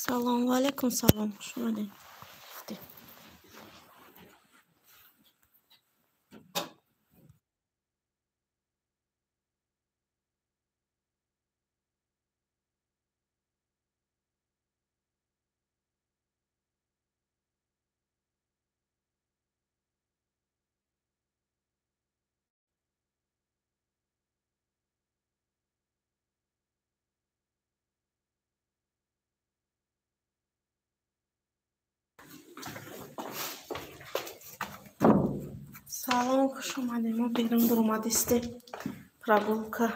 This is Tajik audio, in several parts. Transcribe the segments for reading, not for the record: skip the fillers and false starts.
Салом, ва алайкум салом. Хуш омадед. Салом, хуш омадем. Мо берун буромадистем. Прогулка.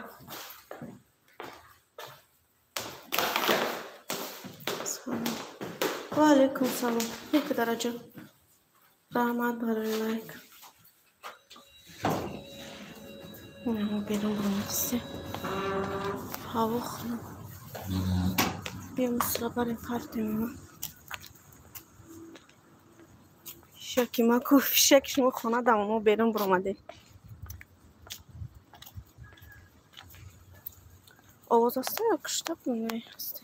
Салом. Ва алайкум салом. Як дараҷа. Раҳмат барои лайк. Мо берун буромадистем. Ҳаво хунук. Биё мусра барем партем. Фишаки ма ку фишаки шумо хона дамо мо берун буромадем. Овоз аст ё кушта не ҳаст?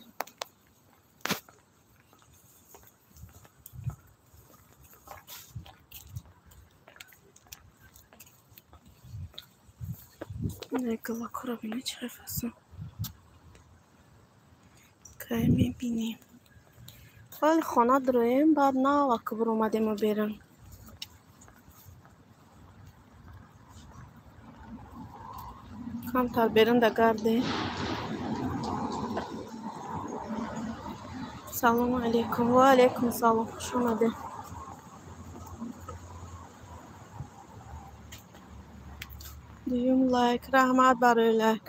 Не галакора бина чӣ хел ҳастам. Кай мебинем. Вале хона дуроем, баъд навак буромадему берун. Камтар берун да гардем. Салому алейкум. Ва алейкум салом. Хуш омадед. Дуюм лайк. Раҳмат барои лайк.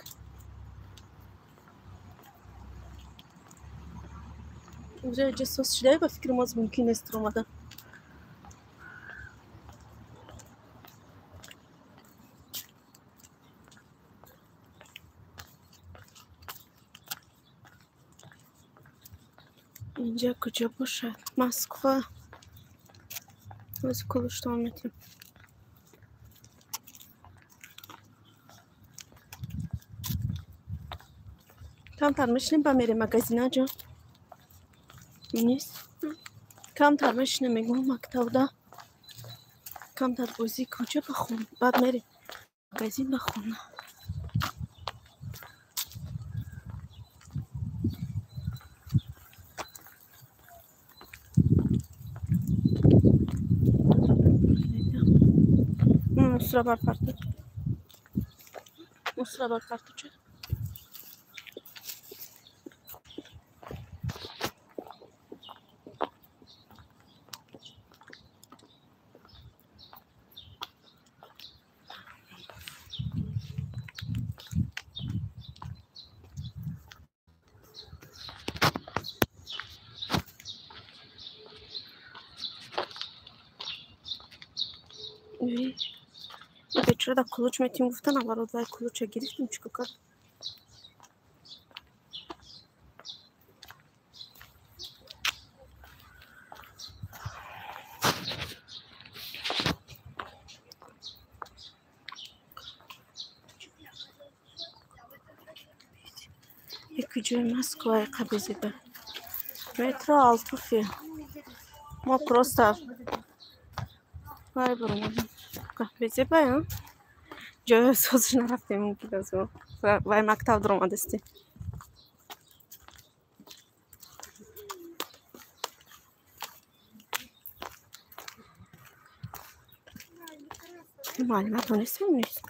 Уже ҷасос шуда ба фикри мо мумкин нест омадан. Инҷа куҷо бошад? Москва. Ози кулуштон метем. Камтар мешинем ба мерем магазина ҷон. Нест. Камтар мешинем мегӯм мактабда. Камтар бозӣ куҷо ба хона. Баъд мерем магазин ба хона. Мусра бар парта. Мусра бар парта чӣ? Бечора да кулуч метим гуфта наоборот вай кулуча гирифтем чико кард? Якуҷои Москва қабизида. Метро Алтуфи. Мо просто вай буромадем. Безебай, а? Ҷои созиш нарафтем мумкин аст. Вай мактаб дуромадастем. Муаллима донистем нест?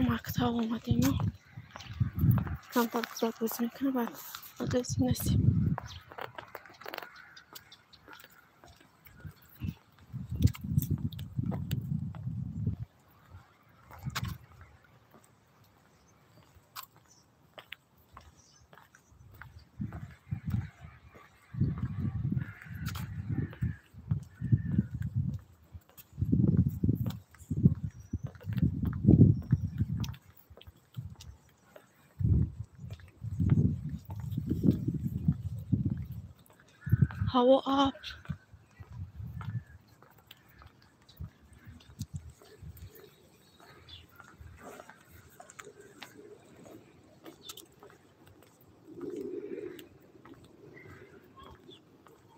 Мактаб омадему. Камтар кузак бозӣ мекунам, баъд магазин насиб. Ҳаво абр.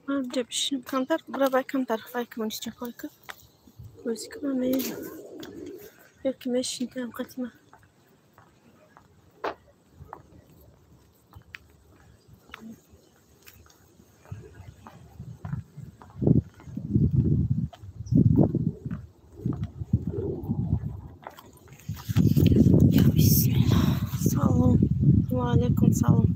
Ман инҷа бишинам камтар, бира камтар вай коммунистча койка. Бозӣ кунам мерам. Ё ки мешинам қатима. Я бисмиллах. Салом. Ва алейкум салом.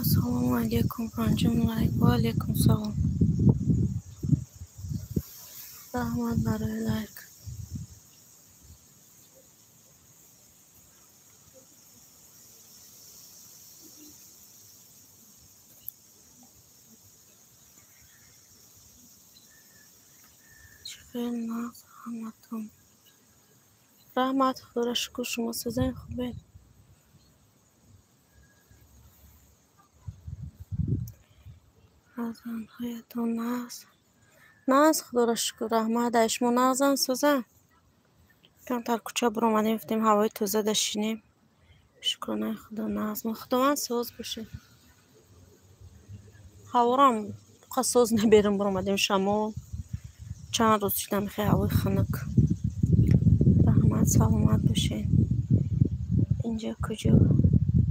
Ассалому алейкум, панҷум лайк. Ва алейкум салом. Раҳмат барои лайк. Чӣ хел нағз ҳаматон. Раҳмат, Худоро шукр, шумо созен хубед. Фарзандҳоятон нағз. Нағз, Худоро шукр, раҳмат. Ай шумо нағзан созан? Камтар кӯча биромадем, гуфтем ҳавои тоза дашинем. Шукронаи Худо нағз. Мо Худованд соз бошед. Ҳаворам қа соз наберем биромадем шамол. Чанд рӯз шудам хе ҳавои хунук. Раҳмат, саломат бошед. Инҷа куҷо?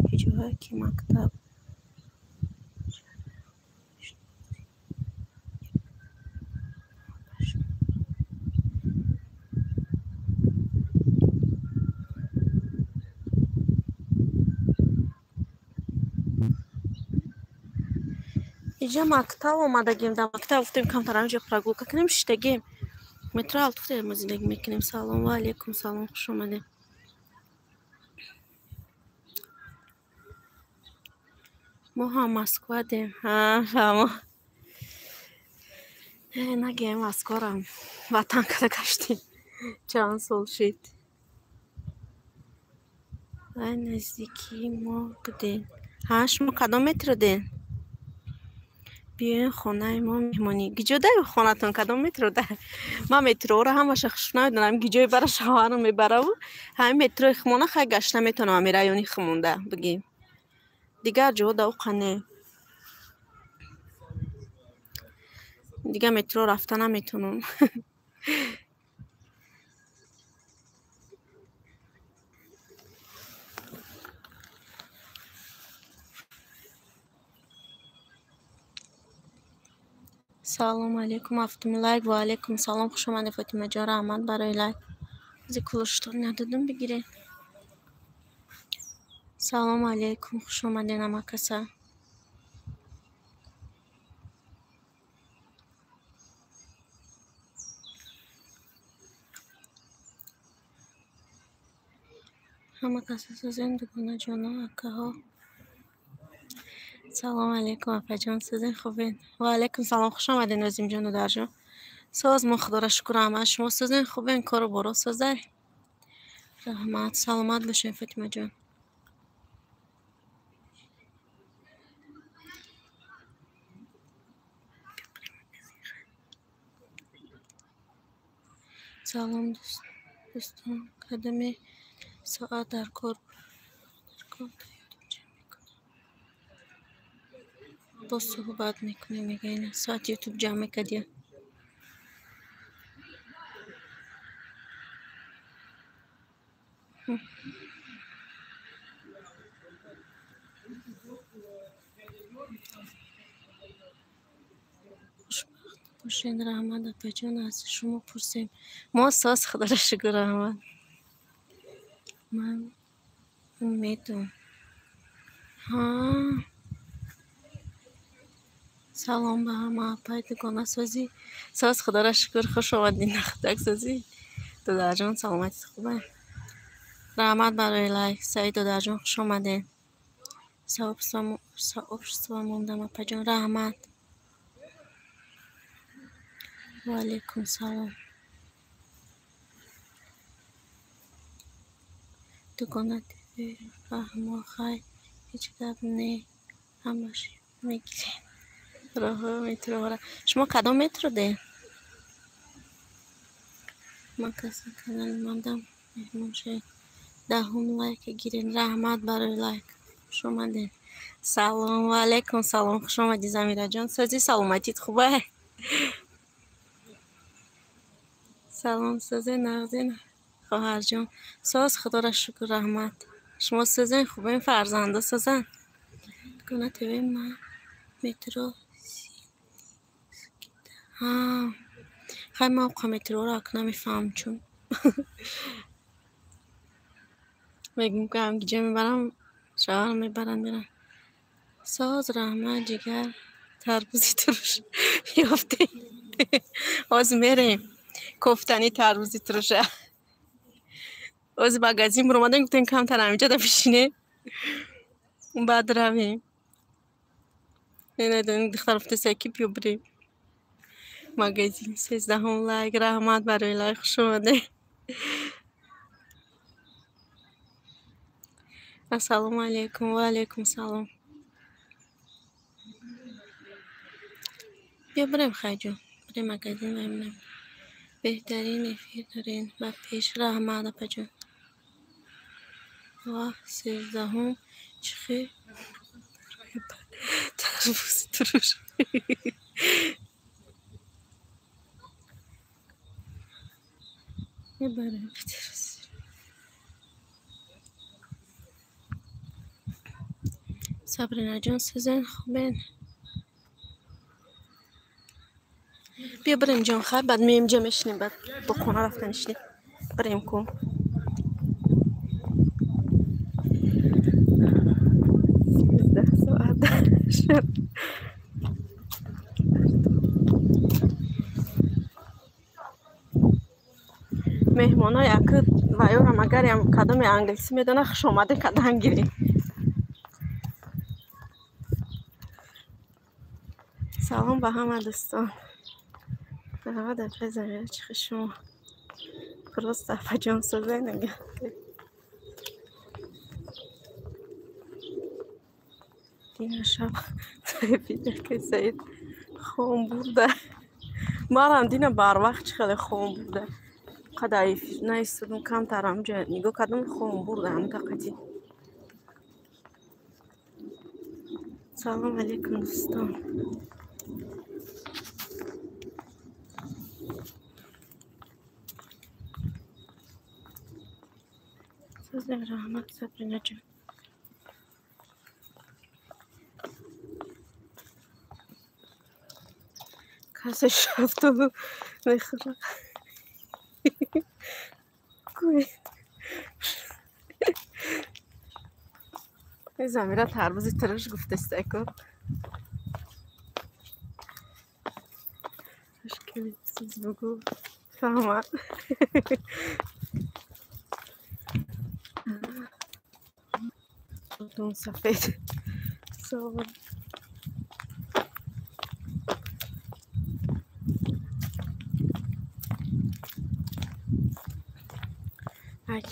Куҷоҳое ки мактаб Иҷа мактаб омадагем, дар мактаб гуфтем камтар ҳаминҷо прогулка кунем, шиштагем. Метро алтуфтем мо зиндагӣ мекунем. Салом, ва алейкум салом, хуш омадем. Мо ҳам Москва дем. Ҳа, фаҳмо. Нагем Москварам ватан када гаштем. Чанд сол шид. Вай наздикии мо будем. Ҳа, шумо кадом метро дем? Биёен хонаи мо меҳмонӣ. Гиҷо дай хонатон кадом метро дай? Ман метроро ҳамаша хуш намедонам. Гиҷои бара шавҳарам мебараву ҳамин метрои хумона хай гашта метавонам ҳамин райони хумонда бигем. Дигар ҷоҳо да уқа не. Дигар метро рафта наметавонам. Салом алейкум, ҳафтуми лайк. Ва алейкум салом, хуш омадед, Фотимаҷон, раҳмат барои лайк. Зи кулоштон надодум бигиред. Салом алейкум, хуш омадед ҳамакаса. Ҳамакаса созем, дугонаҷоно, акаҳо. Салом алейкум, апаҷон, созен хубед? Ва алейкум салом, хуш омадед, Нозимҷон, додарҷон. Соз мо Худоро шукр, ҳама шумо созен хубен, кору боро созай. Раҳмат, саломат бошед, Фотимаҷон. Салом дӯстон, кадоме соат дар кор боз суҳбат мекунем, мегӯян соат ютуб ҷамъ мекардия. Хушбахт бошед, раҳмат апаҷон, аз шумо пурсем. Мо соз, Худоро шукр, раҳмат. Ман умедум. Ҳа. Салом ба ҳама, апай дугонасозӣ. Соз, худоро шукр, хуш омадин, нахудаксозӣ. Додарҷон, саломатит хубе? Раҳмат барои лайк. Саид додарҷон, хуш омадед. Сообщество мондам, апаҷон, раҳмат. Ва алайкум салом. Дугона ТВ фаҳмо, хай, ҳеҷ гап не, ҳамаш мегирем. Роҳҳои метроҳоро. Шумо кадом метро дед? Ман каса канали мандам меҳмон шавед. Даҳум лайк гирен. Раҳмат барои лайк. Хуш омадед. Салом ва алайкум салом. Хуш омадӣ, Замираҷон. Сози, саломатит хубе? Салом, созен, нағзин, хоҳарҷон. Соз, худоро шукр, раҳмат. Шумо созен, хубен, фарзанда созан? Дугона ТВ ман метро. Хай, ман оқа метроро ак намефаҳмам, чун мегӯм ки ҳам гиҷа мебарам, шавҳарам мебаранд, мерам. Соз, раҳмат, ҷигар, тарбузи туруш ёфтем. Ҳозир мерем кофтани тарбузи туруша. Ҳозир магазин биромадем, гуфтем камтар ҳаминҷода бишинем, баъд равем. Духтар гуфтеса ки биё бирем магазин. 13-ум лайк, раҳмат барои лайк, хуш омадед. Ассалому алайкум, ва алайкум салом. Биё бирем, хайҷон, бирем магазин, мемонем. Беҳтарин эфир дорен, ба пеш, раҳмат, апаҷон. Ва 13-ум чӣ хел тарбузи туруш. Мебарем. Сабринаҷон, сӯзен, хубен? Биё бирем, ҷон, хай, баъд меем ҷа мешинем, баъд бо хона рафта нишинем. Бирем ку. 13 соат шуд. Меҳмонои аки ваёрам агарям кадоме англисӣ медона, хушомадед кардан гирем. Салом ба ҳама дӯстон. Раҳмат, апай Замира, чӣ хел шумо? Просто апаҷон, созен ага. Дина шаб ки Саид хом бурда. Манам дина барвақт чӣ хеле хом бурда. Қадар эфир наистодум, камтар ҳамҷо нигоҳ кардам, хом бурда ҳамун тақати. Салом алейкум, дӯстон. Созем, раҳмат, Сабринаҷон. Касе шафтолу мехӯрад. Замира тарбузи туруш гуфтестаку. Бугу фаҳмад. Сафед. Салом.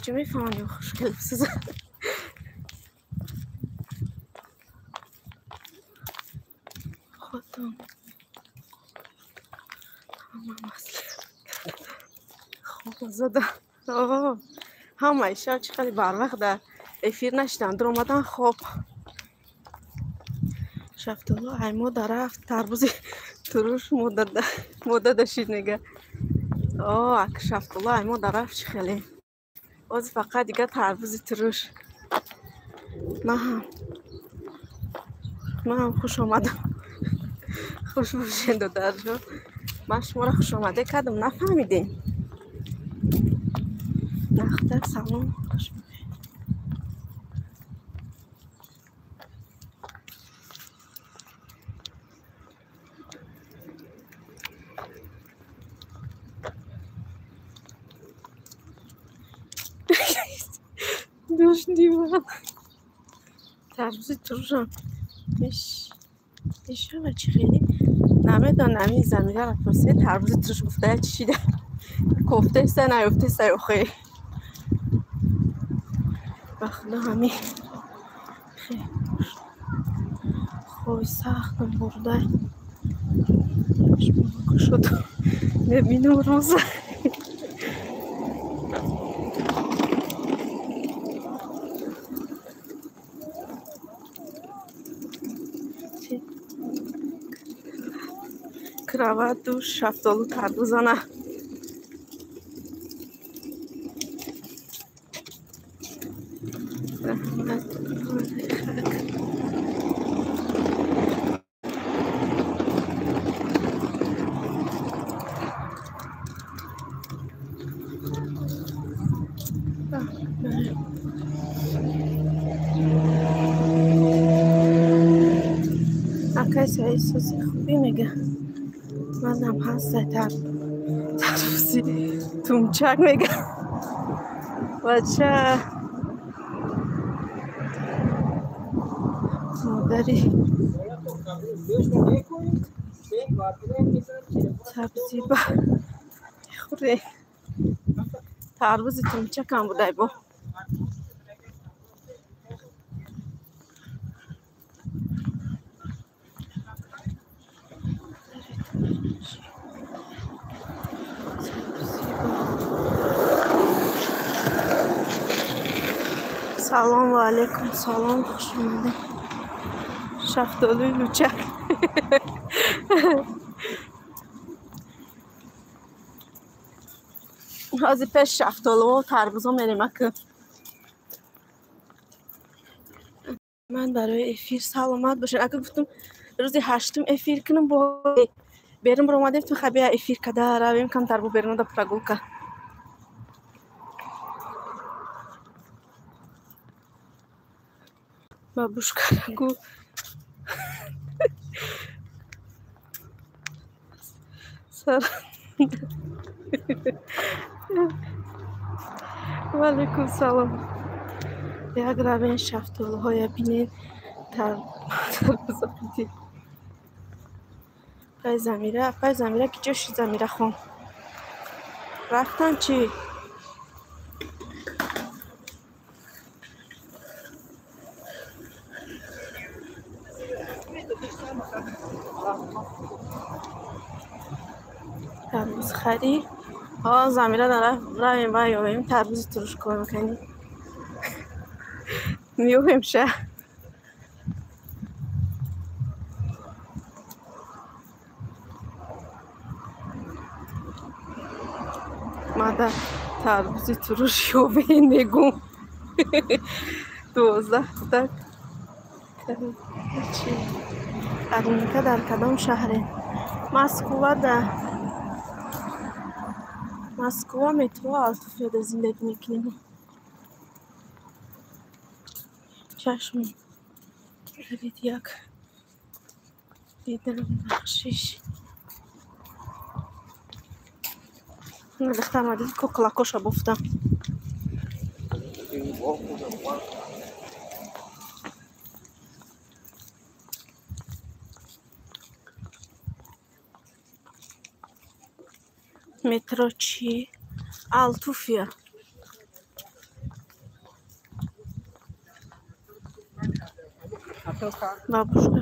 Чӣ мефаҳмам, хушгел бисоза. Хотун. Хоб зада. Ҳамаи шаб чӣ хеле барвақт дар эфир нашидам, дуромадан хоб. Шафтолу ай мода рафт, тарбузи туруш мода дашид мега. О, ак шафтолу ай мода рафт чӣ хеле. Ози фақат дига тарбузи туруш. Ман ҳам хуш омадам. Хуш бошед, додарҷон. Ман шуморо хушомадед кардам, нафаҳмидем. Нахта, салом, хуш. Душдиван. Тарбузи турушам мешава чи хеле намедонам. Ин замираро пурсед, тарбузи туруш гуфта чи шида кофтеста наёфтеста охе. Ба худо ҳами хой сахтам бурда шуд. Мебинам рӯза. Кровату шафтолу тарбузана. Раҳмат. Акай Саид сози хубӣ мега. Манам ҳаста тарбузи тумчак мега. Бача модари сабзи ба хӯре. Тарбузи тумчакам будай бо. Салом ва алейкум салом, хуш омадед. Шафтолуи лучак. Ҳозир пеш шафтолуо тарбузо мерем ака. Ман барои эфир саломат бошед. Ака гуфтум рӯзи ҳаштум эфир кунам, бо берун баромадем, ту хабия эфир када равем камтар бо берунада прогулка. Бабушка гу ва алейкум салом. Як равен шафтолуҳоя бинед, тарбуза бидид. Пай Замира, пай Замира ки ҷо шид Замира хон? Рафтан чӣ? Тарбуз харӣ? Ҳо, Замира равем ба ёвем тарбузи туруш кор мекунем. Меёвем ша. Мада тарбузи туруш ёвем мегум. 12 кӯдак. Чи? Агника дар кадом шаҳре? Москва да. Москва метро Алтуфьеда зиндагӣ мекунем. Чашм равид як дидам бахшиш. Духтар дид куклакоша бофта. Метро чӣ? Алтуфия. Бабушка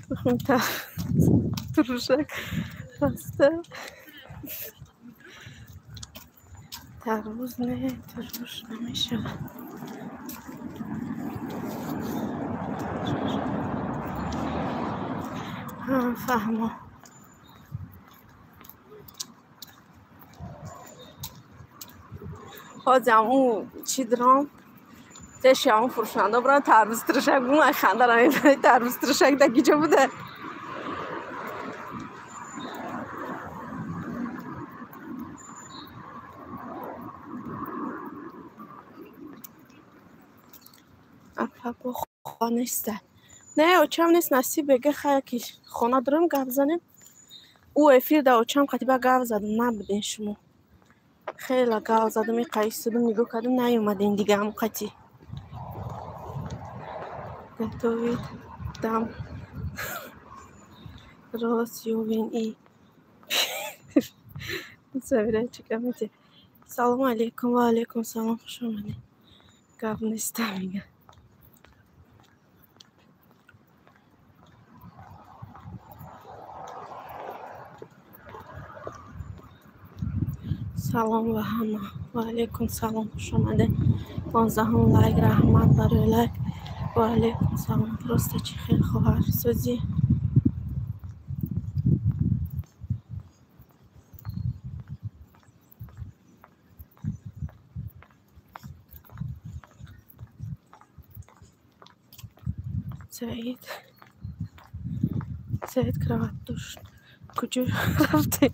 тухмта турушак хаста. Тарбуз не, туруш намешавад. Фаҳмо. Ҳозир ӯ чӣ дирам? Пеши ҳамон фурӯшанда бурам тарбуз турушак гум, ай хандара мебарад тарбуз турушак дар киҷо буда? Апа бо хона неста. Не, очам нест, насиб бега хая ки хона дорам гап занем. Ӯ эфир да очам қатиба гап задам, набуден шумо. Хеле гав задам, иқаистодам, нигоҳ кардам, наёмадем дига ҳам қати. Готовит дам рост ёвен и Замира чӣ гап метиҳад? Салому алейкум, ва алейкум салом, хуш омадед. Гап неста мега. Салом ба ҳама. Ва алейкум салом, хуш омадед. 15-ум лайк, раҳмат барои лайк. Ва алейкум салом. Просто чӣ хел хоҳар созӣ? Саид. Саид кроват дошт. Куҷо рафтем?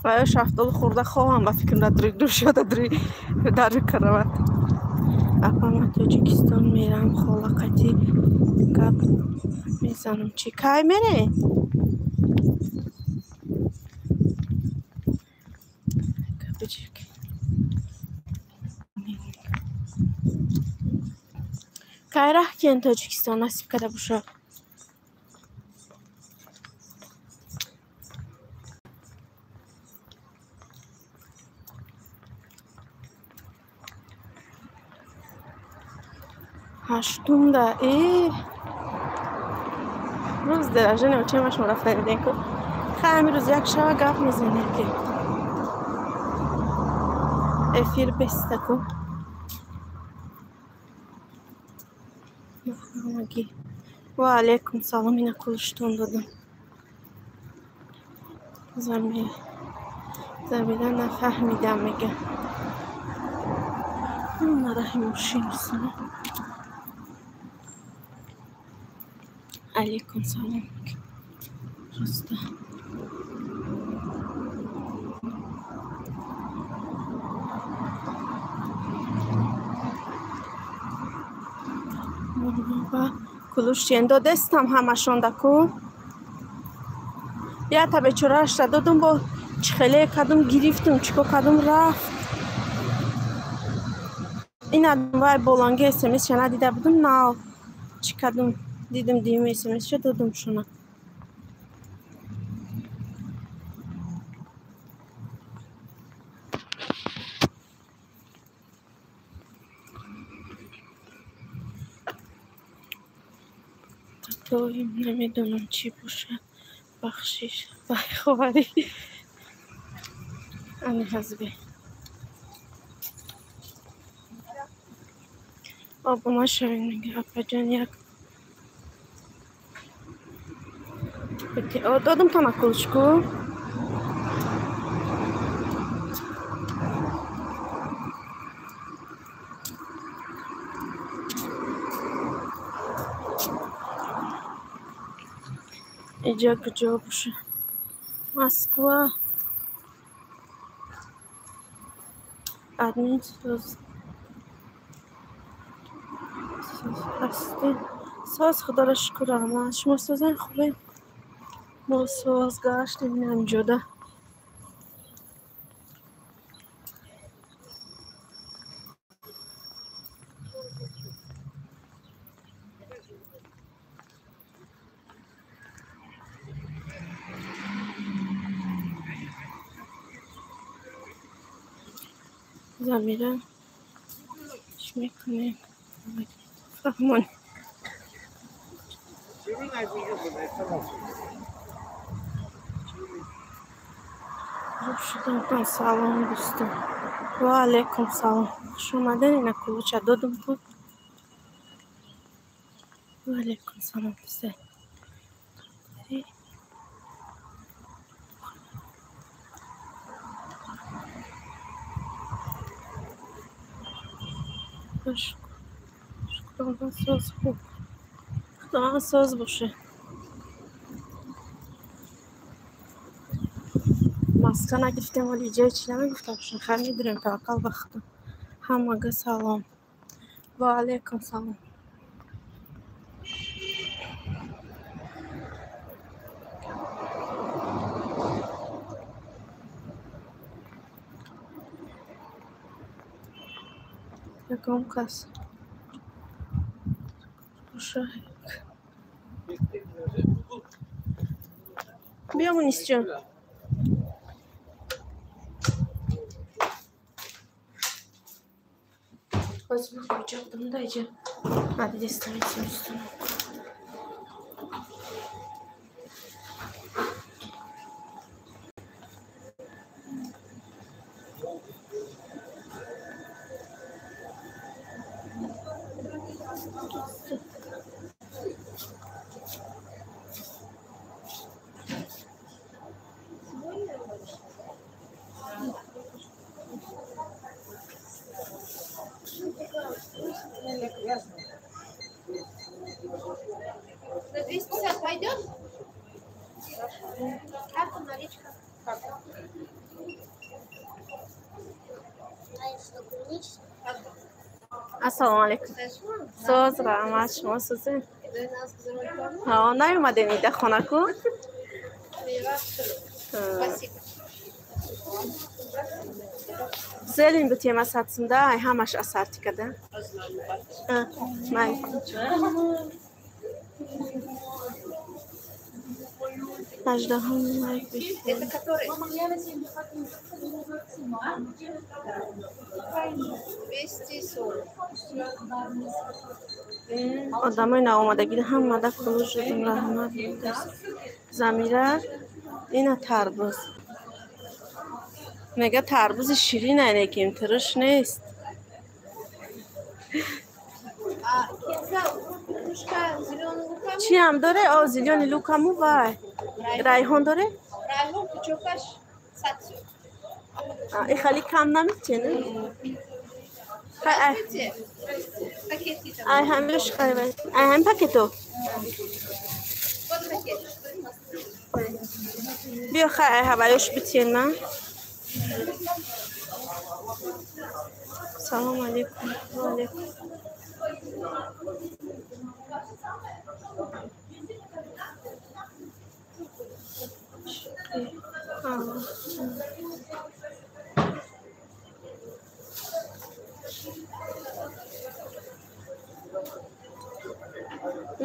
Ва ё шафтолу хӯрда хоҳам ба фикрам дар душёда дар кроват. Апа, ман Тоҷикистон мерам, хола қати гап мезанам. Чӣ кай мере? Кай раҳ кен Тоҷикистон насиб карда бошад? Ҳаштумда рӯз даража очамашон рафта дидем ку. Хай ҳамин рӯз як шава гап мезанем ки эфир беста ку. Ҳамагӣ. Ва алейкум салом, ина кулуштон додам. Замина нафаҳмидам мега. Нараҳи мошин салом. Алейкум салом. Просто кулушчен додестам ҳамашонда ку. Ята бечораашра додум, бо чихеле кадум гирифтум, чико кадум рафт. Ина вай боланги смсша надида будум, нав чӣ кадум дидум, дим смсша додум шуна. Доим намедонам чӣ бошад. Бахшиш вай ховарӣ. Ани ҳазби. Обуна шавед мега апаҷон як. Додум тана кулушку. Иҷа куҷо боша? Москва. Админ соз ҳастем. Соз худоро шукр раҳмат. Шумо созан хубем? Мо соз гаштем инамҷода. Замира чӣ мекунем? Фаҳмон. Шудам. Салом дӯстон. Ва алейкум салом. Хуш омадед. Ина кулуча додум ку. Ва алейкум салом дӯстон. Шукр, соз хуб. Худованд соз боше. Маска нагирифтем, вале иҷои чӣ намегуфта бошем. Хайр медурем, таваккал ба Худо. Ҳамага салом. Ва алейкум салом. Ягон кас биё, Мунисҷон. Ҳозир ман куҷо будам да иҷа надидестам зимистон. На 250 пойдет? Карта, наличка. Ассалому алайкум. Соз, раҳмат, шумо созед? Ҳа, наёмадем ида хонаку? Зелин бутем асатсында, ай ҳамаш асартикада. Май. Ҳаждаҳум лайк. Это который? 240. Одамои наомадагӣ ҳамада кулу шудум, раҳмат. Замира, ина тарбуз. Мега тарбузи ширин айнеким, тириш нест. Чиам доре? О, зелёный лукаму вай. Райҳон доре? Райҳон пучокаш 100. И хали кам намитене? Хай ай. Ай ҳамиш хай вай. Ай ҳам пакето. Биё хай ай ҳаваёш битен ма. Салом алейкум. Ва алейкум.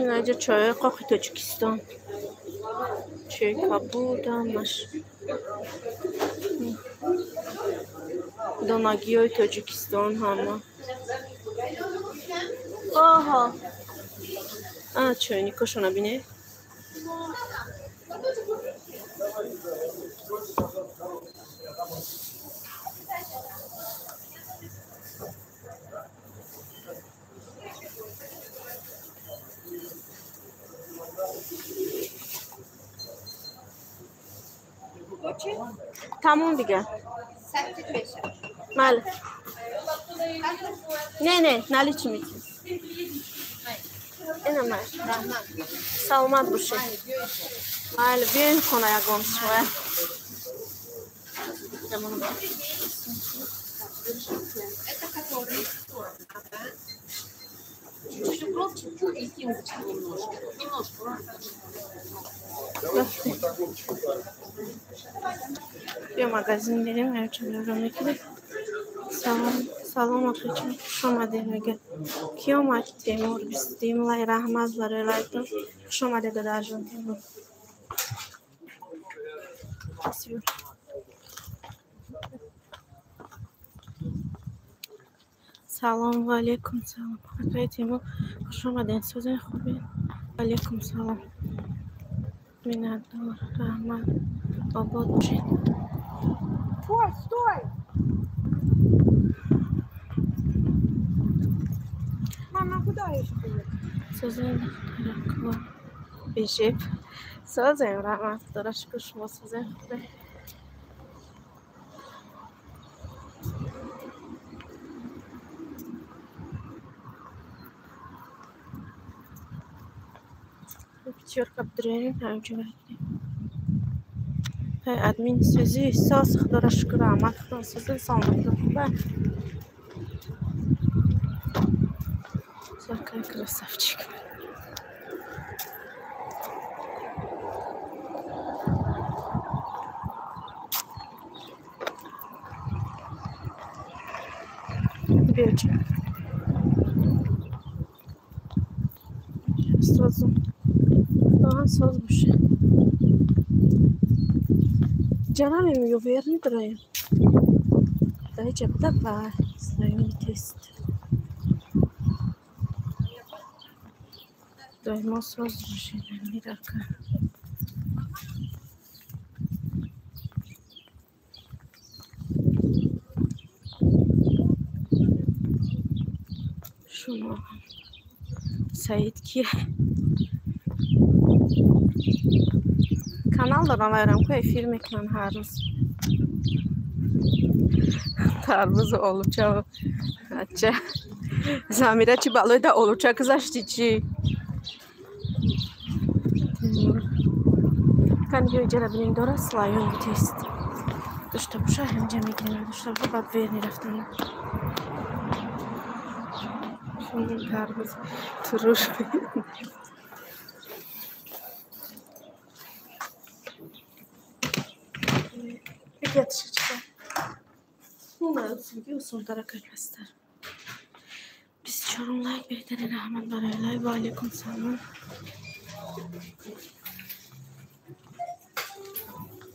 Инаҷа чойи қоқи Тоҷикистон. Чойи кабуд ҳамаш. Донагиҳои Тоҷикистон ҳама. Оҳо. Ана чойникошона бинед. Тамом дига. Мал. Не, не, наличи мети. Ина май. Саломат бошед. Майли, биёем хона ягон шумо. Это который? Чуть-чуть укропчику и кинзочку немножко. Немножко. Биё магазин мерем, аёча мекунем. Салом, салом акачон, хуш омадед мега. Ки омад? Темур, бисмиллаҳи раҳмат барои лайктон. Хуш омадед, додарҷон Темур. Салом ва алейкум салом. Акаи Темур, хуш омадед. Созен хубед? Алейкум салом. Миннатдор, раҳмат. Обод бошед. Ой, стой! Мама, куда еще поехать? Созен духтараква. Бежеб. Созем, раҳмат. Худоро шукр, шумо созен хубед. Пятёрка бдурем, ҳамҷо мекунем. Ҳай админ сӯзи соз, худоро шукр, раҳмат, худо созен, саломатон хубе. Такая красавчик. Биёча. Созум. Худованд соз боше. Ҷанамем ё верни дораем. Даиҷа буда ба слоёни тест. Доимо соз боше мирака. Шумо Саид ки канал дорам вайрам ку эфир мекунам ҳар рӯз. Тарбузу олуча ача. Замира чӣ балои да олуча гузашти чӣ? Кани биё иҷара бинем дора слоёни тест. Дошта боша ҳаминҷа мегирем, дошта боша баъд верни рафтан. Тарбуз туруш. Осонтара пастар. 24 лайк беҳтарин раҳмат барои лайк. Ва алайкум салом.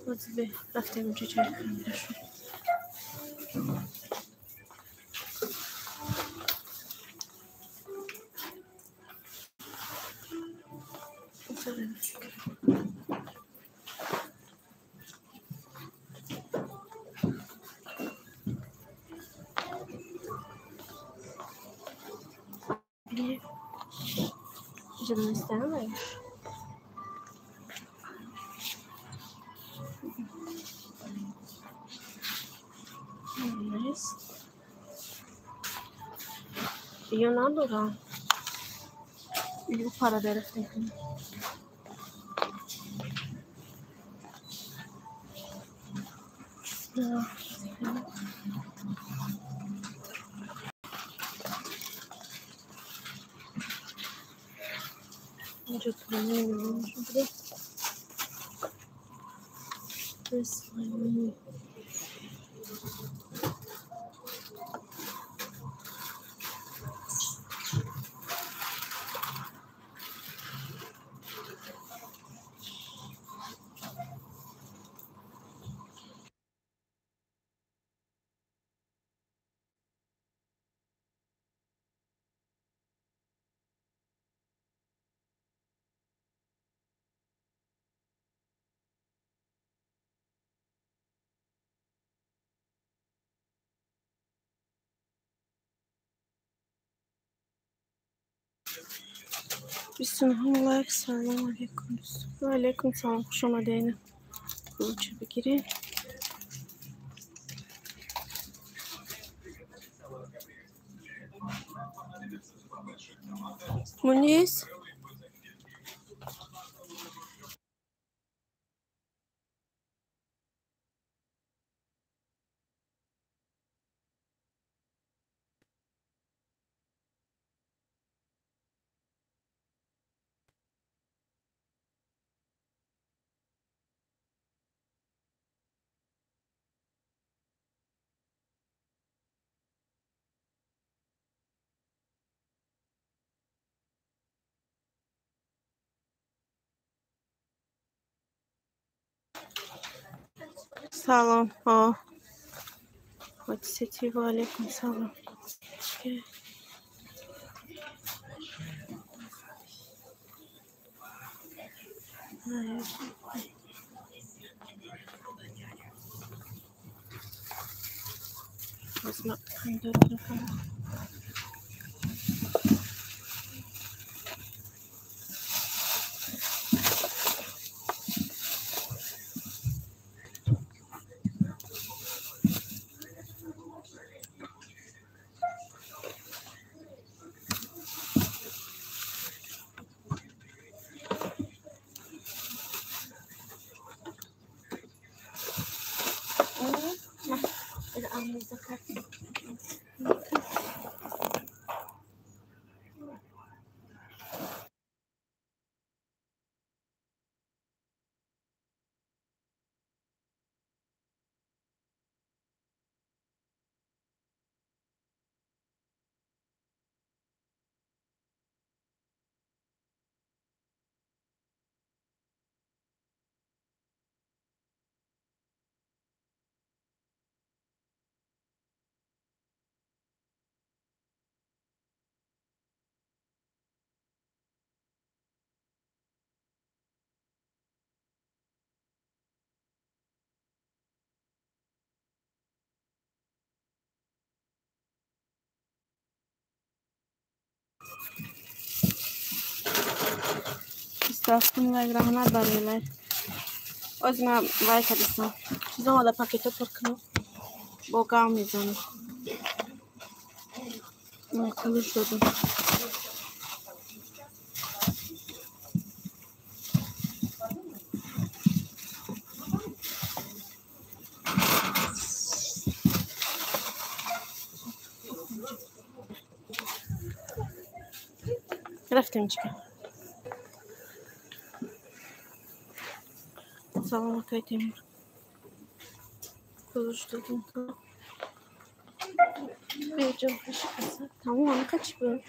Боз рафтем инҷо чай хӯрем. Ё надорам. Ё пара дарафтем. Инҷо тӯлонӣ шуда. 29 лайк. Салом алейкум. Ва алейкум салом. Хуш омадед. Лучше бигиред. Мунис? Салом. Ҳодисати ва алейкум салом. Рафтум лайк, раҳмат барои лайк. Оз ман вай кардистам. Чизо омада пакето пур кунам. Бо гав мезанам. Кулуш додам. Рафтем чика. Салом акай Темур. Кулуш додам. Беҷон тамом анақа чӣ буд?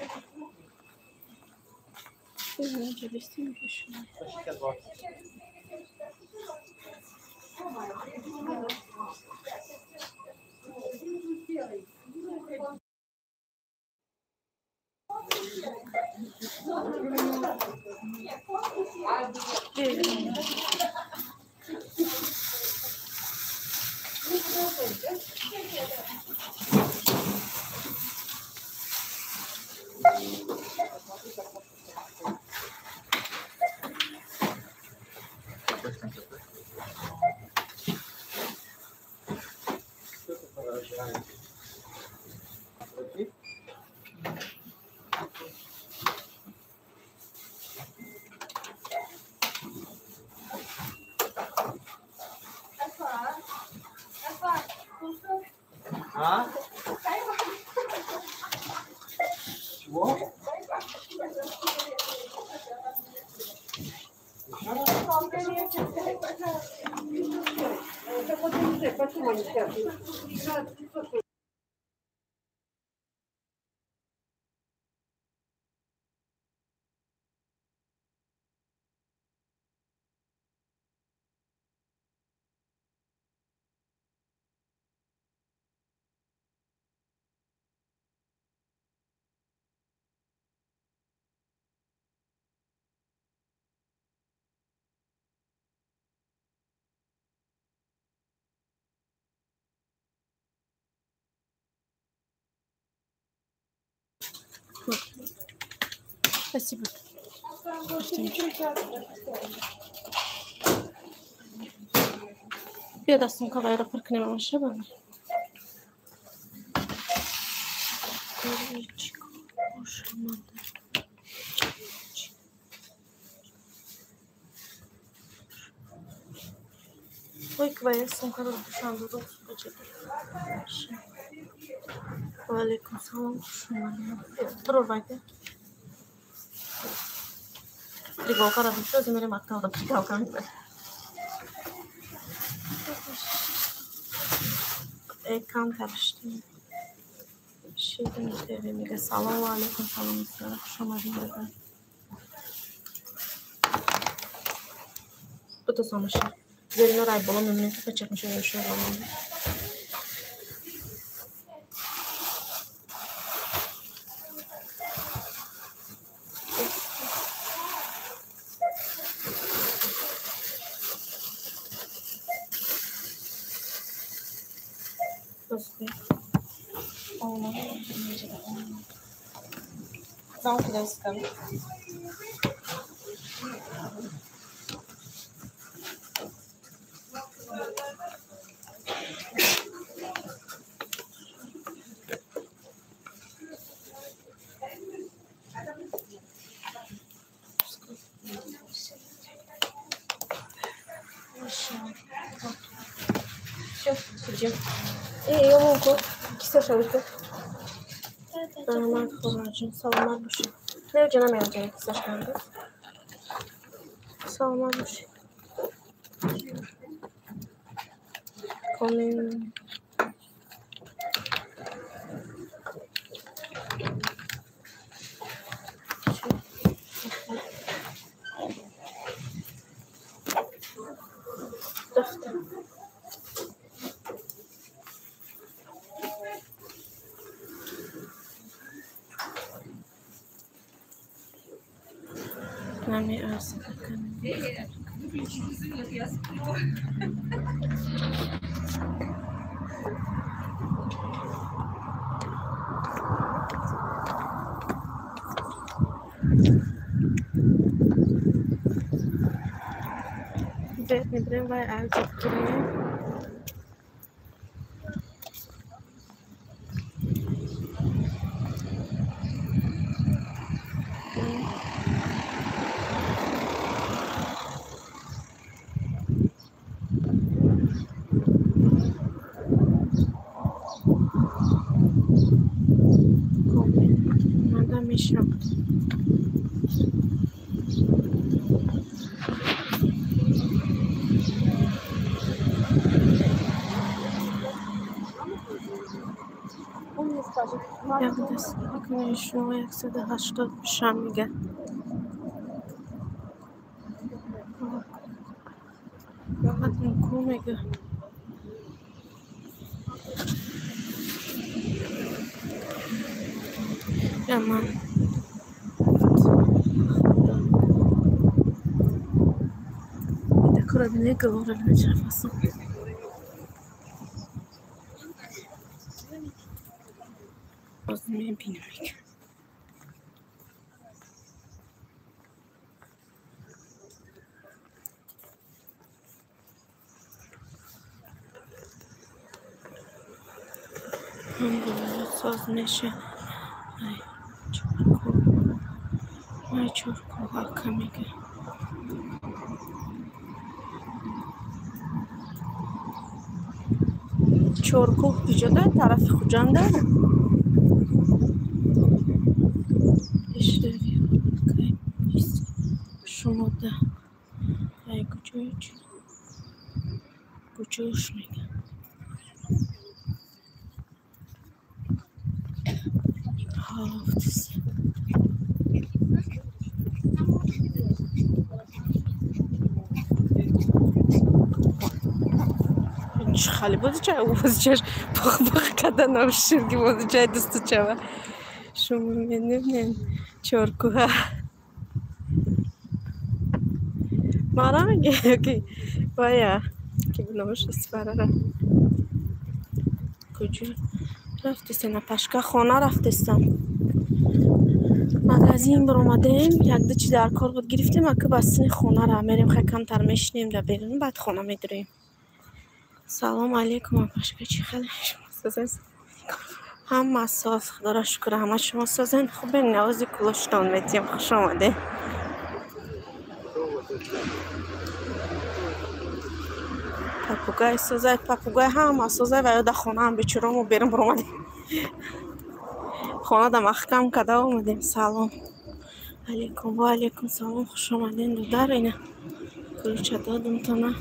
А? Чего? Спасибо. Бия дастум кавайро пур кунем амаша бамир. Ой, квая сумкаро душанду Ва алейкум салом, хуш омадед. Бро вайде. Приголка радушта, замере мактабда приголка мебарем. Камтар шудем. Шидем ТВ мега салому алейкум, салом дӯстон, хуш омадед бадар. Буто самаша. Зерино рай боло мемонем ки пачак мешава ёшо боло. Всё, сидим. Эй, ёмонко, кисаша уйко. Раҳмат хоҳарҷон, саломат бошед. Не, намеям кисашканда. Саломат бошед. Комин. Секретный брем вай алҷаб гирем. Комил мешам. Як дастгирӣ кунед шумо 180 мешам мега. Ку мега. Яман. Такора бинед гулора бинед чаро фасон. Боз мебинем мега. Ҳам соз меша. Ай чорку. Ай чорку ака мега. Чорку куҷода? Тарафи Хуҷанда? Шумода. Ай куҷои куҷош мега. Ҳафт. Хали бозичай, ӯ бозичаш пах-пах карда навшир ки бозичай дустучава. Шумо медонед чоркуҳа. Мара меге ки вая ки номаш Исфарара. Куҷо рафтестен? Апашка хона рафтестам. Магазин баромадем, якду чи дар кор буд гирифтем, ака бастини хонара мерем, хай камтар мешинем дар берун, баъд хона медурем. Салом алейкум, апашка, чӣ хеле шумо созен? Ҳама соз, худоро шукр, ҳама шумо созен. Хуб, навози кулоштон метием, хуш омадед. Папугай созай, папугай ҳама созай ва ё дар хонаам бечорамо берун баромадем. Хона да маҳкам карда омадем. Салом алейкум, ва алейкум салом, хуш омадем дудар. Ина кулча додумтона.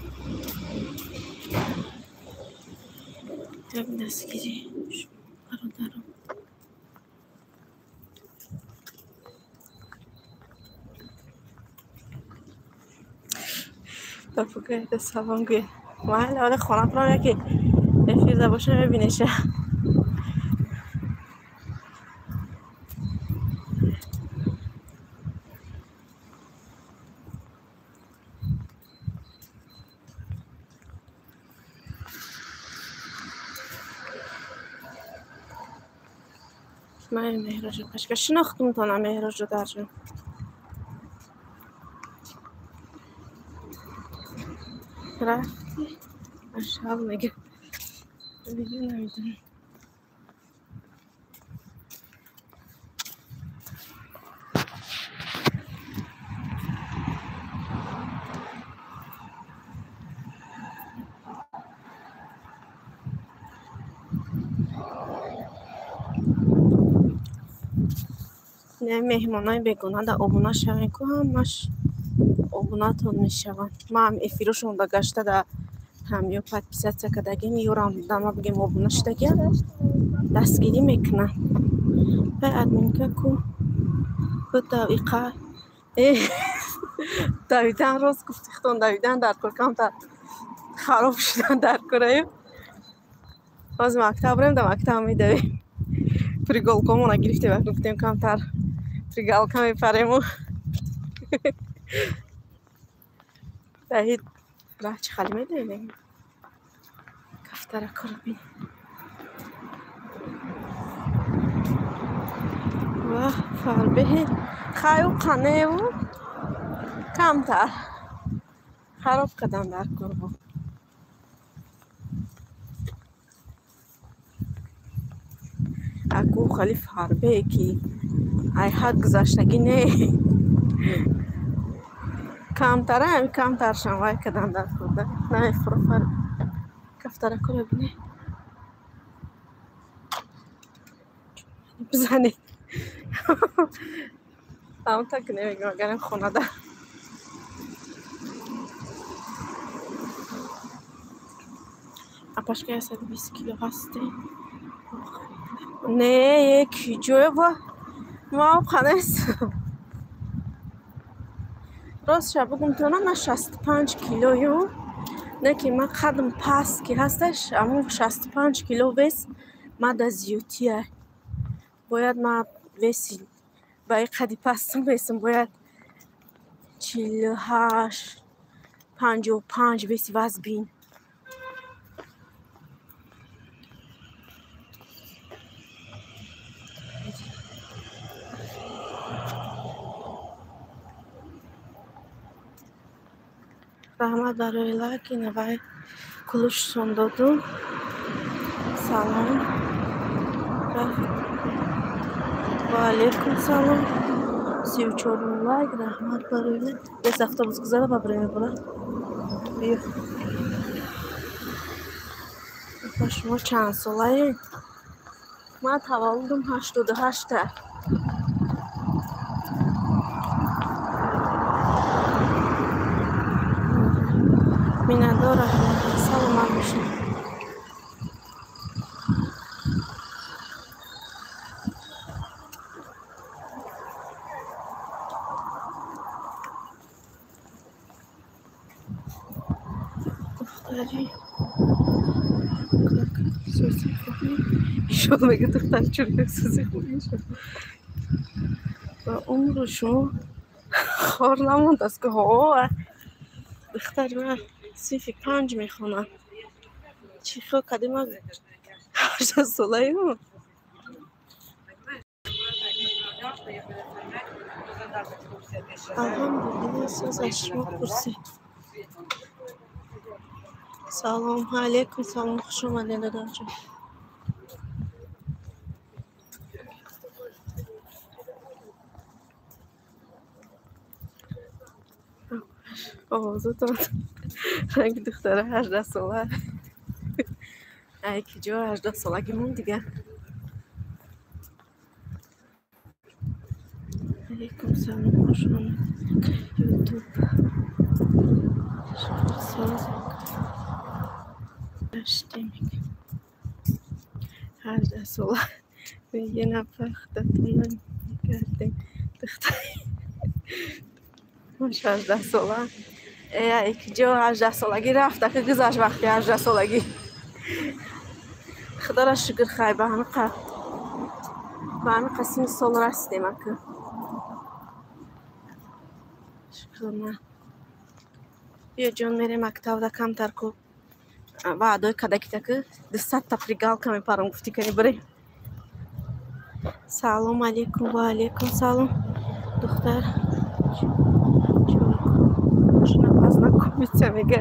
Як дастгирӣ бародарам. Папугай да салом гӯед. Майли, ҳоле хона барам яке эфирда боша мебинеша. Май Меҳроҷо пашка шинохтумтона Меҳроҷо дарҷон. Рафти машал мега. Дига намедонам. Меҳмонои бегона да обуна шавем ку ҳамаш обунатон мешаванд. Ман эфирошонда гашта да ҳамё подписатсия кардагим, ёрам дама бигем обуна шудагиам, дастгирӣ мекунам. Вай админка ку давиқа давидан рост гуфти худон давидан дар кор камтар хароб шудан дар кораю. Боз мактаб рем, да мактаб медавем. Приголкомона гирифтем, гуфтем камтар пригалка мепарему. Даҳид раҳ чӣ хали медавем? Кафтара кора бин. Ваҳ, фарбеҳи хаю қаневу камтар. Хароб кардам дар кор бо. Аку хали фарбе ки ай ҳад гузаштагӣ не. Камтара ами камтаршам вай кардам дар кор да. Намефуро фар. Кафтаракора бине. Бизанед. Ам так намегӯям агарам хонада. Апашка 120 кило ҳасте. Не, ки ҷое ба ма обханес. Ростша бугум тона на 65 килою. Не ки ма қадм паст ки ҳасташ, аммо 65 кило вес ма да зиёдтия. Бояд ма веси ба ин қади пастм весм бояд 48, 55 веси вазбин. Раҳмат барои лайк, инавай кулушсон додум. Салом. Ва алейкум салом. 34 лайк, раҳмат барои лайк. Бес автобус гузара ба бирем бура. Биё. Ба шумо чанд солаед? Ман таваллудам 88-та. Миннатдор, раҳмат. Саломат бошед. Духтари сӯзи хубӣ шуд, мега духтари чӯрак сӯзи хубӣ шуд. Ба умру шумо хор намондааст ки ҳо духтари ман синфи 5 мехонад. Чӣ хел кардем ман 18 солаем? Алҳамдулиллаҳ, соз аз шумо пурсед. Салом алейкум, салом, хуш омадед додарҷон. Овозатон ранги духтара 18 сола. Ай ки ҷо 18 солагӣ мон дигар. Алейкум салом, хуш омадед. Ютуб. Соз. 18 сола. یه نفر خودتون نکردیم. دختر 18 сола. Эй, ки ҷо 18 солагӣ рафт, ака гузашт вақти 18 солагӣ. Худоро шукр, хай ба ҳамин синни сол расидем ака. Шукрона. Биё ҷон, мерем мактабда камтар ку ваъдои кадакита ки 200 та пригалка мепарам гуфтӣ кани бирем. Салом алейкум, ва алейкум салом. Духтар можно познакомиться, мега.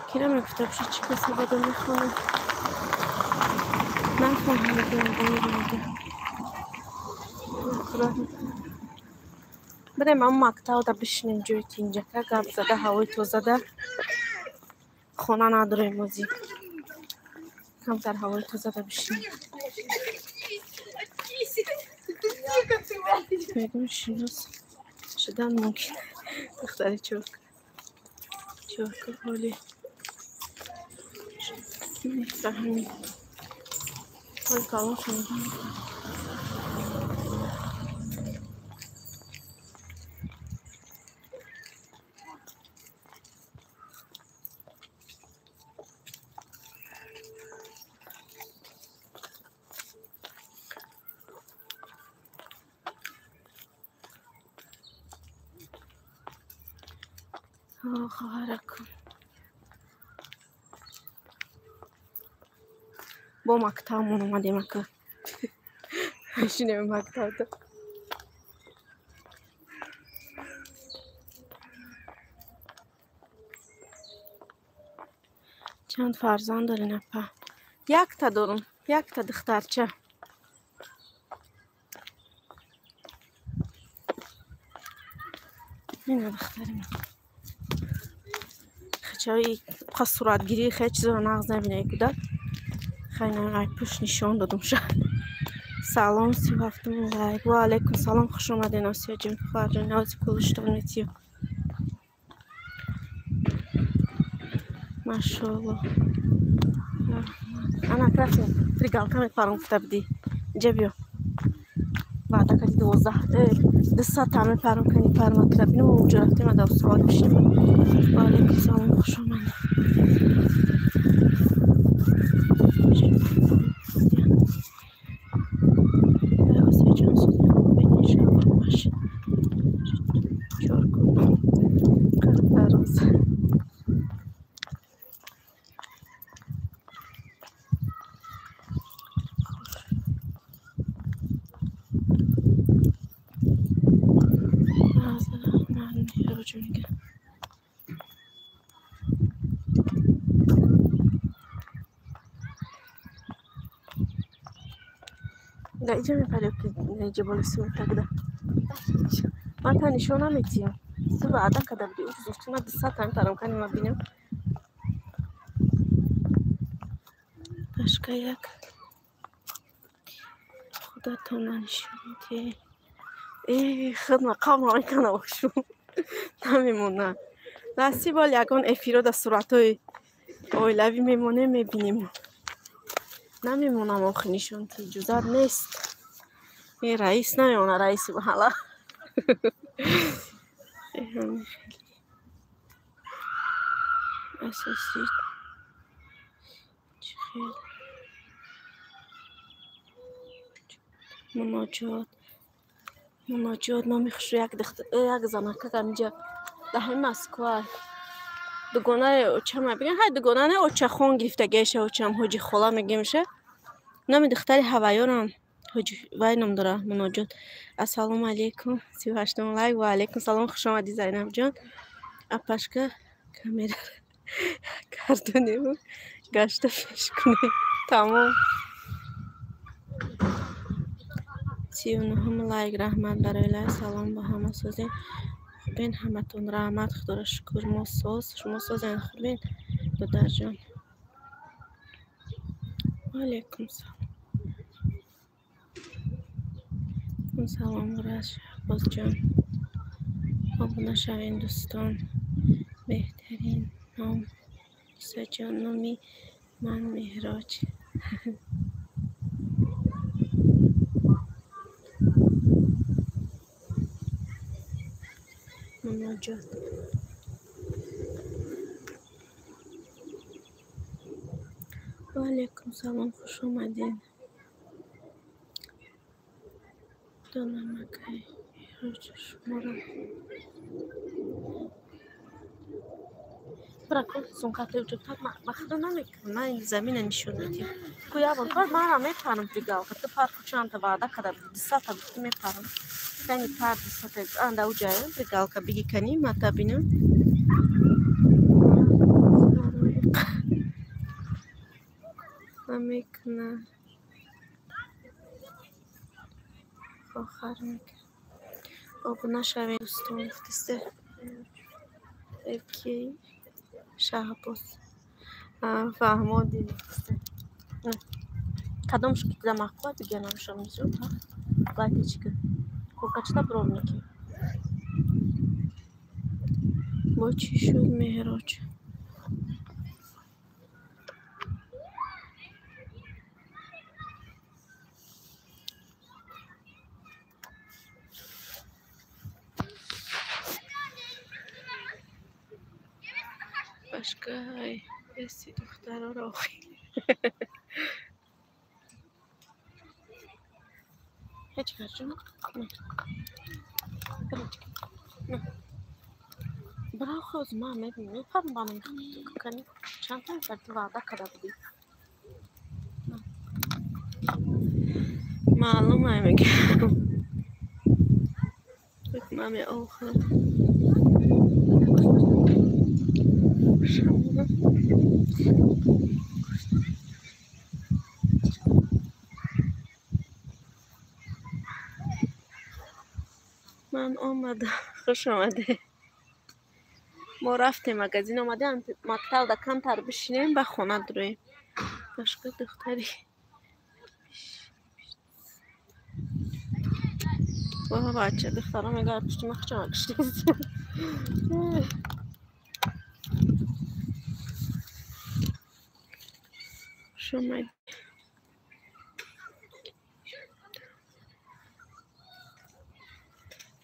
Кира мегуфта бошад чӣ касабада мехонад? Нафаҳмидам. Бирем ам мактабда бишинем ҷои тинҷака, гап зада, ҳавои тозада. Хона надорем озӣ. Камтар ҳавои тозада бишинем. Мегӯм шинос шудан мумкин. Духтари чорка. Чорка ҳоли. Мефаҳмӣ. Ҳоли калон шунидан. Хоҳаракон. Бо мактабмон омадем ака. Шинем мактабда. Чанд фарзанд дорен апа? Якта дорум, якта духтарча. Ина духтари ман. Хачаи қа суратгирӣ хеле чизоро нағз набинай кӯдак. Хайна ай пушт нишон додум ша. Салом, 37-ум лайк. Ва алайкум салом, хуш омаден Осиёҷон, хоҳарҷон, нози кулуштон метиё. Машоалло. Ана рафтем, фригалка мепарам гуфта будӣ. Инҷа биё. Ваъда кардӣ 12 2 соата мепарам кани парматра бинам, уҷо рафтем ада савол пишем. Ва алайкум салом, хуш омадед. Осиёҷон, иншоалло маш. Чор кунам. Қарз. Меҳроҷ мега. Да иҷа мепарё ки иҷа боли сумтагда. Ман та нишон наметиҳам. Ту ваъда карда будӣ, рӯз гуфтӣ ман 2 соата мепарам, кани ман бинам. Башка як худатона нишон медиҳед. Э, худ мақом намекунам ошу. Намемонад. Насиб ҳол ягон эфиро дар суратҳои оилавӣ мемонем, мебинем. Намемонам охи нишон ки иҷозат нест. Э, раис намемонад, раиси маҳалла. Хеле асосӣ чӣ хел муноҷот муноҷот номи хушрӯ як як занакак ҳаминҷа дар ҳамин Москва дугонаи очама бигӯям, ҳай дугона не, очахон гирифтагиаша очам ҳоҷи хола мегӯемша. Номи духтари ҳавайёрам ҳоҷи вай ном дора Муноҷот. Ассалому алайкум, 38-ум лайк. Ва алайкум салом, хуш омадӣ, Зайнабҷон. Апашка, камера гардонему гашта пеш кунем. Тамом. 39-ум лайк, раҳмат барои лайк. Салом ба ҳама, созен хубен ҳаматон? Раҳмат, худоро шукр, мо соз, шумо созен хубен, додарҷон? Ва алайкум салом. Салом раз, Шаҳбозҷон. Обуна шавем, дӯстон. Беҳтарин ном Исоҷон, номи ман Меҳроҷ. Муноҷот. Ва алайкум салом, хуш омадед. Донамакай Меҳроҷ шуморо. Бира сумката уҷо ба худо намекунам. Ман замина нишон медиҳам. Ку як бор пар манам мепарам фригалка. Ту парку чандта ваъда карда будӣ, 2 соата гуфтӣ мепарам. Кани пар 2 соата анда уҷая фригалка биги кани мата бинам. Намекунад. Охар мекунад. Обуна шавед, дӯстон, гуфтисте. Ки Шаҳбоз. Фаҳмодӣ. Кадомш ки да маъқул бига намешавам мисол. Лайтечка. Куркачта бровники. Бо чӣ шуд Меҳроҷ? Башка эси духтароро охи. Ҳеҷ кас ҷон. Бирав хоз ман мепарам ба ман чанд та дар ту ваъда карда будӣ. Маълум ай мегӯям. Маме охир. Ман омадам. Хуш омадед. Мо рафтем магазин, омадем мактабда камтар бишинем, ба хона дуроем. Башка духтари. Баба бача духтара мегӯяд пушти ма хучама киштест. Хуш омадед.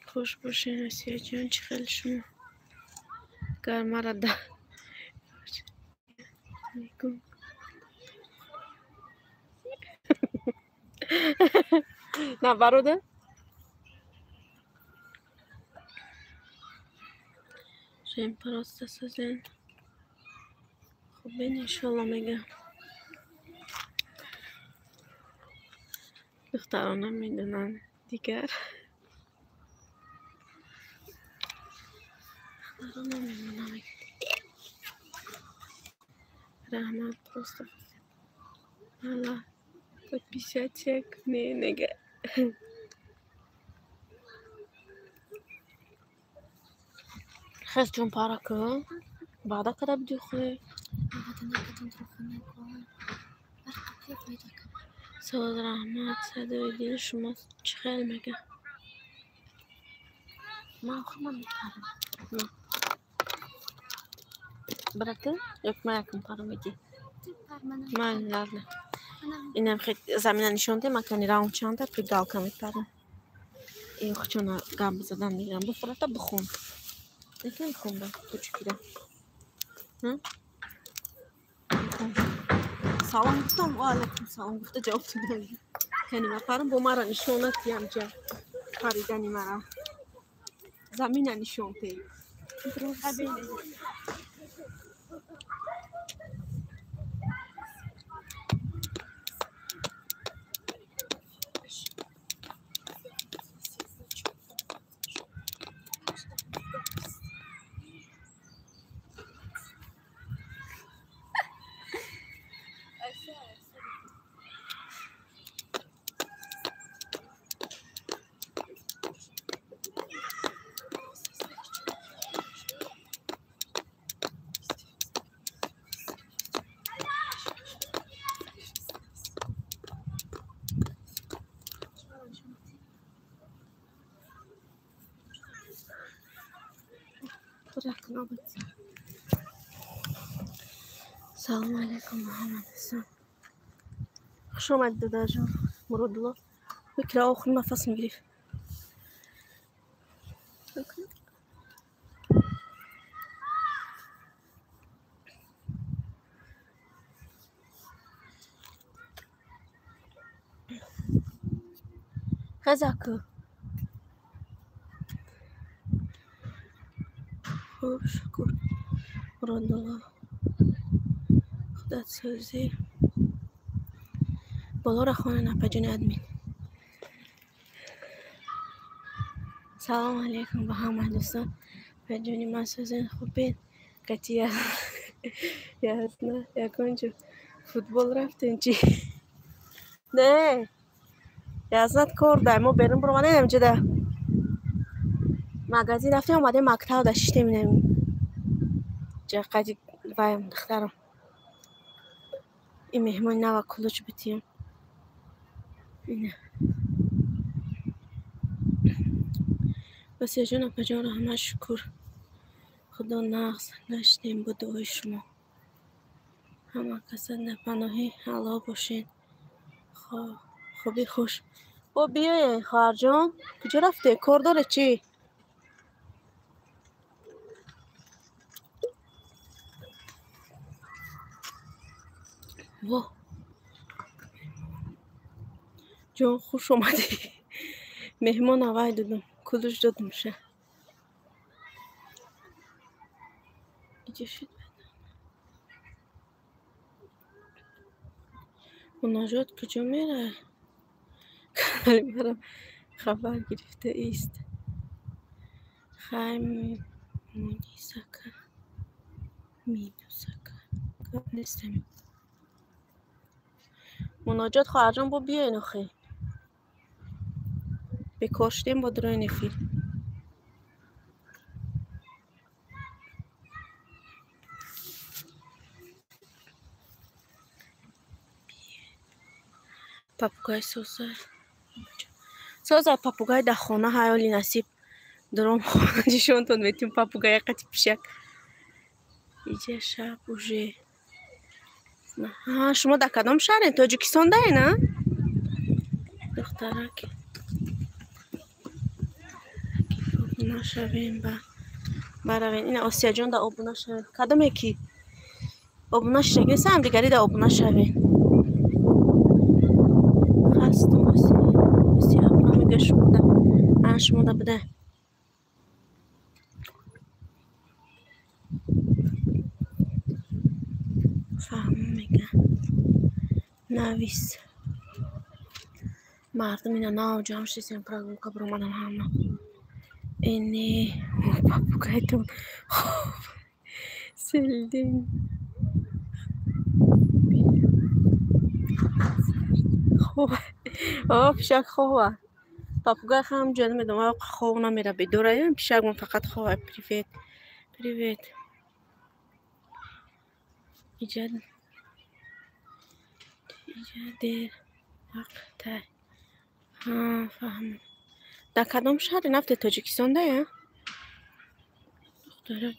Хуш бошед, Осияҷон, чӣ хел шумо? Гар мара да на барода? Жем просто созен. Хуб бин иншолло мегӯям. Духтарон намедонанд дигар. Духтарон намемонанд. Раҳмат просто. Ала подписаться не нега. Хес ҷон пара кун. Ваъда карда будӣ хӯ. Ваъда накардам, дурӯғ нагӯ. Барқа пул пайдо кардам. Соз раҳмат, садои дили шумо чӣ хел мега? Ман худам мепарам. Брате, ёк ман якм парам медӣ? Ман ладно. Инам хел замина нишон де, ман кани раунд чанда пригалка мепарам. Ин хучона гап задан мегирам. Бифурата бихун. Некем хунда, кучукида. Салом гуфтам, ва алайкум салом гуфта ҷавоб додам. Кани ман парам, бо мара нишон натиям ҷа. Паридани мара. Замина нишон те. Салом алейкум, Муҳаммад Ҳасан. Хуш омадед, дадаҷон. Муродулло. Бикира охир нафас мегирифт. Хезаку. Хуб, шукр. Муродулло. Худат сӯзӣ. Болоро хонен, апаҷони админ. Салом алейкум ба ҳама дӯстон. Апаҷони ман сӯзен хубед? Кати ясна ягон ҷо футбол рафтем чӣ? Не, яснат кор дай мо берун баромадем ҳамҷода. Магазин рафтем, омадем мактабда шиштем инам. Ҷа қади ваям духтарам. Ин меҳмони нава кулуч битиям. Ина. Басияҷон, апаҷон, раҳмат, шукр. Худо нағз гаштем бо дуои шумо. Ҳама каса дар паноҳи Аллоҳ бошед. Хуби хуш. Бо биёед, хоҳарҷон. Куҷо рафте? Кор доре чӣ? Во. Ҷон, хуш омадӣ. Меҳмон авай додам. Кулуш додамша. Видео шид. Муноҷот куҷо меравад? Канали маро хабар гирифта ист. Хай, Мунисака, Минусака, гап нестам. Муноҷот, хоҳарҷон, бо биёен охе. Бекор шудем, бо дуроин эфир. Попугай соза. Соза попугай дар хона ҳаёли насиб. Дуром хона нишонтон метим попугая қати пишак. Иҷа шаб уже. Ҳа, шумо дар кадом шаҳрен? Тоҷикистон даен, а? Духтарак. Обуна шавем ба баравен. Ина Осияҷон да обуна шавем. Кадоме ки обуна шишак нест, ҳамдигари да обуна шавем. Хастам Осия апа мега шумода. А шумода буда. Фаҳмам мега. Навис. Мардум ина нав ҷамъ шидем, прогулка баромадам ҳама. Эне попугайтон хоб селдин. Хоб. О, пишак хова. Попугай хам ҷо намедонам, хов намера бедора. Пишакмон фақат хова. Привет. Привет. Иҷа иҷа дер вақтай. Ҳа, фаҳмам. Дар кадом шаҳри нафти Тоҷикистон дая? Духтарак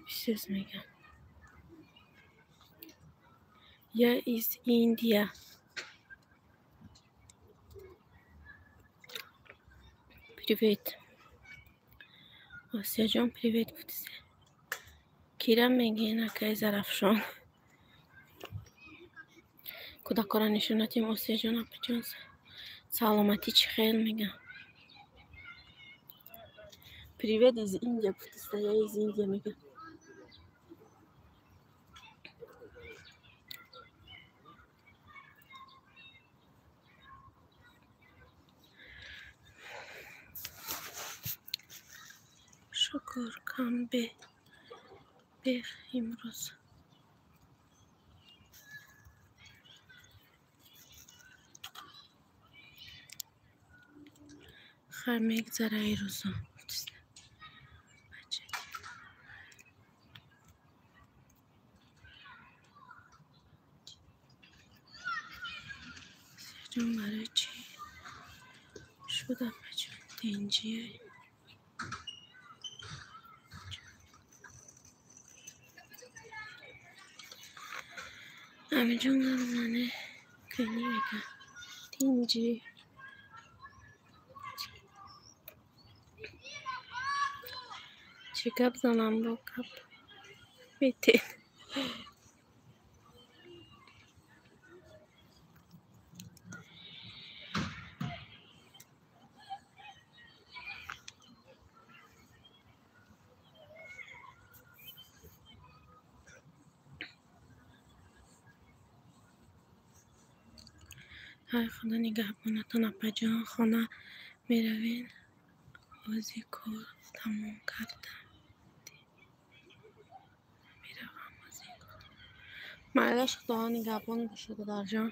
бисёз меган. Я из Индия. Привет. Осияҷон, привет гуфтисе. Кира мегӯен, акаи Зарафшон? Кӯдакора нишон надиҳем, Осияҷон, апаҷон. Саломатӣ чӣ хел мегӯям. Привет из Индия гуфтиста, я из Индия мегӯям. Шукр, кам бех имрӯз. Хай мегзара ин рӯзо. Осияҷон, барои чӣ шуд, апаҷон, тинҷие? Амиҷон гармане кани мега. Тинҷи. Чӣ гап занам бо гап метен. Ҳай, Худо нигаҳбонатон, апаҷон. Хона меравен? Ози кор тамом кардам. Меравам ози кор. Майлаш, Худо нигаҳбон бошад, додарҷон.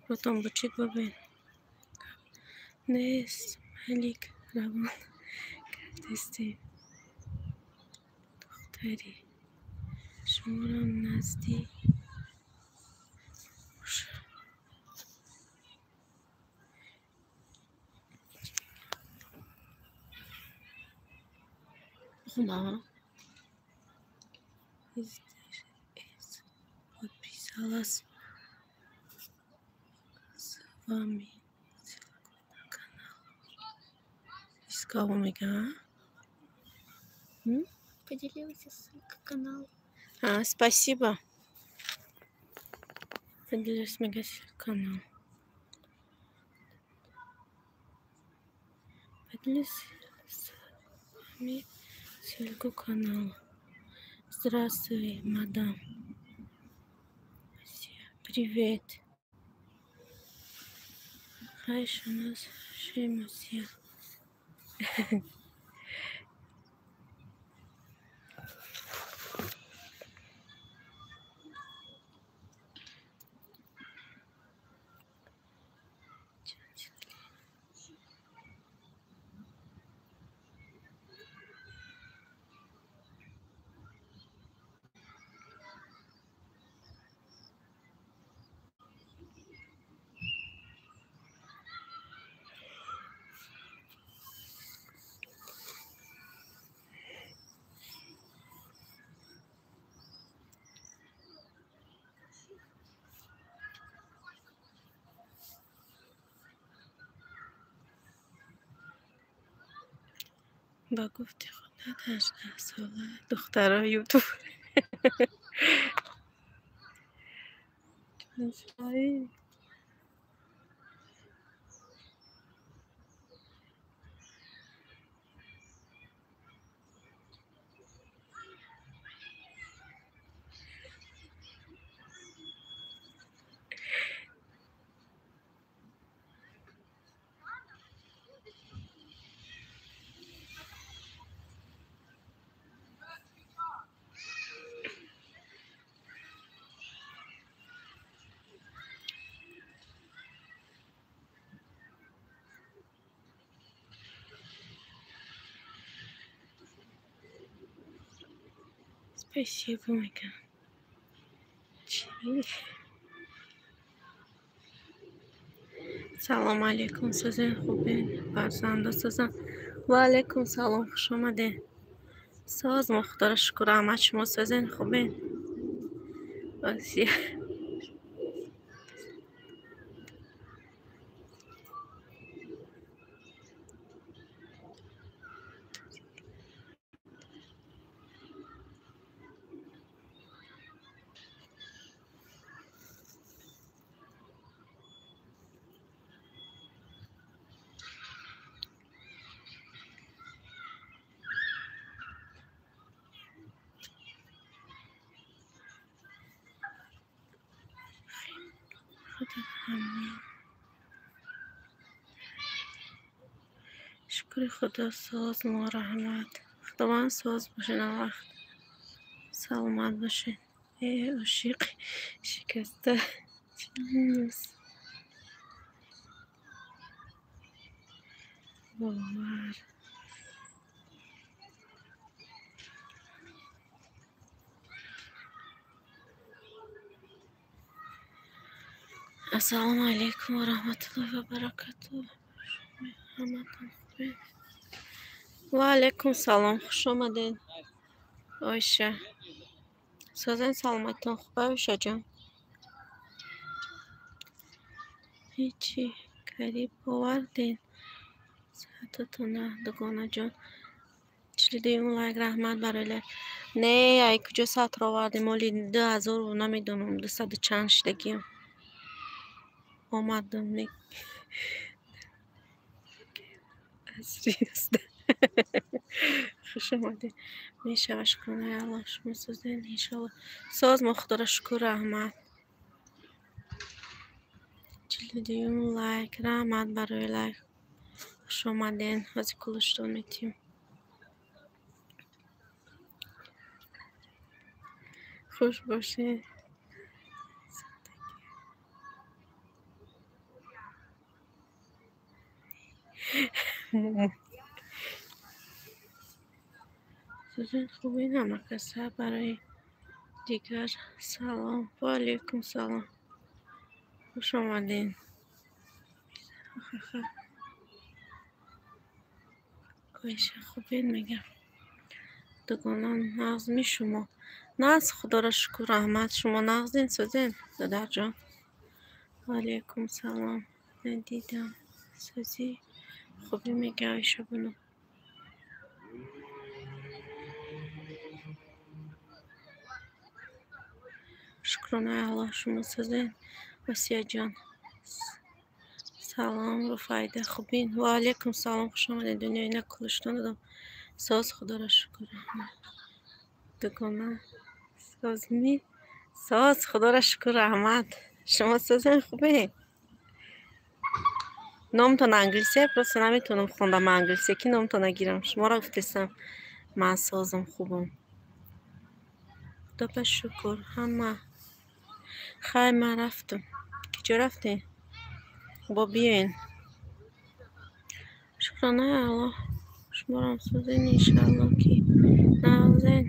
Рӯтон бучид бибин. Нест, Малик равон кардистем. Духтари шуморо назди боша. Бухонам. Подписалась с вами ссылку на канал. Из кого мега? Поделилась ссылкой канал. А, спасибо. Поделилась мега канал. Поделилась с вами Ссылку канала. Здравствуй, мадам. Привет. Хайш у нас шемусия. Ба гуфти худат 18 сола духтарои ютуб. Чанд? Спасибо, мегам. Чӣ? Салом алейкум, созен, хубен? Фарзандо созан? Ва алейкум салом, хуш омадед. Соз мо, худоро шукр, раҳмат, шумо созен, хубен? Осия. Шукри худо, соз мо, раҳмат. Худованд соз бошед, вақт саломат бошед. Э, ошиқи шикаста чист? Бовар. Ассалому алайкум ва раҳматуллоҳи ва баракатуҳ. Ҳаматон хубед? Ва алайкум салом, хуш омадед. Оиша. Созен, саломатон хуб, Оишаҷон? Ҳечи кариб овардед. Саататона, дугонаҷон. 42-юм лайк, раҳмат барои лайк. Не, ай куҷо саатро овардем? Оли 2000 намедонам, дусаду чанд шидагиам. Омадам, не. Асри Хуш омадед. Мешава, шукронаи Аллоҳ, шумо созен, иншолло. Соз мо, худоро шукр, раҳмат. 42-юм лайк, раҳмат барои лайк. Хуш омадед. Ҳозир кулуштон метиҳем. Хуш бошед. Созен, хубед ҳама каса? Барои дигар салом. Ва алайкум салом. Хуш омадед. Оиша, хубед мегам. Дугонон нағзми шумо? Нағз, худоро шукр, раҳмат. Шумо нағзен, созен, додарҷон? Ва алайкум салом. Надидам. Созӣ, хубӣ мега Оиша бону. Шукронаи Аллоҳ, шумо созен? Осияҷон. Салом, Руфайда, хубин? Ва алайкум салом, хуш омадед. Дунёи на кулуштон додам. Соз, худоро шукр, раҳмат. Дугона созми? Соз, худоро шукр, раҳмат. Шумо созен, хубе? Номтон англисия, просто наметавонам хондам англисия, ки номтона гирам. Шуморо гуфтесам, ман созам, хубам. Худо ба шукр, ҳама. Хай, ман рафтам. Куҷо рафтем? Бо биёен. Шукронаи Аллоҳ. Шуморам созен, иншааллоҳ, ки нағзен.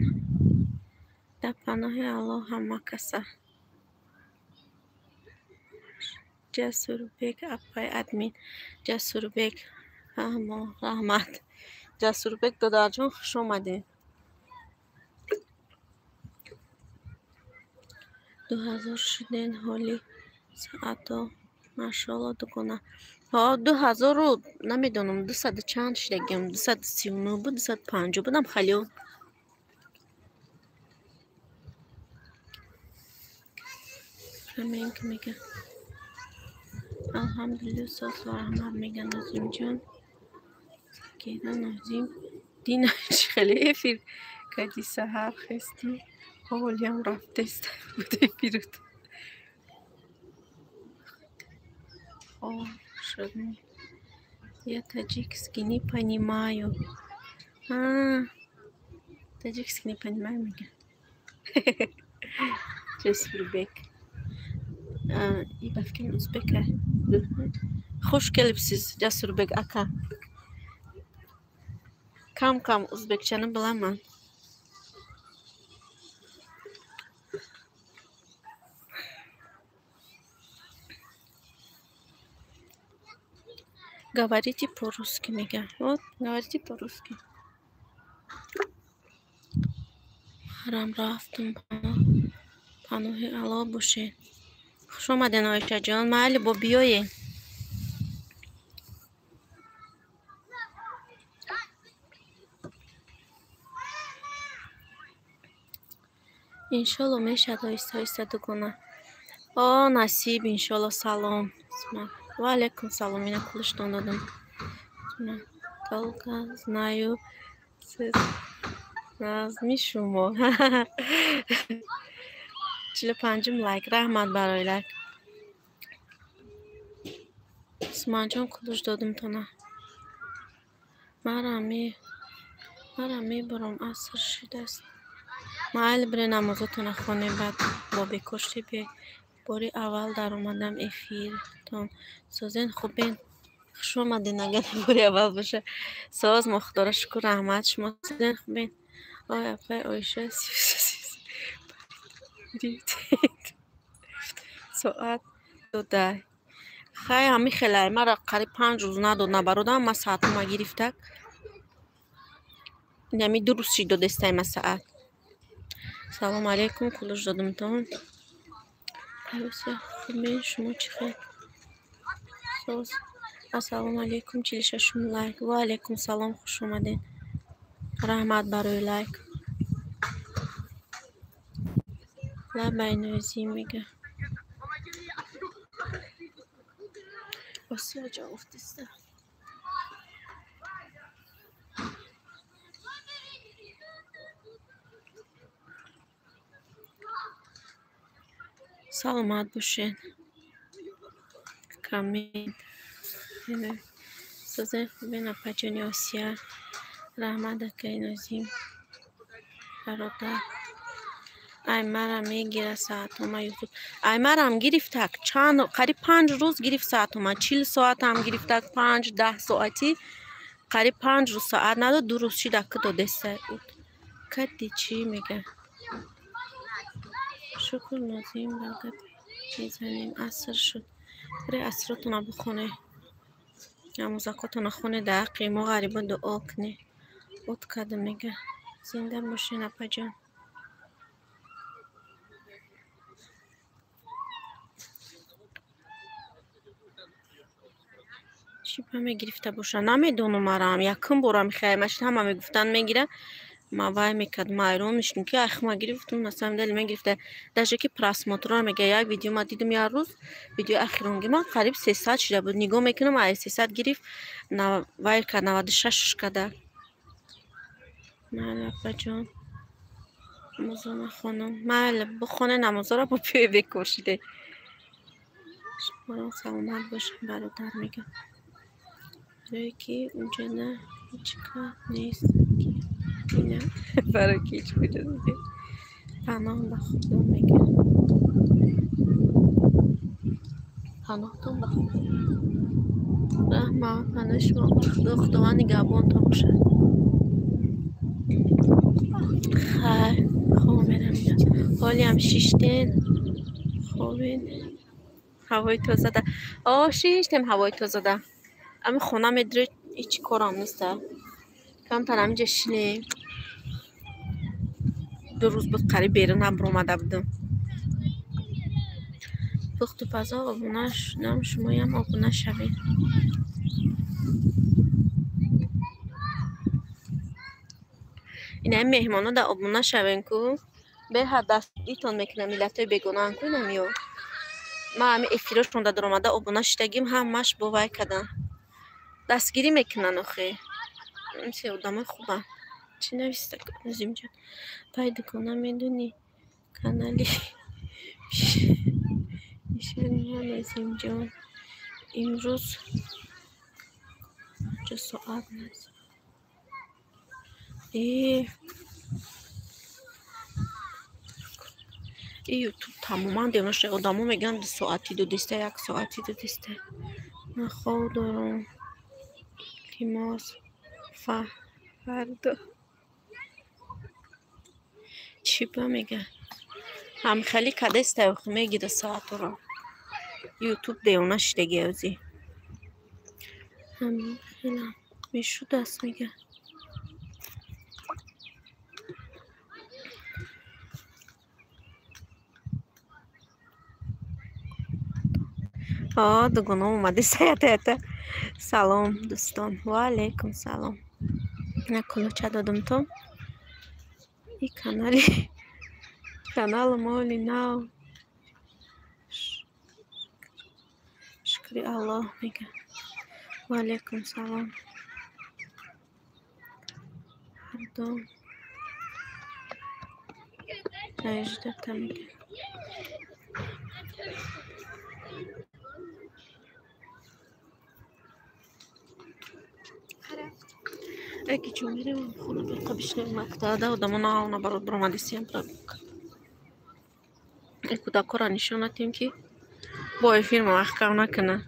Дар паноҳи Аллоҳ ҳама каса. Ҷасурбек апай админ. Ҷасурбек, ҳамо раҳмат. Ҷасурбек додарҷон, хуш омадед. 2000 шуден ҳоли соато. Машоалло, дугона. Ҳо, 2000-у намедонам, 200 чанд шудагиам, 239 буд, 250 будам халё. Ҳамин ки мега. Алҳамдулилло, соз ва раҳмат мега Нозимҷон. Сакина Нозим. Дина чӣ хеле эфир кади, саҳар хесту ҳолиам рафтест буд эфирут. Шуд. Я таджикский не понимаю. А, таджикский не понимаю, мега. Ҷасурбек. И ба фикри узбека. Хуш келибсиз, Ҷасурбек ака. Кам кам узбекчани bilaman. Говорите по-русски, мега. Вот, говорите по-русски. Ҳарам рафтам. Паноҳи Аллоҳ бошед. Хуш омаден, Оишаҷон. Майли, бо биёед. Иншолло мешавад оҳиста оҳиста, дугона. О, насиб, иншолло. Салом. Ва алайкум салом. Ина кулиштон додам. Только знаю назми шумо. 45-ум лайк. Раҳмат барои лайк. Усмонҷон, кулуш додумтона. Мара мебурам, аср шудааст. Майли, бире намозотона хонем, баъд бо бекошти биёед. Бори аввал даромадам эфиртон. Созен, хубен? Хуш омаден, агар бори аввал боша. Соз, мо худоро шукр, раҳмат. Шумо созен, хубен? Ой, апай Оиша, соат додай. Хай, ҳами хелай. Мара қариб 5 рӯз надод набародам, ма саатума гирифтак. Инами 2 рӯз шид додестай ма саат. Салом алейкум, кулуш додумтон. Аюся, хубен, шумо чӣ хел? Соз. Ассалому алейкум, 46-ум лайк. Ва алейкум салом, хуш омадед. Раҳмат барои лайк. Лабай Нозим мега. Осиё ҷавоб диста. Саломат бошед. Коммент. Созен, хубен, апаҷони Осия? Раҳмат, акаи Нозим. Бародар. Ай, мара мегира саатома Ютуб. Ай, марам гирифтак. Чанд қариб 5 рӯз гирифт саатома. 40 соатам гирифтак, 5-10 соати. Қариб 5 рӯз соат надод, 2 рӯз шид ака додеста. Кади чӣ мега? Шукр, Нозим, ба гап мезанем. Аср шуд. Бире асротона бихоне. Намозакотона хоне, дар ҳаққи мо ғарибо дуо кунед. От кардам мега. Зинда бошен, апаҷон. Чӣ ба мегирифта боша? Намедонам марам. Якум борам хаймашид, ҳама мегуфтанд мегира. Ма вай мекардам, ҳайрон мешудам, ки ах, ма гирифтум, на самом деле мегирифта. Даже ки просмотрро мега, як видео ма дидам як рӯз, видеои ахиронги ман қариб 300 шуда буд. Нигоҳ мекунам, ай 300 гирифт, вай кард 96 када. Майли, апаҷон. Намозо нахонам. Майли, бихоне намозоро бо пиёи бекор шиде. Шуморо саломат бошем, бародар мегӯям. Барое ки унҷа на ҳеҷ кас нест. Ина барое ки ҳеҷ куҷо нест. Паноҳ ба Худо мегӯям. Паноҳтон ба Худо. Раҳмат, паноҳи шумо ба Худо. Худованд нигаҳбонтон бошад. Хайр, хоб мерам. Ҳолиам шиштен. Хобед. Ҳавои тозада. О, шиштем ҳавои тозада. Ами хона медуре ҳеҷ корам неста. Камтар ҳаминҷа шинем. 2 рӯз буд қариб берун набаромада будам. Пухту пазо обуна шудам, шумоям обуна шавед. Инаи меҳмоно да обуна шавем ку. Беҳад дастгиритон мекунам миллатҳои бегонаан ку инам ё. Ман ҳами эфирошон да даромада обуна шидагим, ҳамаш бо вай кадан. Дастгирӣ мекунан охе. Се одамои хубанд. Чӣ нависта Назимҷон? Пай дукона медонӣ канали пишани Назимҷон. Имрӯз ча соат наст. И ютуб тамоман девона шуда. Одамо мегӯянд 2 соати додиста, 1 соати додиста. Ман хоб дорам. Илтимос, фардо. Чӣ ба мега? Ҳамхелӣ кадеста охи мегира соатро. Ютуб девона шидаги озӣ. Ҳамхелам мешудаст мега. О, дугоном омади саята. Салом, дӯстон. Ва алайкум салом. На кулуча додам то. И канали канал моли нав. Шукри Аллоҳ мега. Ва алайкум салом. Ҳардом. Наиждата мега. Эки чо мерем хона бирқа бишнем мактада одамо наона барот баромадисиям прогулка. Кӯдакҳоро нишон натем ки бо эфир маҳкам накунад.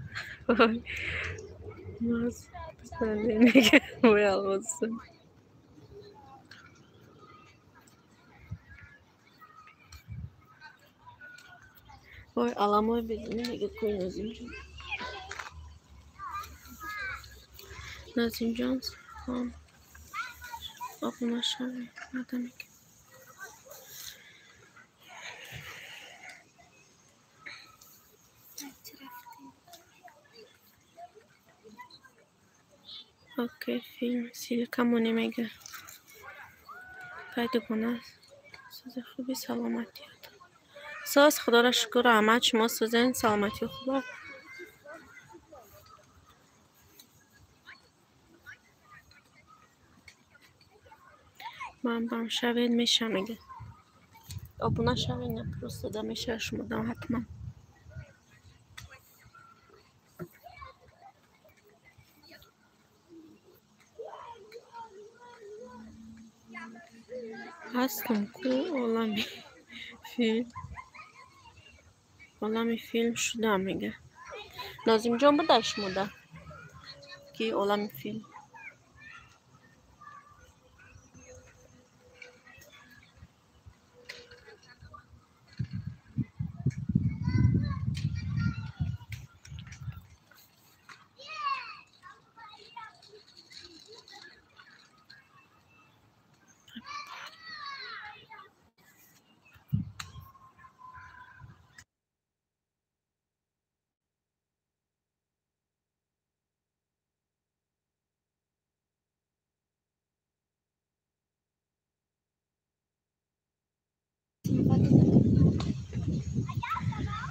Ой, алмоса. Ой, аламои безини мега кӯи Назимҷон. Назимҷон, салом. Обуна шавед, мадамик. Окей, филм силка моне мега. Пай дугона сӯзи хуби саломатият. Соз худоро шукр, раҳмат, шумо сӯзен саломатии хуба. Ман бам шавед меша мега. Обуна шавед, на просто да меша шумо дам ҳатман. Ҳастам ку олами филм. Олами филм шудам мега. Нозимҷон буда шумода? Ки олами филм.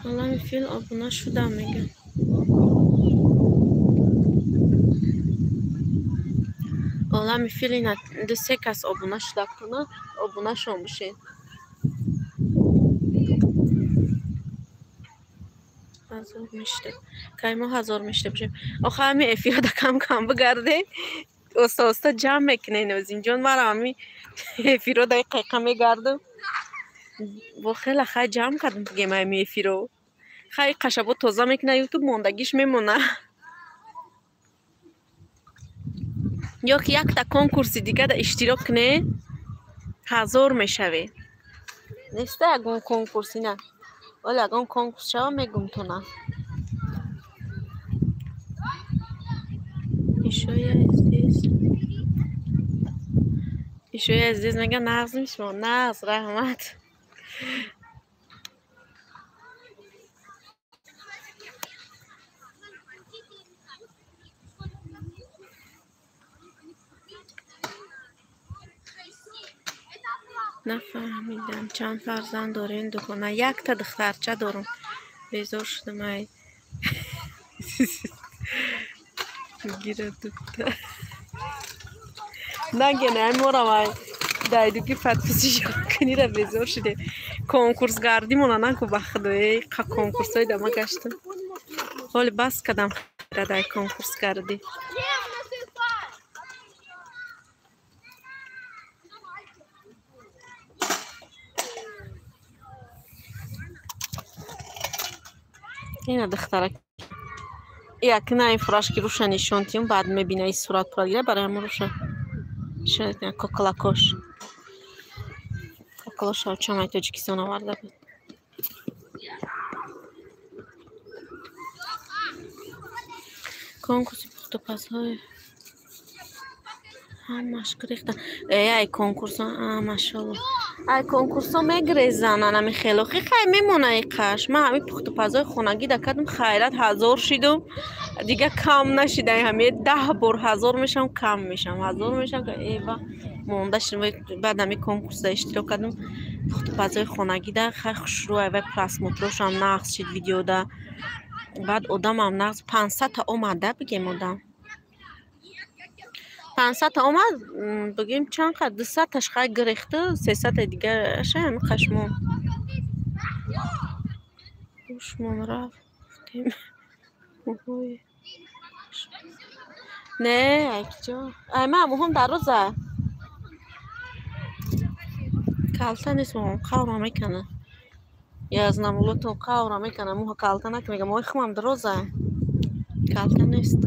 Олами фил обуна шудам мега. Олами филина ду-се кас обуна шудактона, обунашон бошед. Ҳазор мешуда. Кай мо ҳазор мешуда бошем. Охир ҳами эфирда кам-кам бигардем. Оста-оста ҷамъ мекунем Нозимҷон. Мара ҳами эфиро дай қайқа мегардам. Бо хела хай ҷамъ кардам бигем ҳами эфиро. Хай қашабо тоза мекуна ютуб мондагиш мемона. Ё ки якта конкурси дигада иштирок кунед, ҳазор мешавед. Неста ягон конкурси на. Оли ягон конкурс шава мегумтона. Ишои азиз. Ишои азиз мега нағз мишмо. Нағз, раҳмат. Нафаҳмидам чанд фарзанд дорем дукона. Якта духтарча дорум. Безор шудам ай. Гира духтар. Нагене ай морам ай. Дайдуги подписчик кунира безор шудем. Конкурс гардимона наку ба худо қа конкурсҳои дама гаштам. Ҳоли бас кардам дай конкурс гардӣ. Ина духтарак. Як на ин фурашки руша нишон тиюм, баъд мебина ин сурат пура гира барои ҳамон руша. Шояд на коколакош. Коколош очам ай Тоҷикистон оварда буд. Конкурси пухтупазҳои ҳамаш гирехта. Ай конкурсо, машалло. Ай конкурсо мегрезан анами хело. Хи хай мемона и қаш. Ман ҳами пухтупазҳои хонагӣ да кардам, хайрат ҳазор шидум. Дига кам нашида ҳами 10 бор ҳазор мешам, кам мешам. Ҳазор мешам, эва монда шидум. Баъд ҳами конкурсда иштирок кардам. Пухтупазҳои хонагӣ да хай хушрӯ ай вай просмотрошам нағз шид видеода. Баъд одамам нағз 500 та омада бигем одам. 500 та омад, бигем чанд қад 200 таш хай гирехту, 300 та дигараша ҳами қашмон. Гӯшмон рафтем. Муҳои. Не, акиҷо. Ай ман муҳом дароза. Калта нест муҳом, қавра мекана. Язнамулотон қавра мекана, муҳа калта накунем, мегам ой хумам дароза. Калта нест.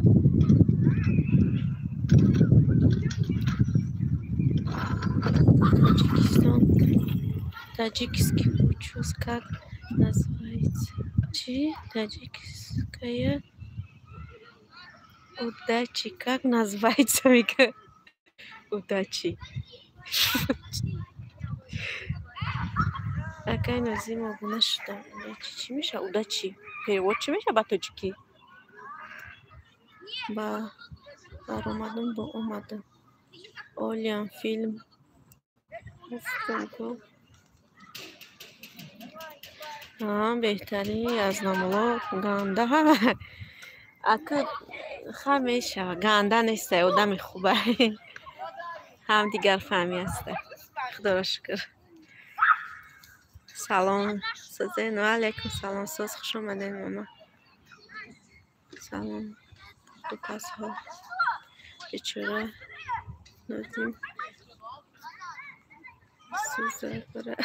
Таджикистан. Таджикский учёс как называется? Чи? Таджикская удачи. Как называется? Удачи. Акай Нозим обуна шудам. Удачи чӣ меша? Удачи. Перевод чӣ меша ба тоҷикӣ? Ба баромадам бо омадам. Олиам филм. Беҳтарин аз намуло ганда. Ака ха мешава. Ганда нестай, одами хубай. Ҳам дигар фаҳмӣ ҳастай. Худоро шукр. Салом созен. Ва алайкум салом. Соз хуш омадед мама. Салом дукасҳо. Бечора Нозим сӯза бара.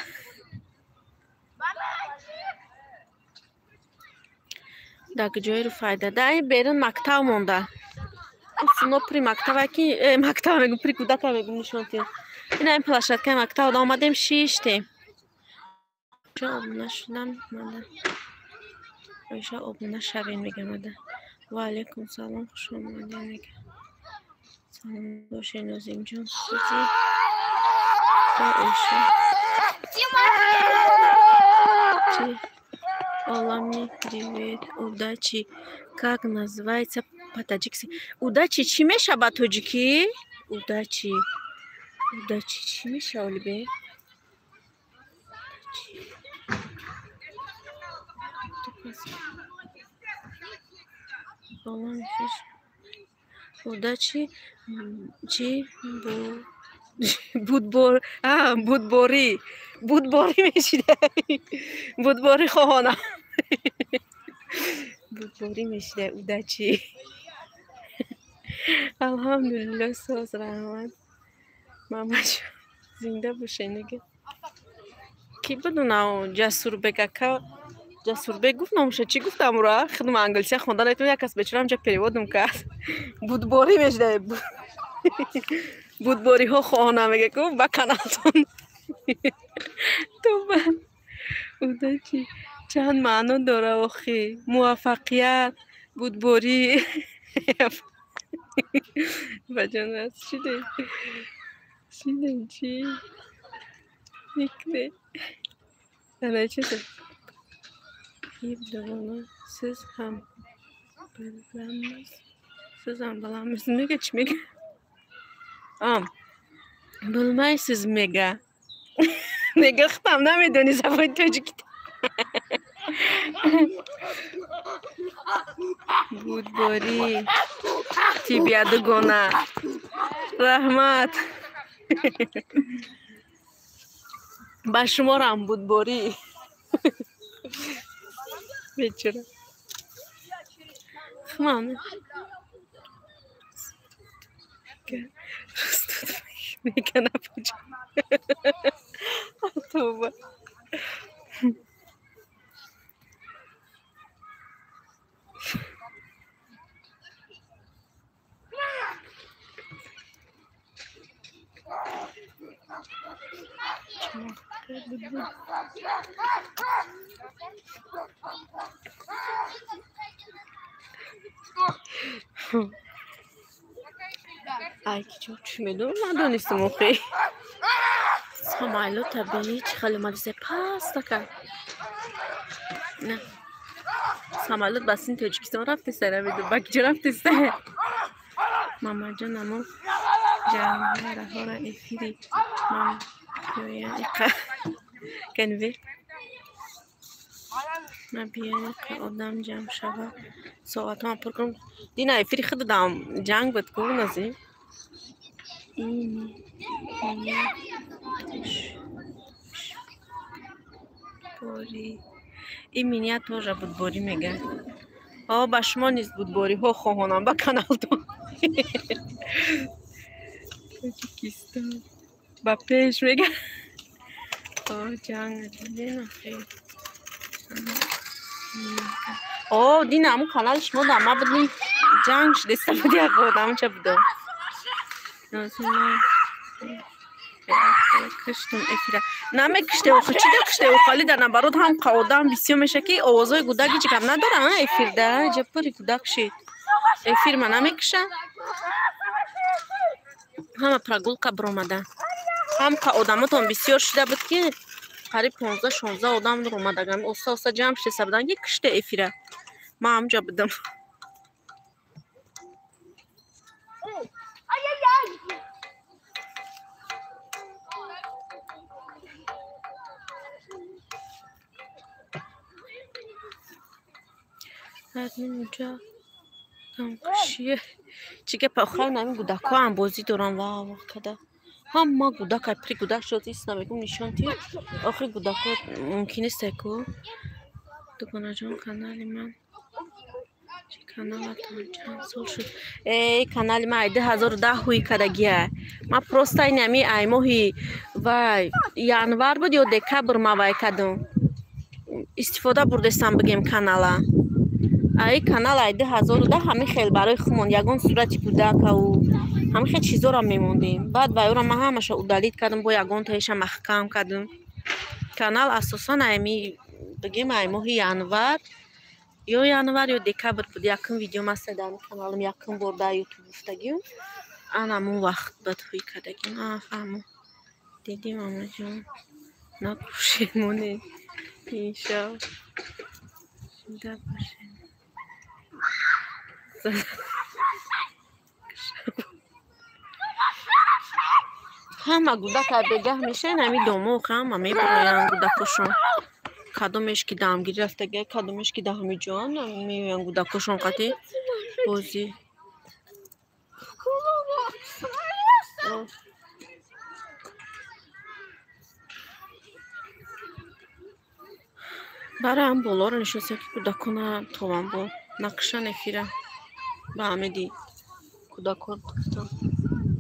Дар куҷои Руфайда? Дар ин берун мактаб монда. Суно при мактаба ки мактаб мегум, при кӯдака мегум нишон тиҳем. Ина ин площадкаи мактаб омадем шиштем. Чо обуна шудам мада. Оиша обуна шавем мегам мада. Ва алайкум салом, хуш омадед мегам. Салом бошед Нозимҷон. Сӯзи Оиша. Чи? Олами, привет, удачи. Как называется по-таджикски? Удачи чӣ меша ба тоҷикӣ? Удачи. Удачи чӣ меша, Олибе? Удачи чи будбор будборӣ будборӣ мешидай, будборӣ хоҳонам, будборӣ мешидай. Удачи. Алҳамдулилло, соз, раҳмат, мамаҷон, зинда бошед. Нега ки бидунав Ҷасурбек ака, Ҷасурбек гуфт номуша чӣ гуфт амура? Худма англисия хонда наметавонам, як кас бечора ҳамҷа переводум кард. Будборӣ мешидай, будбориҳо хоҳонам, мега ку ба каналтон. Тоба, удачи чанд маъно дора охи: муваффақият, будборӣ. Баҷон, раст шиде, шиде, чӣ никне ана чизе. Siz ham bilamiz, siz ham bilamiz. Mega chi mega? Bilmaysiz mega. Мега худам намедони забони тоҷикӣ. Будборӣ тибя, дугона, раҳмат, ба шуморам будборӣ. Бечора хман мега напаҷа. Тоба. Ай, ки чо чӣ медонам, надонистам охи. Самайло табиӣ чӣ хеле омадисе пастака. На. Самолёт ба сини Тоҷикистон рафтеста, намедонам ба киҷо рафтеста. Мамаҷон, амо ҷавҳараҳора эфири ман биёян иқа канве ма биёян иқа одам ҷамъ шава, соатҳоам пур кунам. Дина эфири худ дам ҷанг буд ку назим. Бори и меня тоже будборӣ мега. О, ба шумо низ будбориҳо хоҳонам ба каналтон. Тоҷикистон ба пеш мега. О, ҷанг диден охи. О, дина ҳамун канали шумо дар ма будем, ҷанг шудеста буд, як одамча буда. Киштум эфира. Намекиште охи, чӣ да киште охали дар наоборот ҳам одам бисёр меша ки овозҳои гудак ҳеҷ гап надорам эфирда, ҷа пури гудак шид. Эфир ма намекиша. Ҳама прогулка биромада. Ҳам одамотон бисёр шуда буд ки қариб 15-16 одам омадаган. Оста оста ҷамъ шудеста будан ки киште эфира. Ман ҳамҷа будам. Чӣ гап охай, нами гудакҳо ҳам бозӣ дорам. Ва када ҳама гудак ай при гудак шуд, ис намегум нишон ти. Охири гудакҳо мумкин нест ку. Дугонаҷон, канали ман чӣ, каналатон чанд сол шуд? Эй, канали ман ай 2010 ҳуй кардагия. Ман просто ин ами ай моҳи вай январ буд ё декабр ма вай кардам. Истифода бурдестам бигем канала. Ай канал ай 2010 ҳамин хел барои хумон ягон сурати кӯдакаву ҳамин хел чизоро мемондем. Баъд ба ёро ман ҳамаша удалить кардам, бо ягон таиша маҳкам кардам. Канал асосан ами бигем ай моҳи январ ё январ ё декабр буд. Якум видео маста дар каналам, якум бор дар ютуб гуфтагим. Ан ҳамон вақт бад ҳуй кардагим. А фаҳмо. Дидӣ, мамаҷон, напӯшед монед. Иншоалло. Зинда бошед. Ҳама гудак бегаҳ мешаванд, ҳами домо ҳама мебароянд гудакошон. Кадомеш ки дамгирӣ рафтага, кадомеш ки дар ҳами ҷоан меоянд гудакошон қати бозӣ. Барои болоро нишастем, ки кӯдакона тован бо нақшан эфира ба ҳамиди кӯдакон гуфтам.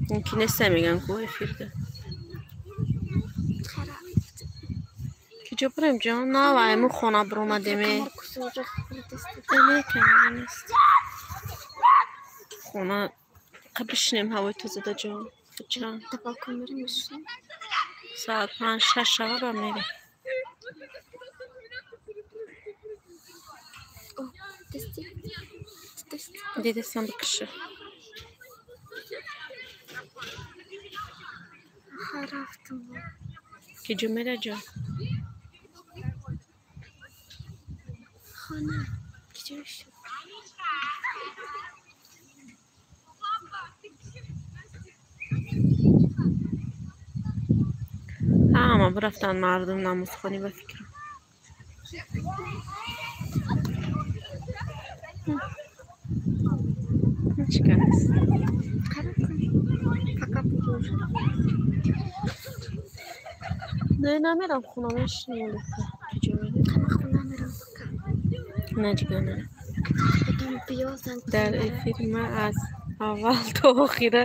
Мумкин нест, меган ку эфирда. Киҷо бурем, ҷон? На, вайму хона буромадеме. Нест. Хона бишинем ҳавои тозада, ҷон. Чанд? Да балкон мерем, мешинем. Соат 5-6 шава ба мерем. Дидастам, бикиша. Рафтам. Киҷо мера, ҷон? Хона. Киҷо шуд? Ҳама бирафтанд мардум намозхонӣ, ба фикрам. Чикар нест. Не, намерам хона, мешинем. Киҷо мерем? Хона мерам. На, ҷигар, нарам. Дар эфири ман аз аввал то охира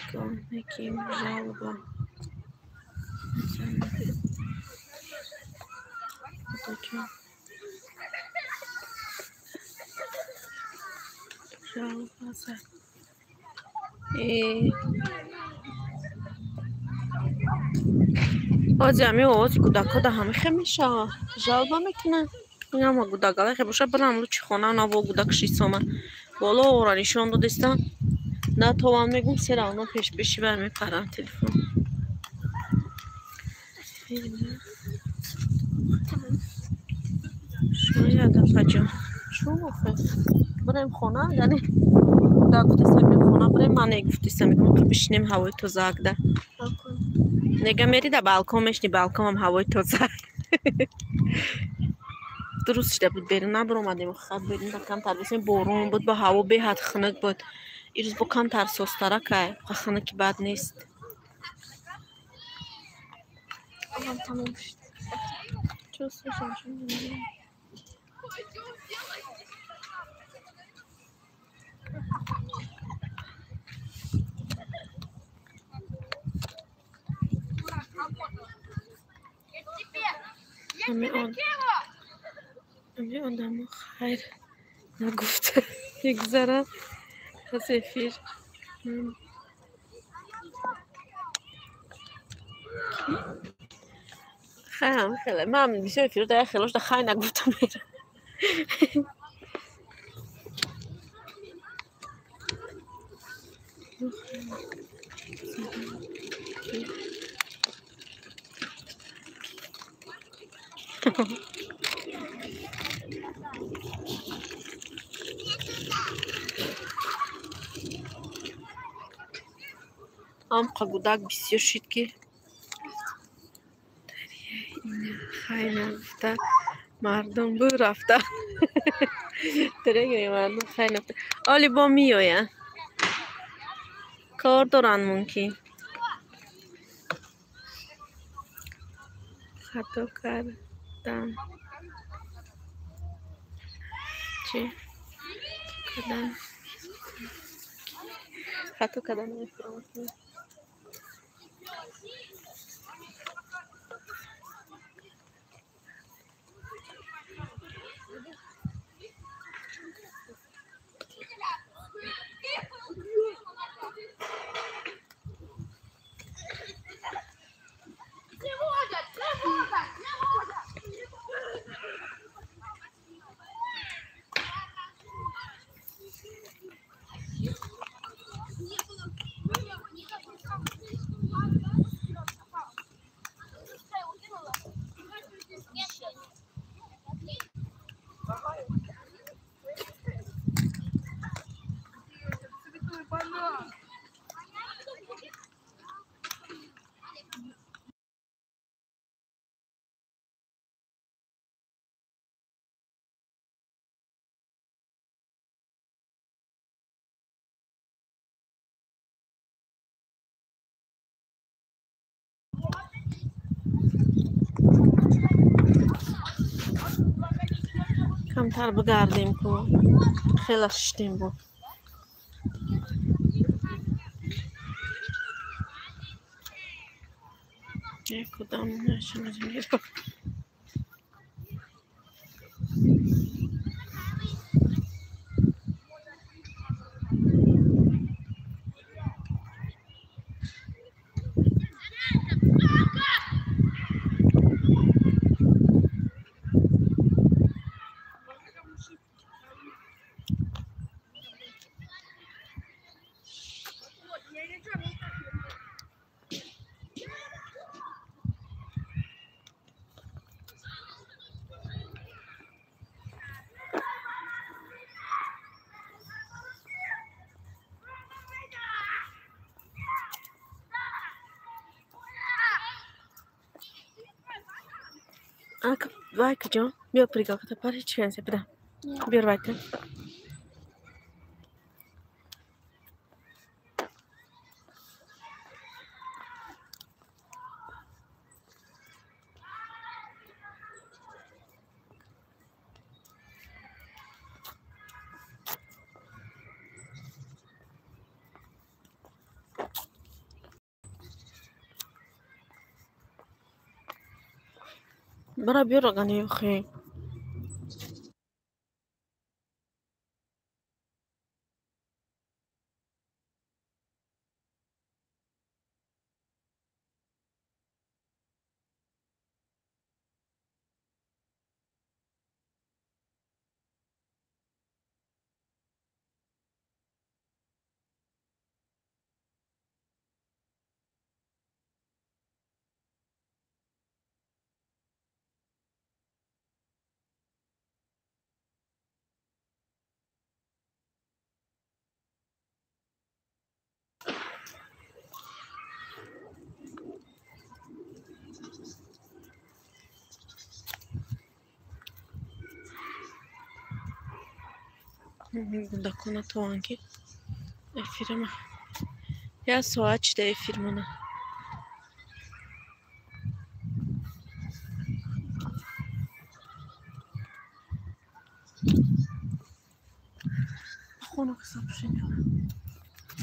бегонагим жалоба Худоҷон, жалоба зад. Ҳози ҳами овози кӯдакҳо да ҳами хе мешава. Жалоба мекунанд. Инама гудагале хе боша, бирам лучи хона наво гудак шисома. Боло ора нишон додистам. На тован мегум, се равно пешпеши бар мепарам телефон. Шояд, апаҷон. Чун охе? Бирем хона, яъне кӯдак гуфтеста бирем хона, бирем, ман гуфтеста мегум, ки бишинем ҳавои тоза агда. Нега мери да балкон мешни, балконам ҳавои тоза. Дуруст шида буд, берун набаромадем, хат берун да камтар бисем, борон буд, ба ҳаво беҳад хунук буд. Ирӯз бо камтар созтаракай, хунуки бад нест. Овам тамом шуд. Чо сошам шуд? Ҳами одамо хайр нагуфта мегузаранд аз эфир. Хайр, хеле. Ман бисёр эфирро дар як хелош да хайр нагуфта мерам. Амқа гудак бисёр шид, ки хайр нагуфта мардум бурафта. Дареги мардум хайр нагуфта. Оли бо меоянд. Кор доранд мумкин. Хато кардам. Чӣ? Кардам. Хато кардам, намефаҳмам. Камтар бигардем ку. Хела шиштем бу. Як одам нашунидем. Вайка ҷон, биё пригавката пари ченсе буда. Биёр вайка. Бара биёр ғани охи. Гудакона туанки эфирама. Я соат чида эфирмона. Хона сообщение.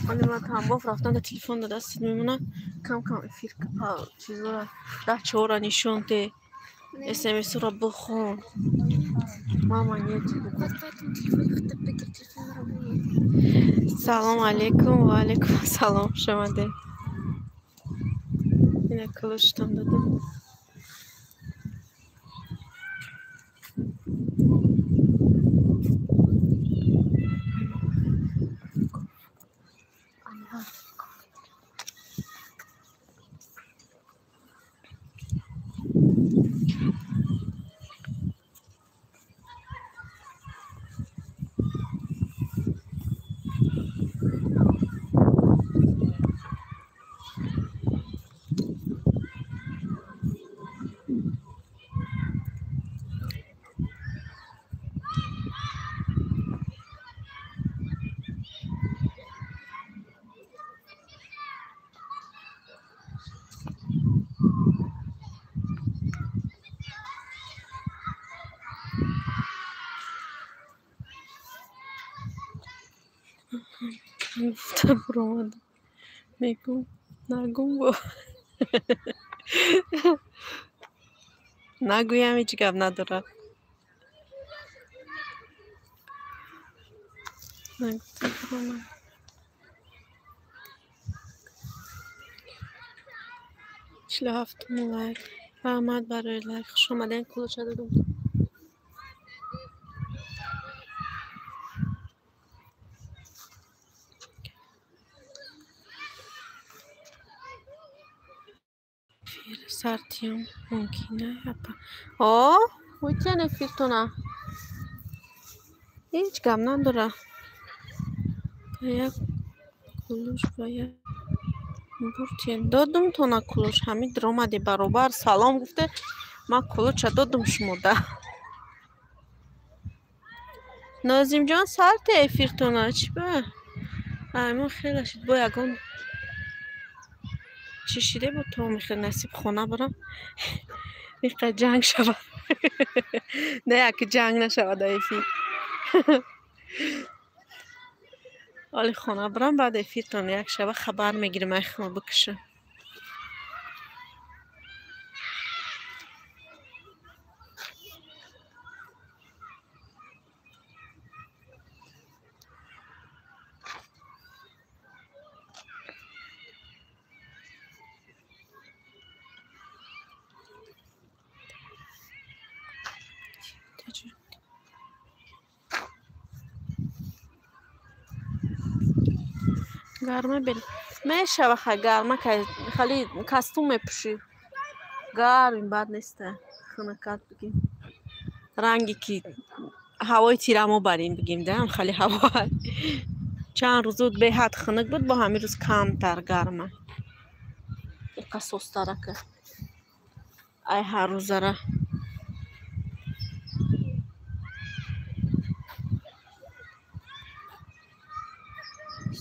Али ма тамбов рафтан да телефон да даст мемона. Кам кам эфир чизора да чора нишон те. СМС-ро бихон. Мама нет. Салом алейкум, ва алейкум салом, шомаде. Ина кулуштам додам. Гуфта буромадам. Мегум, нагум бо. Нагӯям ҳеҷ гап надорад. Нагуфта буромадам. 47 лайк. Раҳмат барои лайк. Хуш омадем, кулоча додум. Сартиям мумкин апа. О, уйтян эфиртона. Ҳеҷ гап надора. Ба як кулуш ба як буртен. Додум тона кулуш. Ҳамин омади баробар салом гуфте. Ман кулуча додум шумода. Нозимҷон сарти эфиртона чӣ ба? Аймон хеле шид бо ягон чӣ шиде бо то мехел насиб хона барам. Иқа ҷанг шавад. Не, яки ҷанг нашавад дар эфир. Оли хона бирам, баъд эфиртон як шаба хабар мегирам, ай хама бикушам. Гарма бел мешава, ха гарма, хали костюм мепӯшӣ. Гарм бад неста, хунукат бигим. Ранги ки ҳавои тирамо барин бигим да, хали ҳаво. Чанд рӯз буд беҳад хунук буд, бо ҳамин рӯз камтар гарма. Иқа состарака. Ай ҳар рӯзара.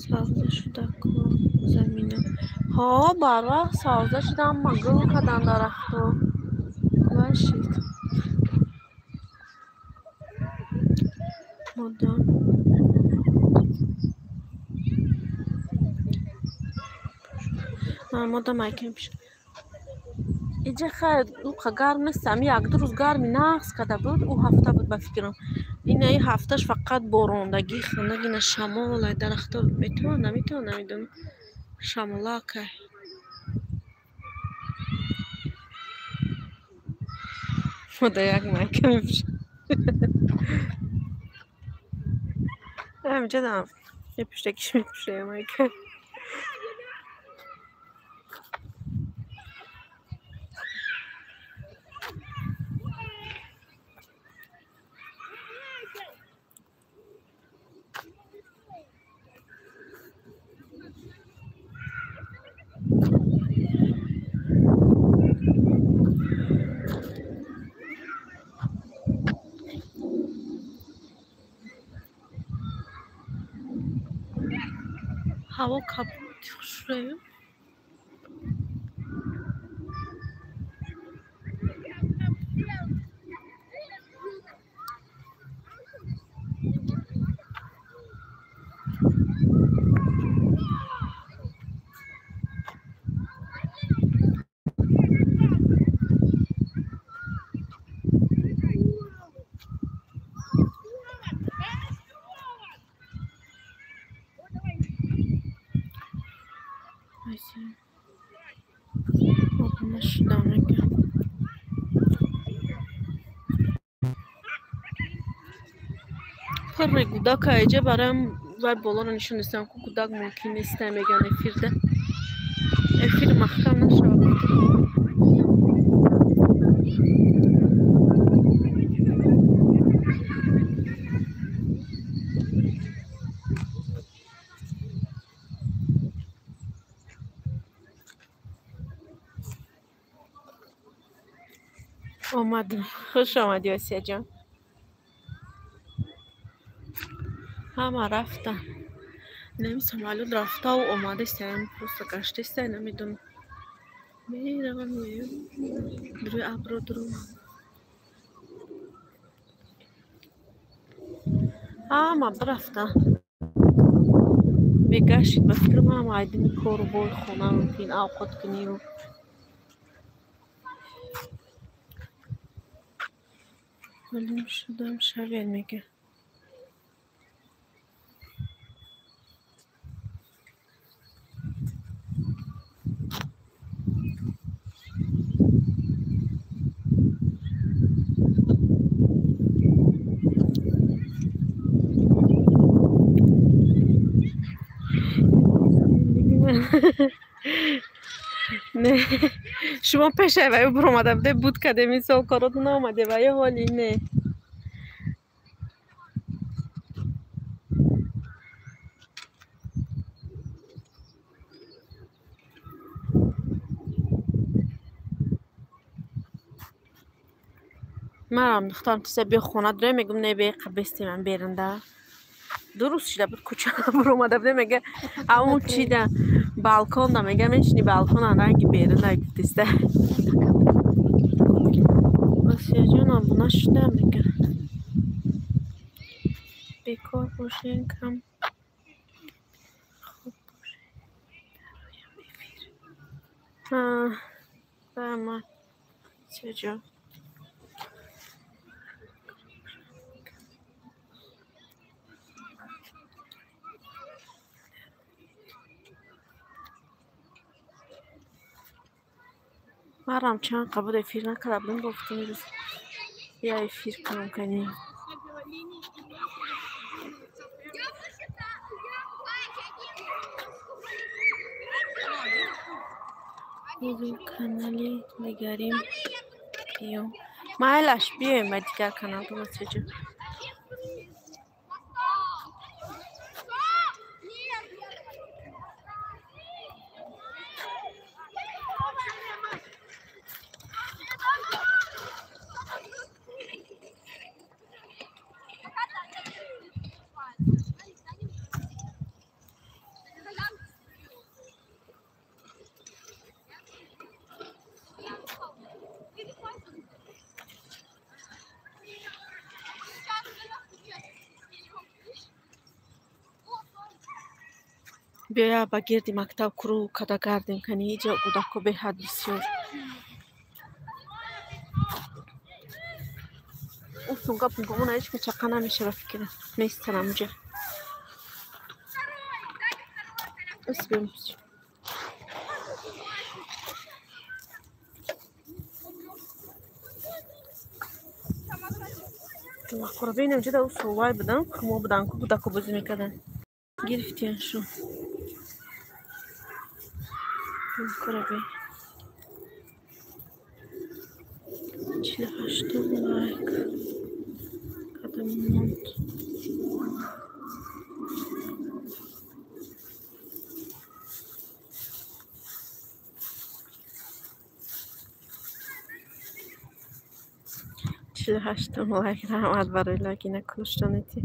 Савза шуда ку замина. Ҳо, барвақт савза шуда, амма гул кадан дарахту. Вай шид. Модам. Модам айкем пиш. Иҷа хай уқа гарм нест, ами як-ду рӯз гарми нағз када буд, ӯ ҳафта буд ба фикрам. Ина и ҳафташ фақат борондагӣ, хунук, ина шамол, ай дарахто метавон, наметавон, намедонам. Шамолакай. Мода як майка мепӯшам. Ҳаминҷа дам мепӯштакиш мепӯшам майка. Ҳаво кабуди хушрӯю. Пурри гудака эҷа бароям вай болоро нишон нестам, ку гудак мумкин неста, меган эфирда. Эфир маҳкам нашавад. Омадам. Хуш омадӣ, Осияҷон. Ҳама рафта. Нами самолёт рафтаву омадастаям, просто гаштаста, намедонам. Меравам, меоям. Рӯи абро дуромам. Ҳама бирафта. Бегашид ба фикрам ҳама айдини кору бори хона мумкин авқот кунию. Маълум шудам шавед мега. Не, шумо пешай ваю биромада буде, буд кардем мисол коротон наомаде ваю ҳоли не. Манам духтарам тиза биё хона дурем, мегум не бе қабести ман берунда. Дуруст шида буд кӯча биромада буде, мега аун чида Балкон да мега мешини балкон ранги берина гуфтиста. Осияҷон обуна шуда мега. Бекор бошен кам хуб бошен. Дароям эфир. Ҳа, раҳмат. Осияҷон. Марам чанд қабул эфир накарда будам, гуфтам имрӯз я эфир кунам кани. Бозу канали дигарим биём. Майлаш биёем ба дигар канал Осияҷон. Биёя ба гирди мактаб куру када гардем кани иҷо кӯдако беҳад бисёр. Ӯ сумка пункомона ҳеч ка чақа намешава фикрам. Местанам уҷа. Ус биём. Ҷумъақора бинем ҷуда ӯ сувай будан, хумо будан, ку кӯдако бозӣ мекардан. Гирифтияншон. Кораби. 48 лайк. Кадам монд. 48 лайк. Раҳмат барои лайки накунуштонети.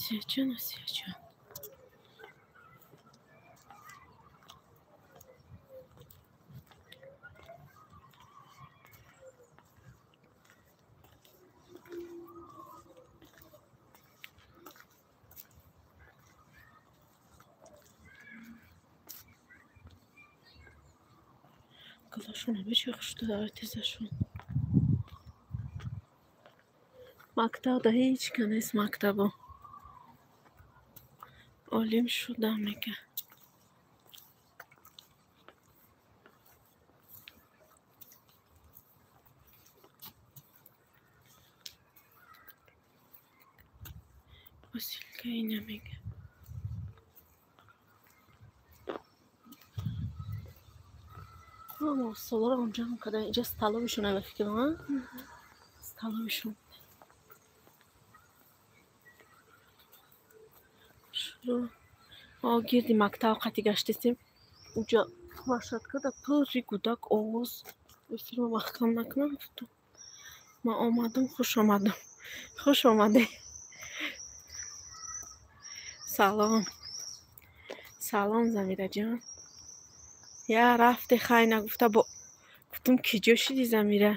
Осияҷон, Осияҷон. Гулашон ҳамечи хушдуда тезашон. Мактабда ҳеҷ ка нест мактабо. Олим шуда мега. Посилка ина мега. Ама столаро ҷамъ карда инҷа столовишон ай ба фикрам, а? Столовишон. Шуро мо гирди мактаб қати гаштистем. Уҷа площадкада пурри кӯдак овоз. Эфирро маҳкам накунам гуфтам. Ман омадам, хуш омадам. Хуш омадед. Салом. Салом Замираҷон. Я рафте хай нагуфта бо гуфтам ки ҷо шиди Замира?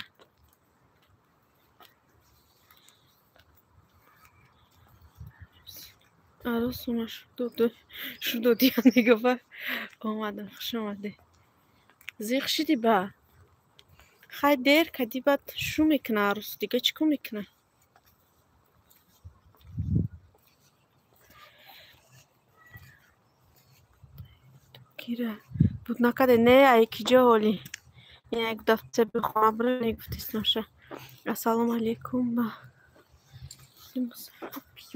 Арӯсона шудодия мегуфа. Омадам, хуш омадед. Зиқ шиди ба? Хай дер кади баъд шу мекуна арӯс, дига чӣ кор мекуна? Кира буд накарде не ай ки ҷо ҳолӣ? Як дафта бихона бирем мегуфтистамша. Ассалому алайкум ба.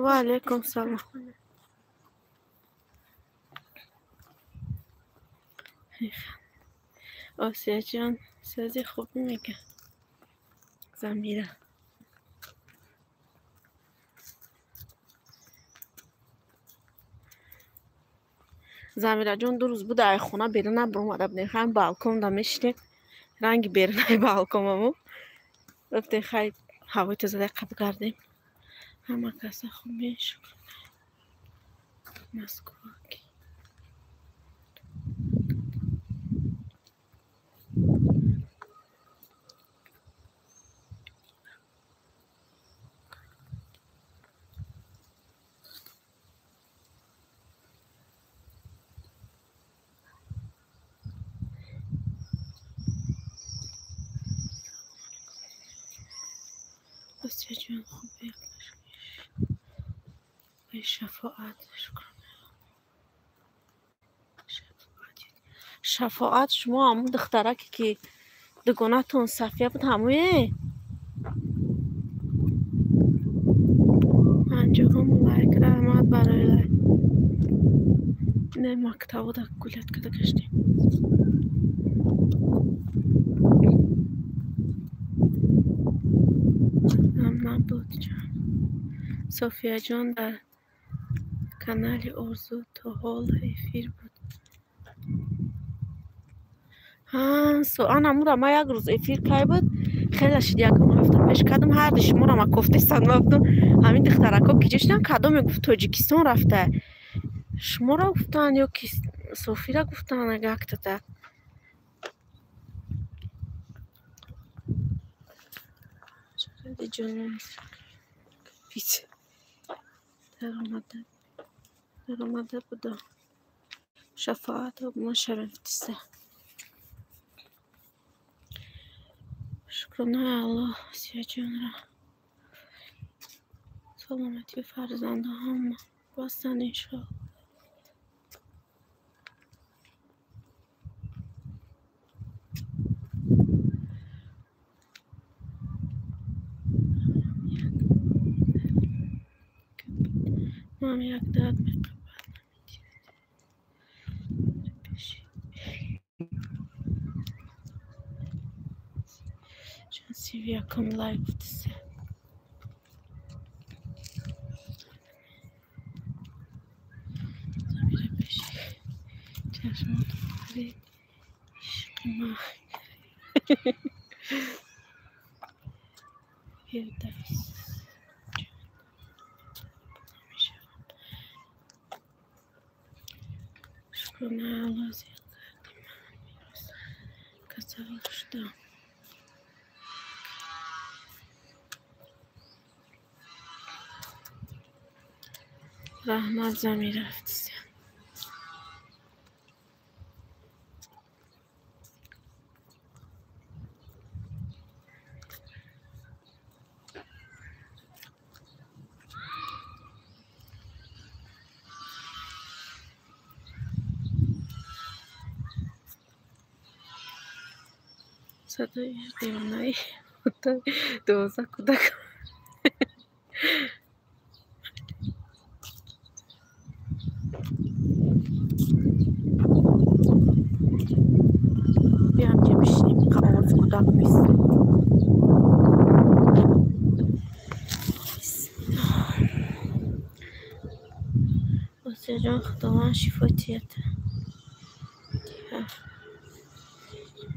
Ва алайкум салом. Осияҷон сази хуб мега. Замира. Замираҷон ду рӯз буда ай хона берун набаромада будем. Ҳам балконда мешидем. Ранги берунаи балконаму. Гуфтем хай ҳавои тоза қаб гардем. Ҳама каса хубе, шукр. Москва. Осия ҷон, хубе, шафоат, шукр. Шафоат, шумо ҳамун духтараке ки дугонатон Сафия буд, ҳамуе? 50-ум лайк, раҳмат барои лайк. Не, мактабода гулят када гаштем. Набуд ҷон. Софияҷон, дар канали Орзу то ҳол эфир буд. Ана амура ма як рӯз эфир кай буд, хеле шид, ягон ҳафта пеш кардам, ҳарди шуморо ма кофтестан гуфтам, ҳамин духтарако ки ҷо шидан, кадоме гуфт Тоҷикистон рафта. Шуморо гуфтанд ё ки Софира гуфтанд, яктата. Ҷонам даромада буда. Шафоат обуна шавем фтиса. Шукронаи Аллоҳ, Осияҷонра. Саломатии фарзандо ҳама бастанд, иншоалло. Мам як дард меқабад. Ҷон, 31-ум лайк гуфтисе. Замира пеши чашмотон парид. Ишқи ман. Фирдавс. Шукронаи Аллоҳ, зиқ карди ман мерос касал шудам. Раҳмат, Замира рафтисе. Садои девонаи 12 кӯдак. Биям ҷа бишинем, овози кӯдак нест. Осияҷон, Худованд шифо диҳад.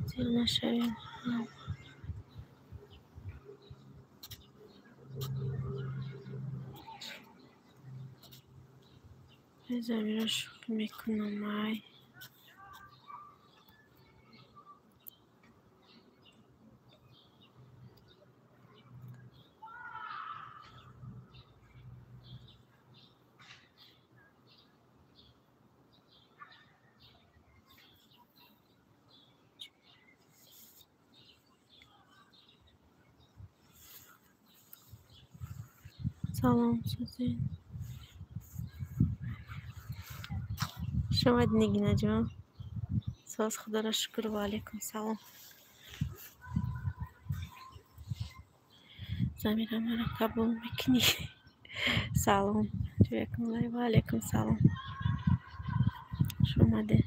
Зил нашавем. Замира, шӯхӣ мекунам ай. Салом, Сузин. Шомад, Нигинаҷон. Соз, Худоро шукр, ва алайкум салом. Замира, маро қабул мекунӣ? Салом. Ва алайкум салом. Хуш омадед.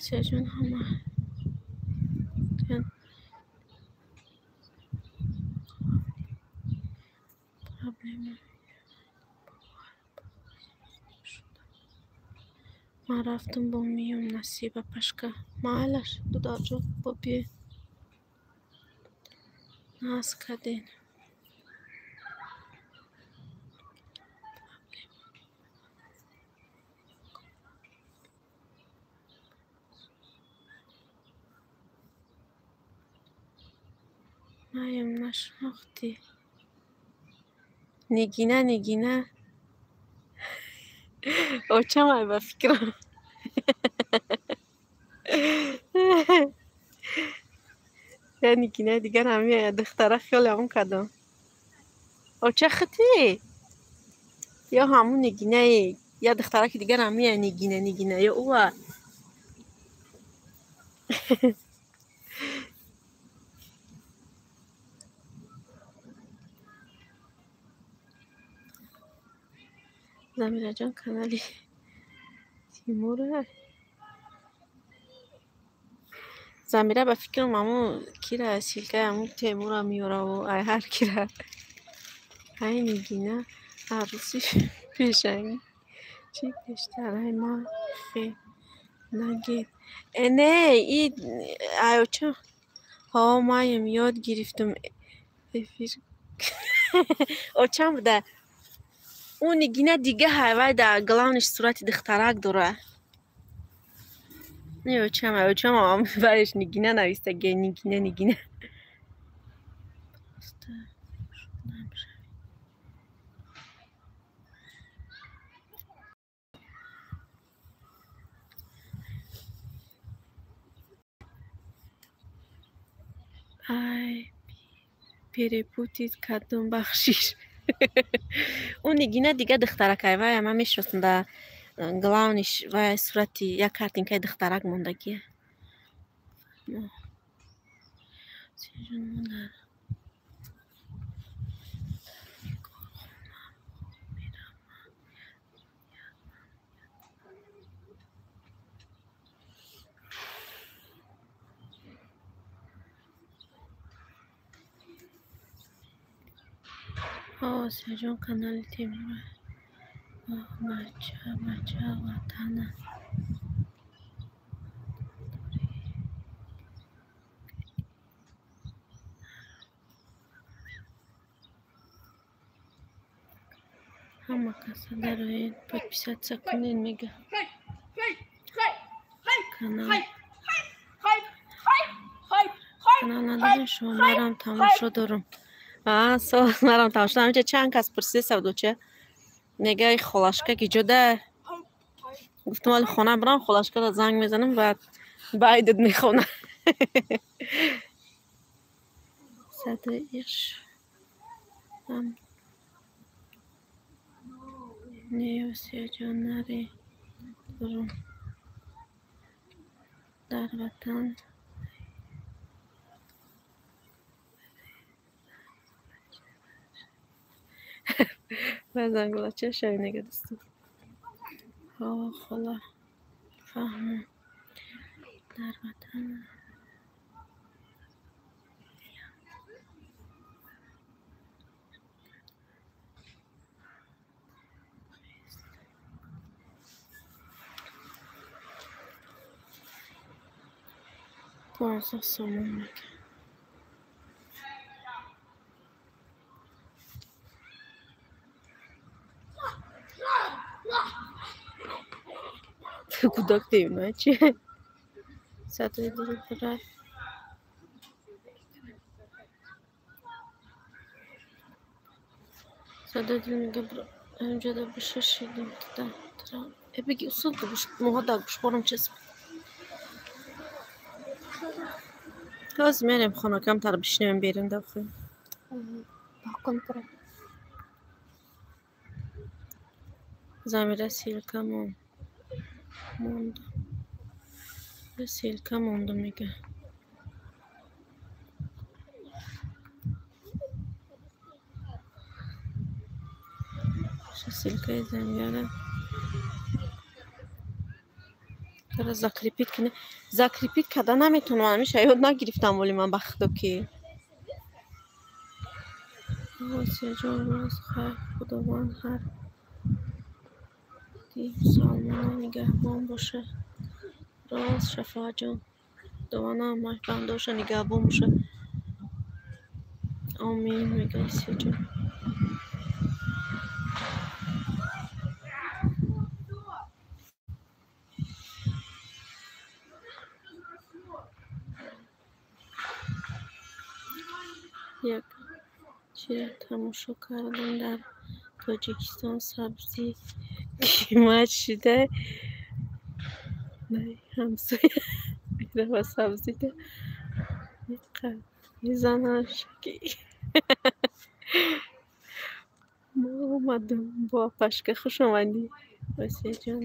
Сиёҷон, ҳама проблема. Ман рафтам бо миём Насиба пашка. Майлаш, дударҷон, бо биё. Наз карден. Маям нашинохтӣ. Нигина, Нигина. Очамай ба фикрам. Я Нигина дигар ҳамия духтара хеле ҳамон кардам. Оча хити? Ё ҳамун Нигинаи, я духтараки дигар ҳамия Нигина, Нигина, ё ӯа. Замираҷон канали Тимура. Замира ба фикрам ҳамун кира силкаи ҳамун Темура меораву ай ҳар кира. Ай Нигина арӯси пешангӣ чӣ пештар ай ма хе нагед. Э не и ай оча ҳо маем ёд гирифтам эфир. Очам буда. Ӯ Нигина дига ҳайвай да главниш сурати духтарак дора. Не очам, очам бареш Нигина нависта ге Нигина, Нигина. Ай перепутит кардум бахшиш. Ӯ Нигина дига духтаракай вай ман мешиносам да главниш вай сурати як картинкаи духтарак мондагия. Осиёҷон канали Темура. Бача, бача, ватана. Ҳама каса дароед, подписаться кунед мега. Канал. Канал надорем шумо, марам тамошо дорам. Сол марам тамошо дорам. Ҳаминҷа чанд кас пурсида савдоча. Мега и холашка ки ҷода. Гуфтам ҳоли хона бирам, холашкара занг мезанам, баъд байдед мехона. Садои иш ам не Осиёҷон наре дорам. Дар ватан Занглача шай нега дӯстон. Ҳо хола фаҳмам. Дар ватан 15 сомон мега. Кӯдак девона чи? Садои дуруд рафт. Садои дил мега ҳамҷода бишашидим туда. Э беги усул моҳа дар гӯшборам часп. Ҳозир мерем хона камтар бишинем берем давхӯем. Балкон пура. Замира ссылка монда. Ссылка монда мега. Ссылкаи Замира. Тара закрепить кунӣ. Закрепить карда наметавонам, ҳамеша ёд нагирифтам вале ман ба худо ки. Осиёҷон роз хайр, Худованд ҳар Мусалмона нигаҳбон боша. Рост, Шафоатҷон. Худованд ҳамаи бандаоша нигаҳбон боша. Омин, мега Исиёҷон. Як чиро тамошо кардам, дар Тоҷикистон сабзӣ қимат шуда. Ҳамсоя мерава сабзида мезанад, ки мо омадем бо апашка. Хуш омадӣ, Осияҷон.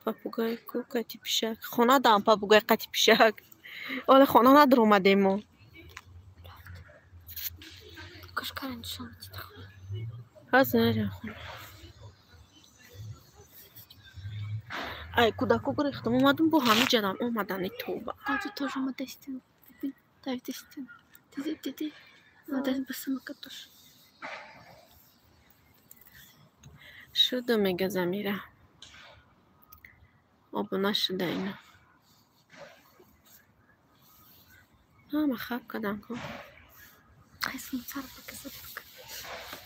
Попугай ку кати пишак. Хона дам попугай қати пишак. Оле хона надаромадем мо. Кошкара нишон медиҳад. Ҳаз нарем хона. Ай, кӯдако гурехтам, омадам бо ҳамин ҷадам омадани тоба. Там тут тоже омадастин. Давидастин. Диди, диди. Омадаст ба самокат тоже. Шуду, мега Замира. Обуна шуда ина. Ҳама хаб кардам ку. Ай, сансар показать пока.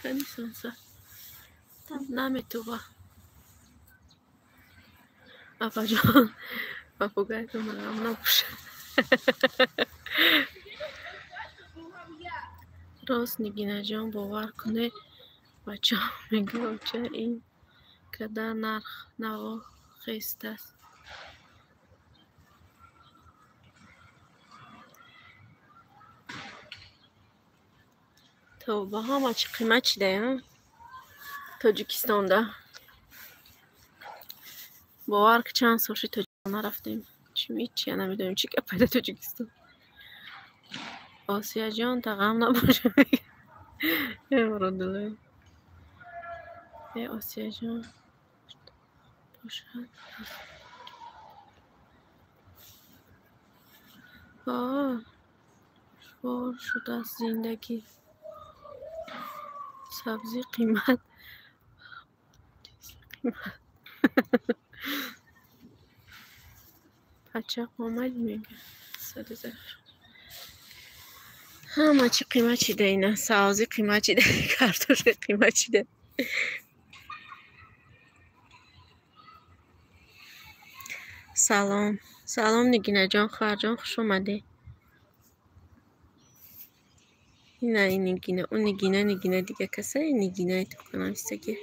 Кани сансар? Наметува. Апаҷон, попугайтон ғам набошад. Рост, Нигинаҷон, бовар кунед, бачаам мегӯяд: оча, ин кадар нарх наво хестааст. Тавба, ҳама чӣ қимат шидая Тоҷикистонда. Бовар ки чанд сол шуд Тоҷикистон нарафтем. Ҳичия намедонем чӣ гап пайда Тоҷикистон. Осияҷон, та ғам набошад. Э, Муродулло. Э, Осияҷон. Бошад. Душвор шудааст зиндагӣ. Сабзӣ қимат. Қимат. Пачақ омадӣ, мега. Ҳама чӣ қимат шида ина. Сабзӣ қимат шида, картошка қимат шида. Салом. Салом, Нигинаҷон, хоҳарҷон, хуш омадед. Ина ин Нигина, ӯ Нигина, Нигина дига каса, Нигинаи туканавистагӣ.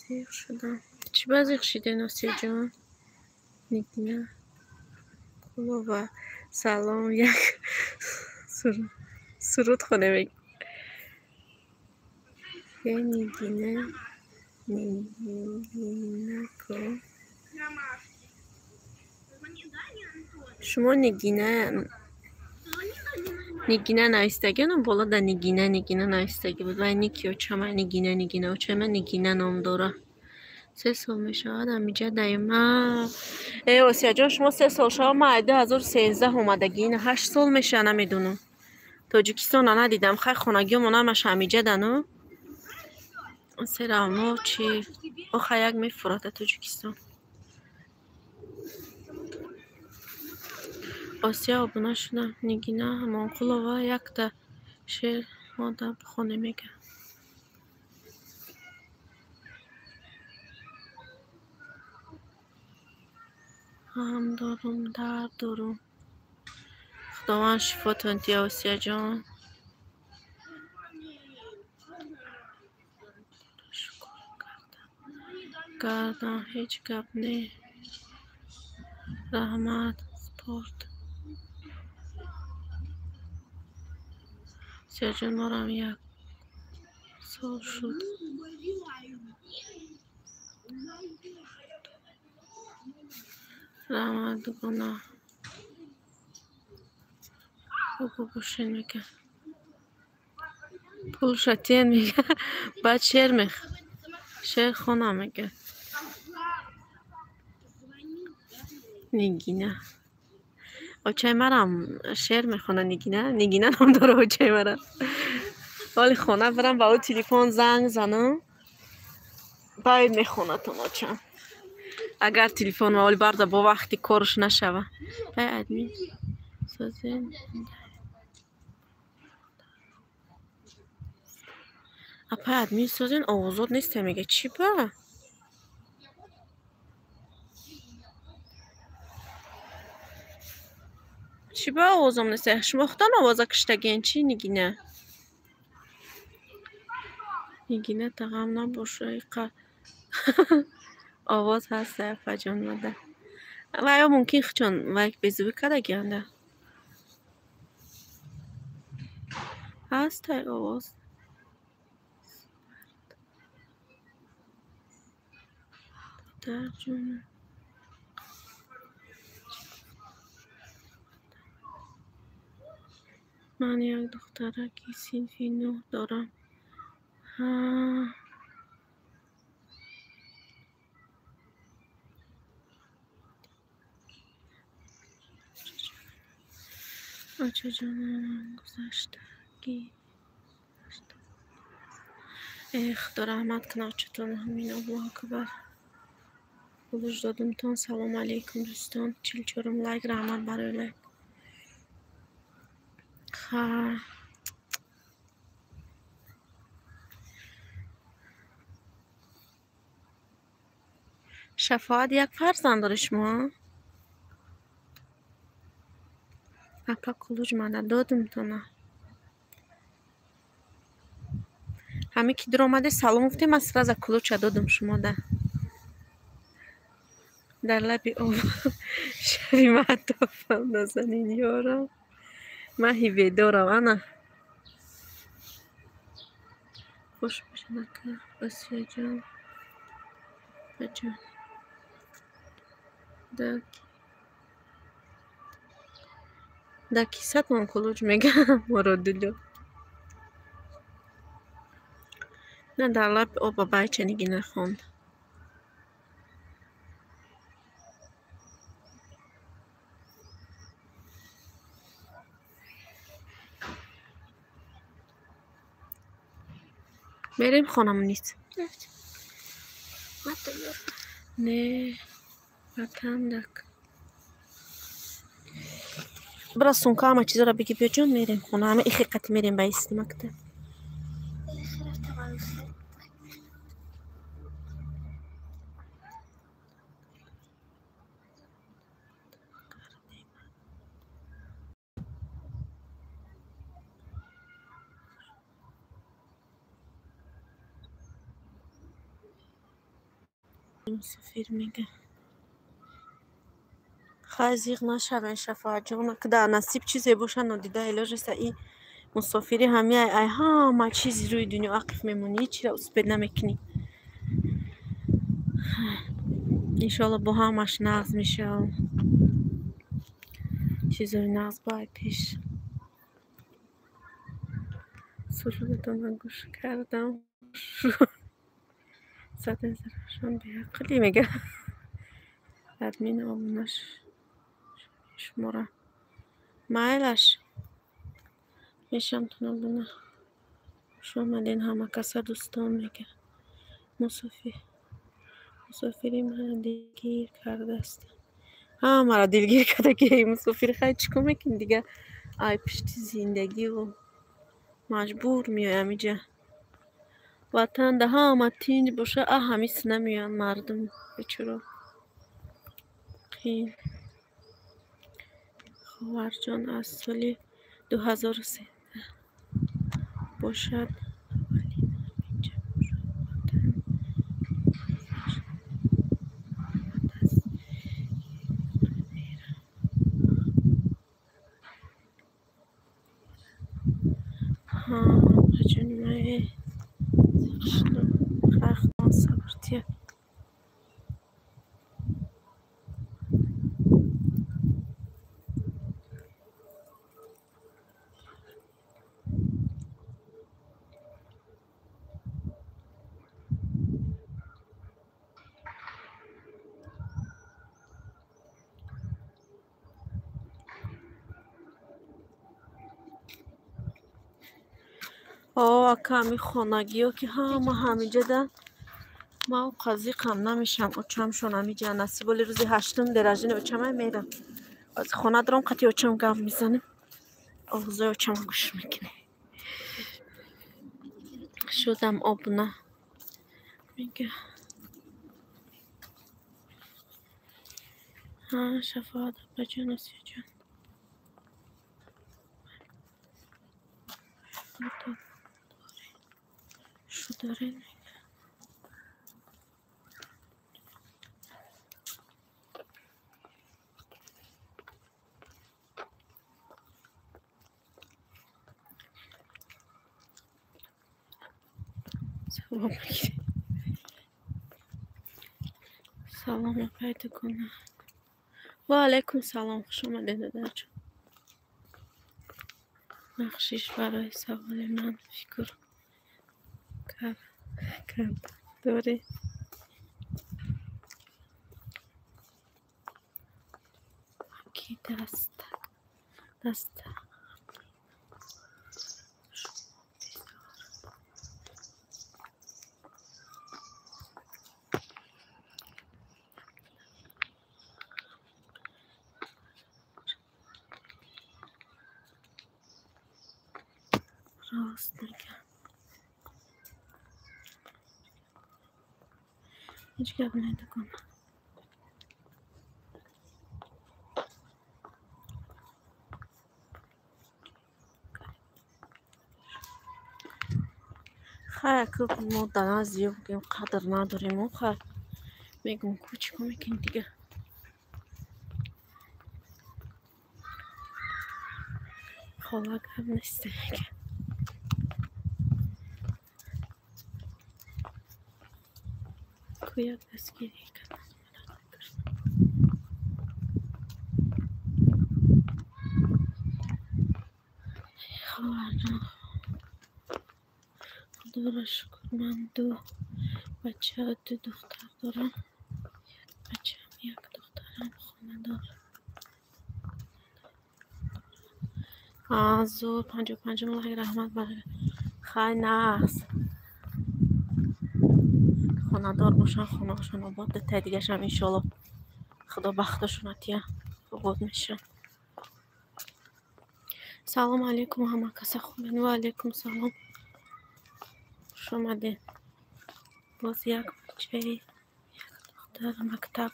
Зиқ шудам. Чӣ ба зиқ шидед, Осияҷон? Нигина Кулова. Салом, як суруд хонем. Е, Нигина, Нигинако. Шумо Нигина, Нигина навистагӣ, но боло да Нигина, Нигина навистагӣ буд. Вай ники очама Нигина, Нигина, очама Нигина ном дора. 3 сол мешавад ҳамиҷа даима. Э, Осияҷон, шумо 3 сол шава, ман ай 2013 омадагӣ, ина 8 сол мешава, намедонам. Тоҷикистона надидам, хай хонагиёмон ҳамаш ҳамиҷа дану. Серавно чи оха як мефурата Тоҷикистон. Осия обуна шудам. Нигина Ҳамонқулова якта шеър мода бихоне, мега. Ғам дорум, дард дорум. Худованд шифотон диҳад, Осияҷон. Шукр кардам, ҳеҷ гап не. Раҳмат, спорт. Осияҷон, морам 1 сол шуд. Раҳмат, дугона. Бобо бошед, мега. Пулша тен мега. Баъд шер мех. Шер хона мега. Нигина. Очаи марам шер мехона Нигина. Нигина ном дора очаи мара. Оли хона барам ба ӯ телефон занг занам. Баъд мехонатон очам. Агар телефон ва оли барда бо вақти корш нашава. Ай админ созен. Апай админ созен овозот нест мега. Чӣ ба? Чӣ ба овозом нест? Шумо худтон овоза киштагиен чӣ Нигина? Нигина тағам набоша иқа. Овоз ҳаст апаҷон мада. Ва ё мумкин хучон вай безувӣ кардагианда. Ҳастай овоз. Дарҷон. Ман як духтараки синфи 9 дорам. Ҳа. Очаҷонам гузаштагӣ. Э, худо раҳмат кунад очатон. Ҳамин Аллоҳу акбар. Гулуш додумтон. Салом алейкум дӯстон. 44 лайк. Раҳмат барои лайк. Ха. Шафоат як фарзанд дори шумо? Апа кулуҷ мада додумтона. Ҳаме ки дур омаде салом гуфтем, ман сразу кулуча додум шумода. Дар лаби об шаби маътофам назанин ёрам. Маҳи бедорам ана. Хуш бошед ака Осиёҷон. Апаҷон. Дар кисатон кулуҷ мегам Муродулло. На дар лаби об байча Нигина хонд. Мерем хонамон низ. Не, ватандак. Бира сумка ҳама чизоро биги биёҷон, мерем хона. Ҳама ихи қати мерем ба исти мактаб. Мусофир мега. Хай зиғ нашавен Шафоатҷон, ки дар насиб чизе боша нодида илоҷ нест. И мусофирӣ ҳамяй ай ҳама чизи рӯи дунё ақиф мемонӣ, ҳечира успед намекунӣ. Иншоалло бо ҳамаш нағз мешавам. Чизои нағз бояд пеш. Сурудатонро гӯш кардам. Садои Зарафшон беақлӣ мега. Админ обунаш шумора. Майлаш. Мешам тон обуна. Хуш омаден ҳама каса дӯстон мега. Мусофирӣ мара дилгир кардааст. Ҳамаро дилгир карда ки мусофир хай чӣ кор мекунӣ дига? Ай пишти зиндагиву маҷбур меоям иҷа. Ватанда ҳама тинҷ боша, а ҳамис намеоянд мардум бечоро. Қин. Ховарҷон аз соли 2013 бошад. Аввалин ҳаминҷа бошад. Ватан ҳа ҷони ман сабр тия. Ака, ами хонагиё ки ҳама ҳамиҷада, ман қазиқам намешам. Очамшон ҳамиҷа насиболи рӯзи ҳаштум деражини очамай мерам. Аз хона дорам, қати очам гап мезанем, оғзои очама гӯш мекунем. Шудам обуна, мега. Шафоат апаҷон, Осиёҷон. Шударен, мега. Савоб мегирем. Салом, апай дугона. Ва алайкум салом, хуш омадед, додарҷон. Бахшиш барои саволи ман, фикр кард дорӣ? Ки дастак даста шумо бисёр рост мегӯям. Ҳеҷ гап не, дугона. Хай, аку мо дар назди ё бигӯем, қадр надорем. Хай, мегӯм ку, чӣ кор мекунем дига? Хола, гап нест, мега. Ку як дастгирӣ кардан. Хоҳарҷон, худоро шукр, ман ду бача, ду духтар дорам. Як бачам, як духтарам хонадор. Зур, 55-ум лайк, раҳмат бар. Хай, нағз. Хонадор бошанд, хонаҳошон обод, дутаи дигашам иншоалло худо бахташон атия, обод мешаванд. Салом алейкум, ҳама каса хубен? Ва алейкум салом. Хуш омадед. Боз як бачаи як духтар мактаб.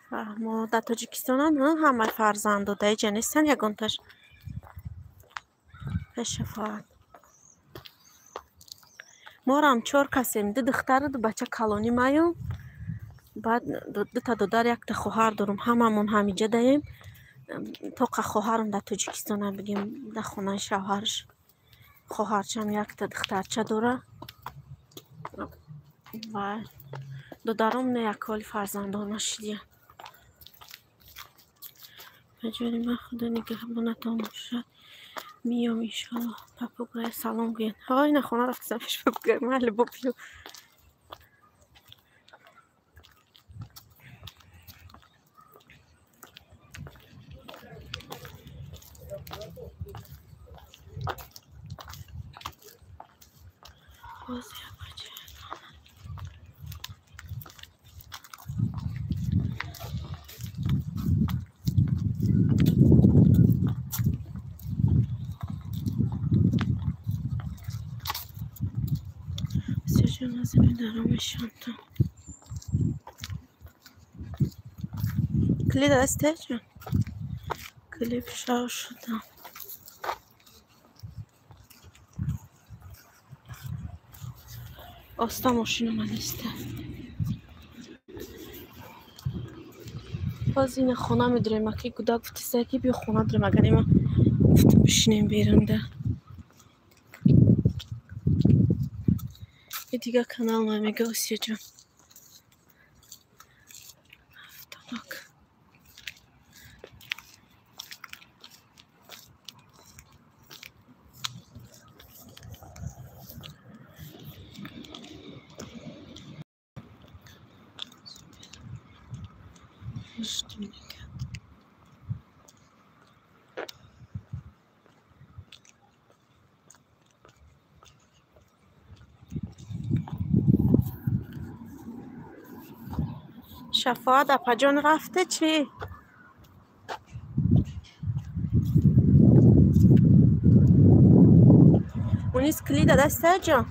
Фаҳмо, дар Тоҷикистонанд ҳамаи фарзандо, дар иҷа нестанд ягонташ. Шафоат. Морам чор касем, ду духтару ду бача калонӣ маю. Баъд дута додар, якта хоҳар дорум. Ҳамамон ҳамиҷа даем. Тоқа хоҳарам дар Тоҷикистона, бигем, дар хонаи шавҳараш. Хоҳарчам якта духтарча дора. Ва додаром не, якҳоли фарзанддор нашидиянд. Ба ҷони ман, худо нигаҳбонатон бошад. Миём иншоалло. Папугая салом гӯянд. Ҳо, ина хона рафтам пеш папугай, майли, бо биё. Боз як бача. Сёҷон, аз медаромешонтон. Клид астеҷон? Клип шав шудам. Оста мошин омадиста. Боз ина хона медурем, аки гудак гуфтиста, ки биё хона дурем, агар има гуфтам бишинем берунда. И дигар канал ма, мега Осиёҷон. Автомак. Что мега? Шафоат апаҷон рафте чӣ? Мунис калида даста ҷон.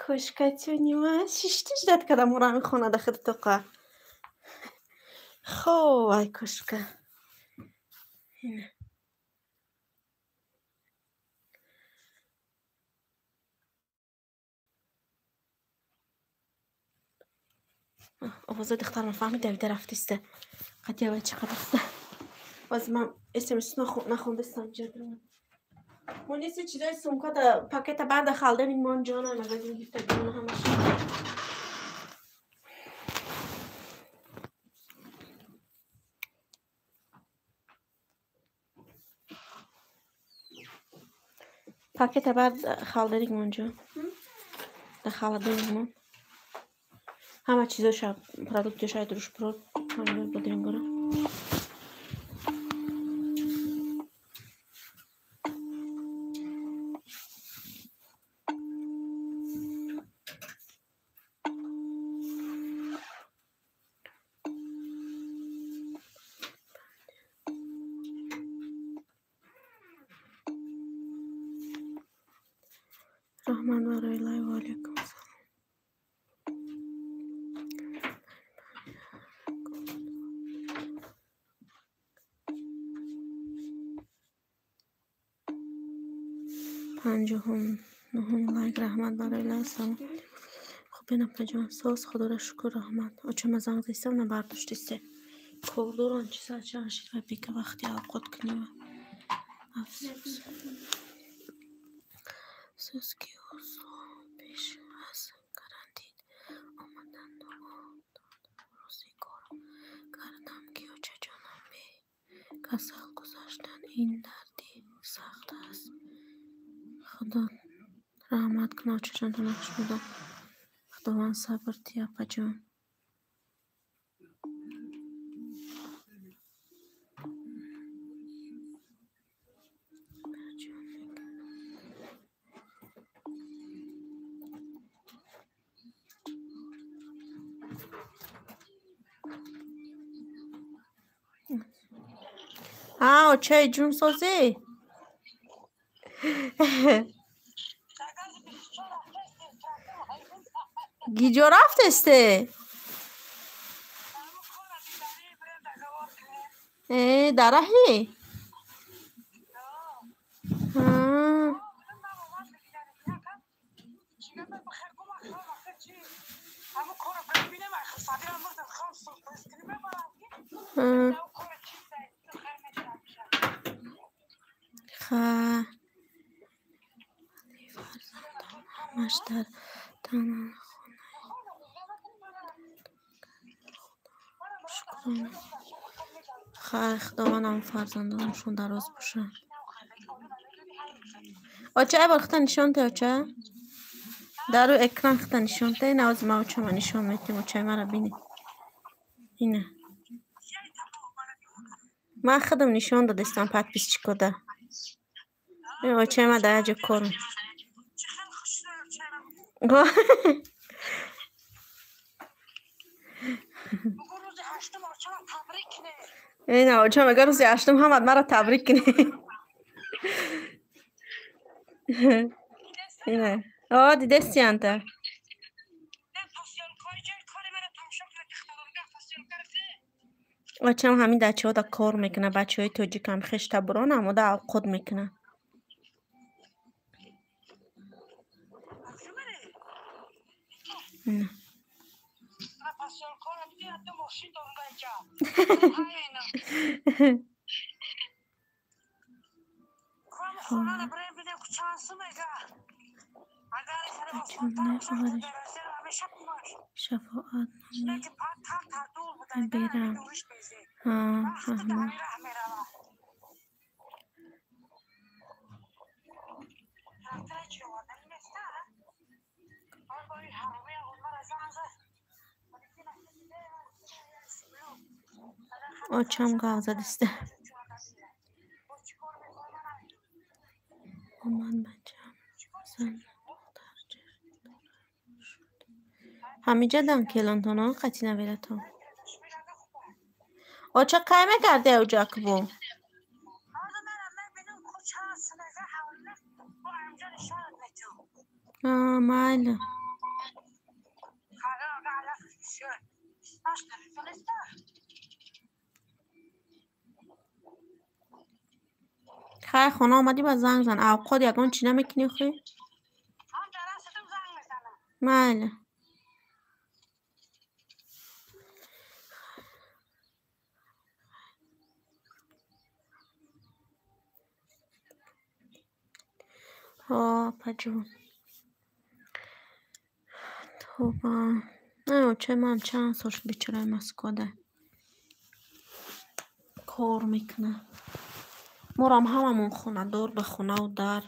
Кошкатюни ман шиштиш дад кардам урами хона да худ тоқа. Хоб, ай кошка. Овозои духтарам фаҳмид, давида рафтиста. Қадия вай чӣ қадаста. Боз ман смс нахондастам ҷа. Муниси чизои сумка да пакета барда халдани мон ҷона магазин гирифта ҷона ҳамаш. Пакета бард халдани мон ҷон. Да халдани мон. Ҳама чизоша продуктиша дуруш прод ҳама бодирингора. Раҳмат барои лайв, ва алайкум ассалом. 59 лайк, раҳмат барои лайв, салом. Хуб апаҷон, соз, худоро шукр, раҳмат. Очама занг зистам, набардоштисе. Кордорон чи соат чанд шид ва бека вақти авқот кунива. Афсӯс. Афсӯс ки ӯ сол пеш аз карантин омадан дуо дод. Рӯзигор кардам ки очаҷонам бе касал гузаштан ин дарди сахт аст. Худо раҳмат кунад очаҷонтон шумода. Худованд сабр диҳ апаҷон. А, очаи ҷун созӣ? Гиҷо рафтесте? Э, дар раҳӣ? Ха. Фарзандон ҳамаш дар тана хонаи. Хай, худованд ҳам фарзандонашон дароз бошанд. Оча, ай бор худта нишон те, оча. Дар рӯи экран худта нишон те. Ина ҳозир ман очама нишон метем, очаи маро бинед. Ина. Ман худам нишон додистам подписчикода. Очаи ман дар як ҷо корм. Ина оча мега рӯзи ҳаштум ҳамат маро табрик кунӣ. Ина. О, дидести анта. Очам ҳамин дачаҳода кор мекунад, бачаҳои тоҷикам хештабурон амода авқот мекунад. Шафоат берам. Очам гав задиста. Омад бачам. Зан духтар шуд. Ҳамиҷа дан келонтон қатъи навератон. Оча кай мегарди авҷакбо? Майли. Хай хона омадӣ ба занг зан. Авқот ягон чӣ намекунӣ хӯй? Майли. Апаҷон. Тоба. Ай очаи ман чанд сол шуд бечораи Москвада кор мекунад. Морам ҳамамон хонадор ба хонаву дар.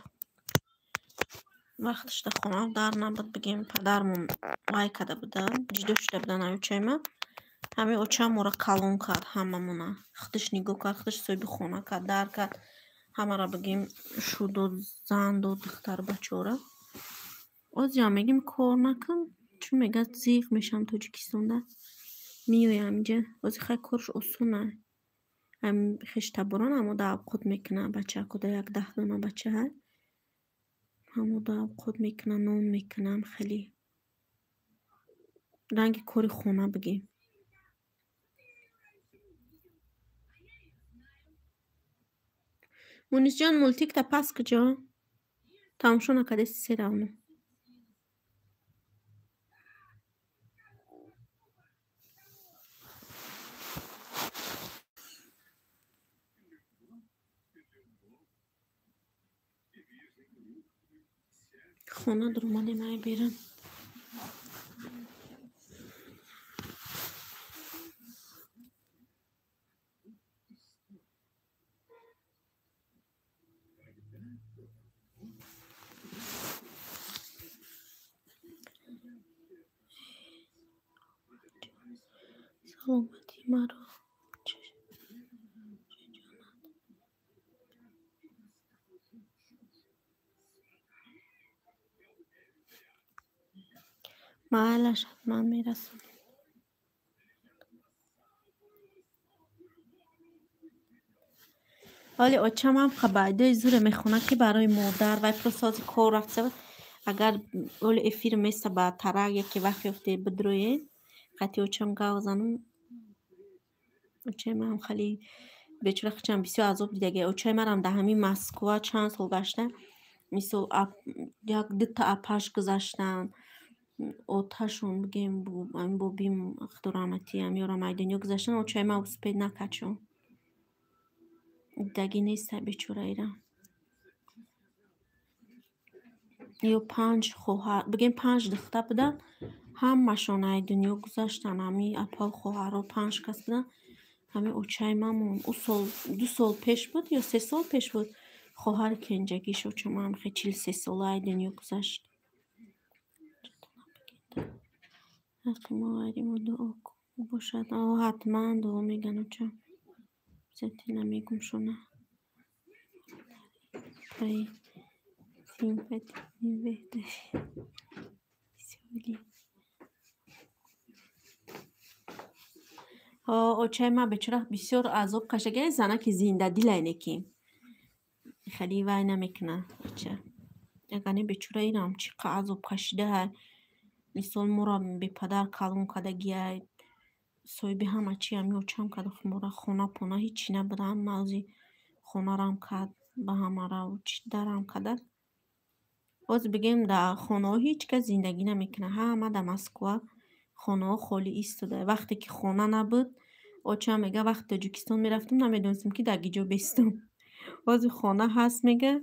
Вақташ дар хонаву дар набуд, бигем падармон вай карда буда, ҷидо шуда будан ай очаи ман. Ҳамин очаам моро калон кард ҳамамона. Худаш нигоҳ кард, худаш соҳиби хона кард, дар кард. Ҳамаро бигем шу дод, зан дод, духтару бачаҳоро. Озиам мегем кор накун, чун мега зиқ мешавам Тоҷикистонда. Меоям инҷа. Ози хай корш осона. Хештаборон амода авқот мекунад бачаакода як даҳ дона бача ҳаст. Ҳамода авқот мекунад, нон мекунам хеле. Ранги кори хона бигем. Мунисҷон мултикта пас куҷо? Тамошо накардеси се равно. Хона дуромадем ай берун. Саломатии маро майлаш ҳатман мерасонем. Вале очамам қабайдои зуре мехонад, ки барои модар вай просози кор рафта. Агар оли эфир места ба тарак яке вақт ёфте бидроед, қатъи очам гав занам. Очаи манам хеле бечора хичам бисёр азоб дидаги. Очаи манам дар ҳамин Москва чанд сол гашта, мисол як дута апаш гузаштанд. Оташон бигем ҳамин бобим худо раҳматӣ ҳамёра майдонё гузаштанд. Очаи ман успед накард чун. Дидаги неста бечораира. Ё панҷ хоҳар, бигем панҷ духтар буданд, ҳамашон ай дунё гузаштанд. Ҳамин апау хоҳарҳо панҷ кас буданд. Ҳамин очаи ман монд. Ӯ сол, 2 сол пеш буд ё 3 сол пеш буд, хоҳари кенҷагиш оча ман хе 43 сола ай дунё гузашт. Ҳаққи мо ғайри мо дуо бошад. О, ҳатман дуо меган оча. Обязательно мегум шуна. Очаи ман бечора бисёр азоб кашида, занаки зиндадилай неки. Хеле вай намекунад оча. Агар не бечора инам чӣ қадр азоб кашидаай. Мисол моро бепадар калон кардагиай. Соҳиби ҳама чи ҳами очам кард мора хона пона ҳичи набуд. Ҳама ози хонарам кард, ба ҳамара чи дарам кардак. Боз бигем дар хонаҳо ҳеҷ кас зиндагӣ намекунад. Ҳама дар Москва хонаҳо холӣ истода. Вақте ки хона набуд, очам мега вақти Тоҷикистон мерафтам, намедонистам ки дар киҷо бестам. Ҳозир хона ҳаст мега,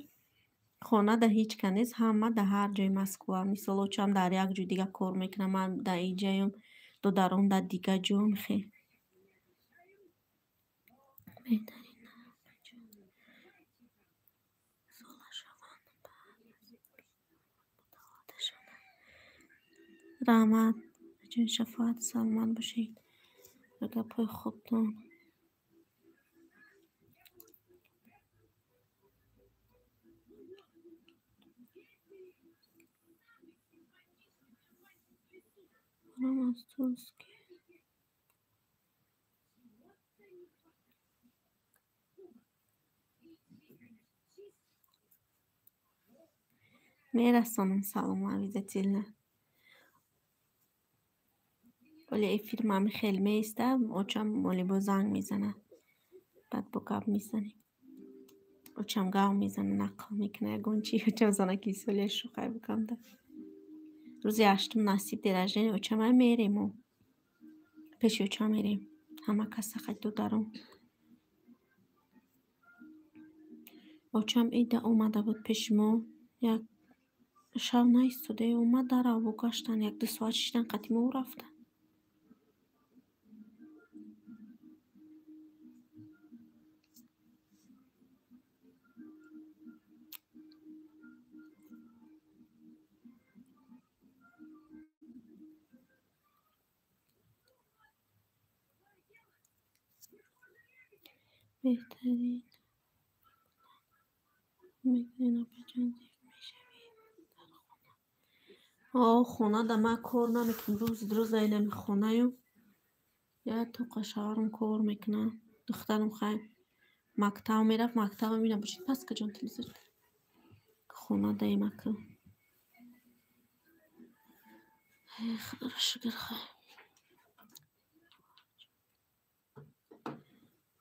хона дар ҳеҷ кас нест, ҳама дар ҳар ҷои Москва. Мисол очам дар як ҷои дига кор мекунад, ман дар инҷаям, додаром дар дига ҷо. Хе. Беҳтарин раҳмат ҷон шафоат, саломат бошед. Ба гапҳои хубтон. Ором аз туст ки мерасонам салом обязательно. Оли эфир мами хел меиста, очам оли бо занг мезанад. Баъд бо гап мезанем. Очам гап мезана, нақл мекунад ягон чи. Очам занаки солия шӯхай биканда. Рӯзи ҳаштум насиб день рождения очам ай мерем мо. Пеши очам мерем. Ҳама каса хай додаром. Очам ида омада буд пеши мо. Як шав наистода, омад дарав бо гаштан, як-ду соат шиштан қати мо рафтан. Беҳтарин мекунед апаҷон, зиқ мешавед дар хона. О, хона да ман кор намекунам. Рӯз рӯз инами хонаю. Як тоқа шавҳарам кор мекунад. Духтарам хай мактаб мерафт, мактабам ина бошед. Пас каҷон телевизор. Хона даем ака. Худоро шукр хай.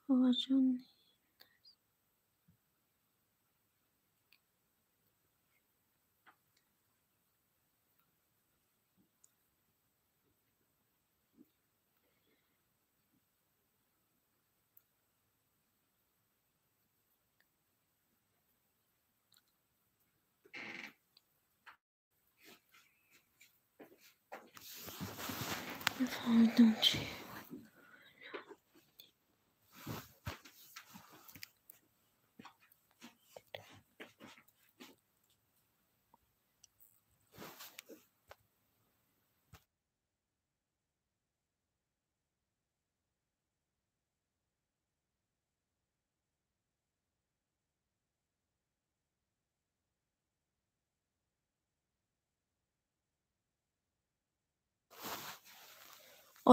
Хоҳарҷон нафаҳмидам чӣ.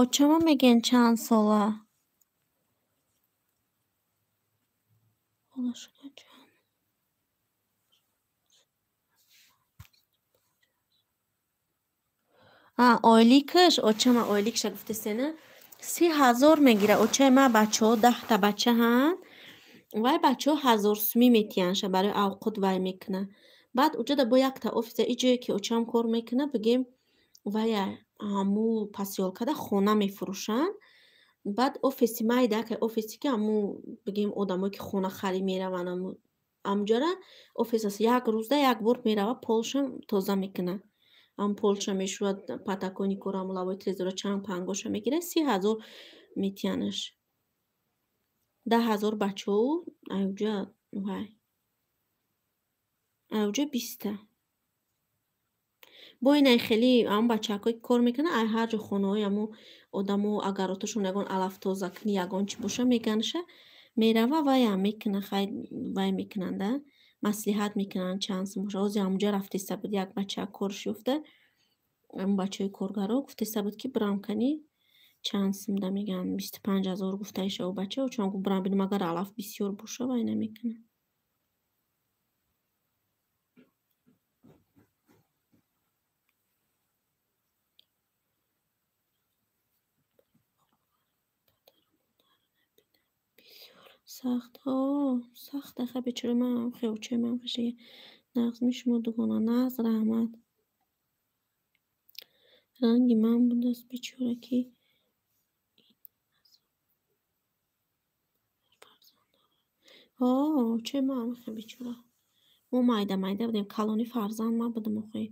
Очама мегӯянд чанд сола? Ойликаш, очама ойликша гуфтесена, 30,000 мегирад. Очаи ман бачаҳо 10та бача ҳанд. Вай бачаҳо 1000 сумӣ метиҳандша барои авқот вай мекунад. Баъд уҷода бо якта офиса и ҷое ки очам кор мекунад, бигем вая ҳаму посёлкада хона мефурӯшанд. Баъд офиси майда, ка офисе ки ҳаму бигем одамое ки хона харид мераванд, ҳаму ҳамуҷора офис аст. Як рӯзда як бор мерава, полша тоза мекунад. Ҳам полша мешӯяд, подоконникҳоро, ҳаму лавои трезора чанд пангоша мегирад, 30,000 метиҳанаш. 10,000 бачаҳо аюҷа вай. Аюҷа 20та. Бо инай хеле ҳамон бачаҳакое ки кор мекунанд, ай ҳар ҷо хонаҳои ҳамун одамо агароташон ягон алафтозакунӣ ягон чи боша меганаша, мерава вайам мекунад, хай вай мекунанд, а маслиҳат мекунанд чанд сум боша. Ҳозир ҳамунҷо рафтеста буд як бача корш ёфта, ҳамун бачаҳои коргаро гуфтеста буд ки бирам кани Чанд сумда мегӯянд, 25 000 гуфтаиша ӯ бача, чун гуфт бирам бинам, агар алаф бисёр боша, вай намекунам. Сахт, сахт аха бечора, манам хелчаи ман хешига. Нағзми шумо дугона, нағз, раҳмат. Ранги ман будааст бечора, ки очаи ман ҳамихе бечора. Мо майда майда будем, калони фарзанд ман будам охи.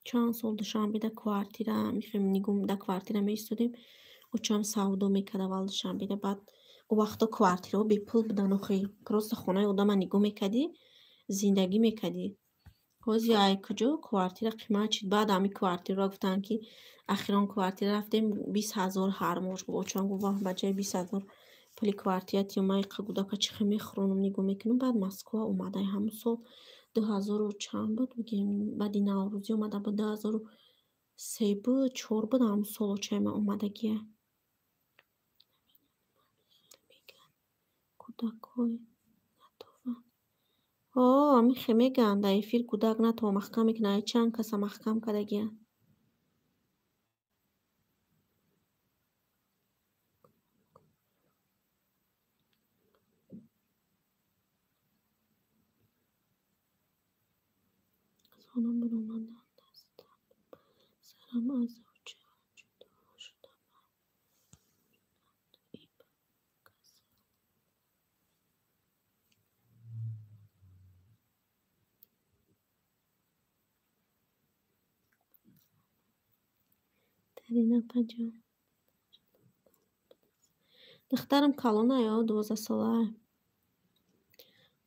Чанд сол Душанбеда квартира, михе нигоҳ да квартира меистодем. Очам савдо мекард аввал Душанбеда, баъд ӯ вақто квартираҳо бепул будан охи. Просто хонаи одама нигоҳ мекардӣ, зиндагӣ мекардӣ. Ҳозир ай куҷо квартира қимат шид. Баъд ҳамин квартираро гуфтанд, ки ахирон квартира рафтем, 20 000 ҳар моҳ. Очам гуфт, ваҳ, ба ҷои 20 000 пули квартира тиём, ман иқа кӯдака чӣ хел мехӯронам, нигоҳ мекунам. Баъд Москва омада, ҳамун сол 2000 чанд буд, бигем, баъди Наврӯзӣ омада буд, 2003 буд, чор буд, ҳамун сол очаи ман омадагия. Кӯдакҳои натова. Ҳамихе мегӯянд дар эфир, кӯдак натова, маҳкам мекунад, ай чанд каса маҳкам кардагиянд. Аз хона баромадан дастам сарам аз оча ҷудо шуда ин касал. Тарина апаҷон. Духтарам калона ё 12-сола.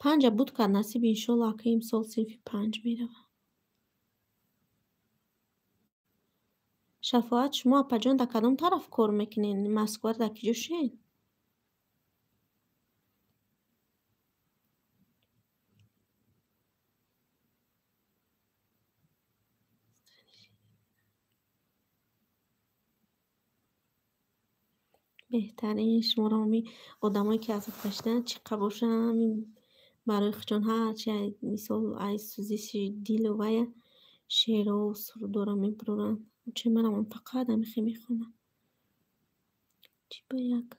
Панҷа буд кард, насиб, иншолло, ака имсол синфи панҷ меравад. Шафоат, шумо апаҷон дар кадом тараф кор мекунед? Москваро дар киҷо шед? Беҳтарин, шуморо ҳами одамое ки азоб кашидаанд, чӣ қа бошанд, ҳамин барои худшон ҳарчи мисол ай сӯзиши дилу вая шеъру сурудҳоро мебуроранд. Очаи манам фақат ҳамихе мехонад. Чӣ ба як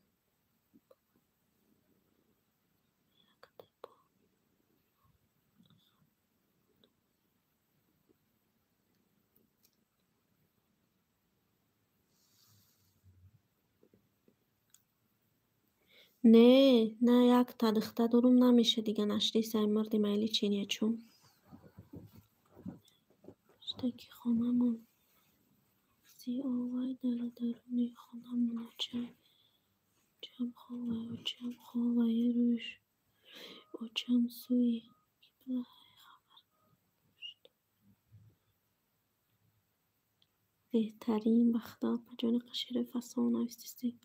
Не, на якта духтар дорум, намеша дига, нашдисай, мурди майли чения чун. Штаки хонамон зи овай дар даруни хонамон очам ховай, очам ховай, рӯш очам сӯи қиблаи хабар надошт. Беҳтарин, ба худо, апаҷони қаширои фасон навистистед.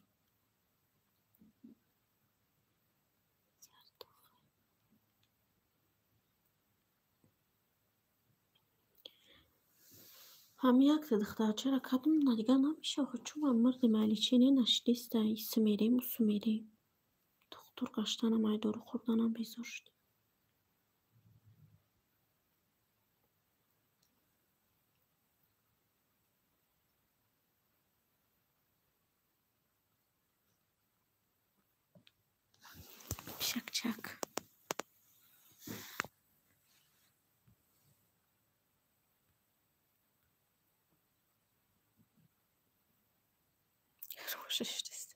Ҳамин якта духтарчаро кардум, на дигар намеша охи, чун ман мурди майли нашдиста, ису мерем, усу мерем. Духтур гаштанам, ай дору хӯрданам безор шудем. Чак-чак. Шишт.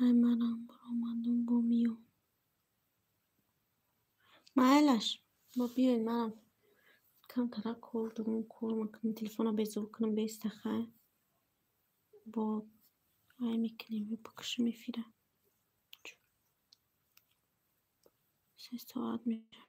Хай, манам баромадум, бо миём. Майлаш, бо биёед, манам камтара кор дорам, кор мекунам, телефонро безор кунам, беста, хай. Бо ай мекунем, бикушем эфира. 3 соат мешавад.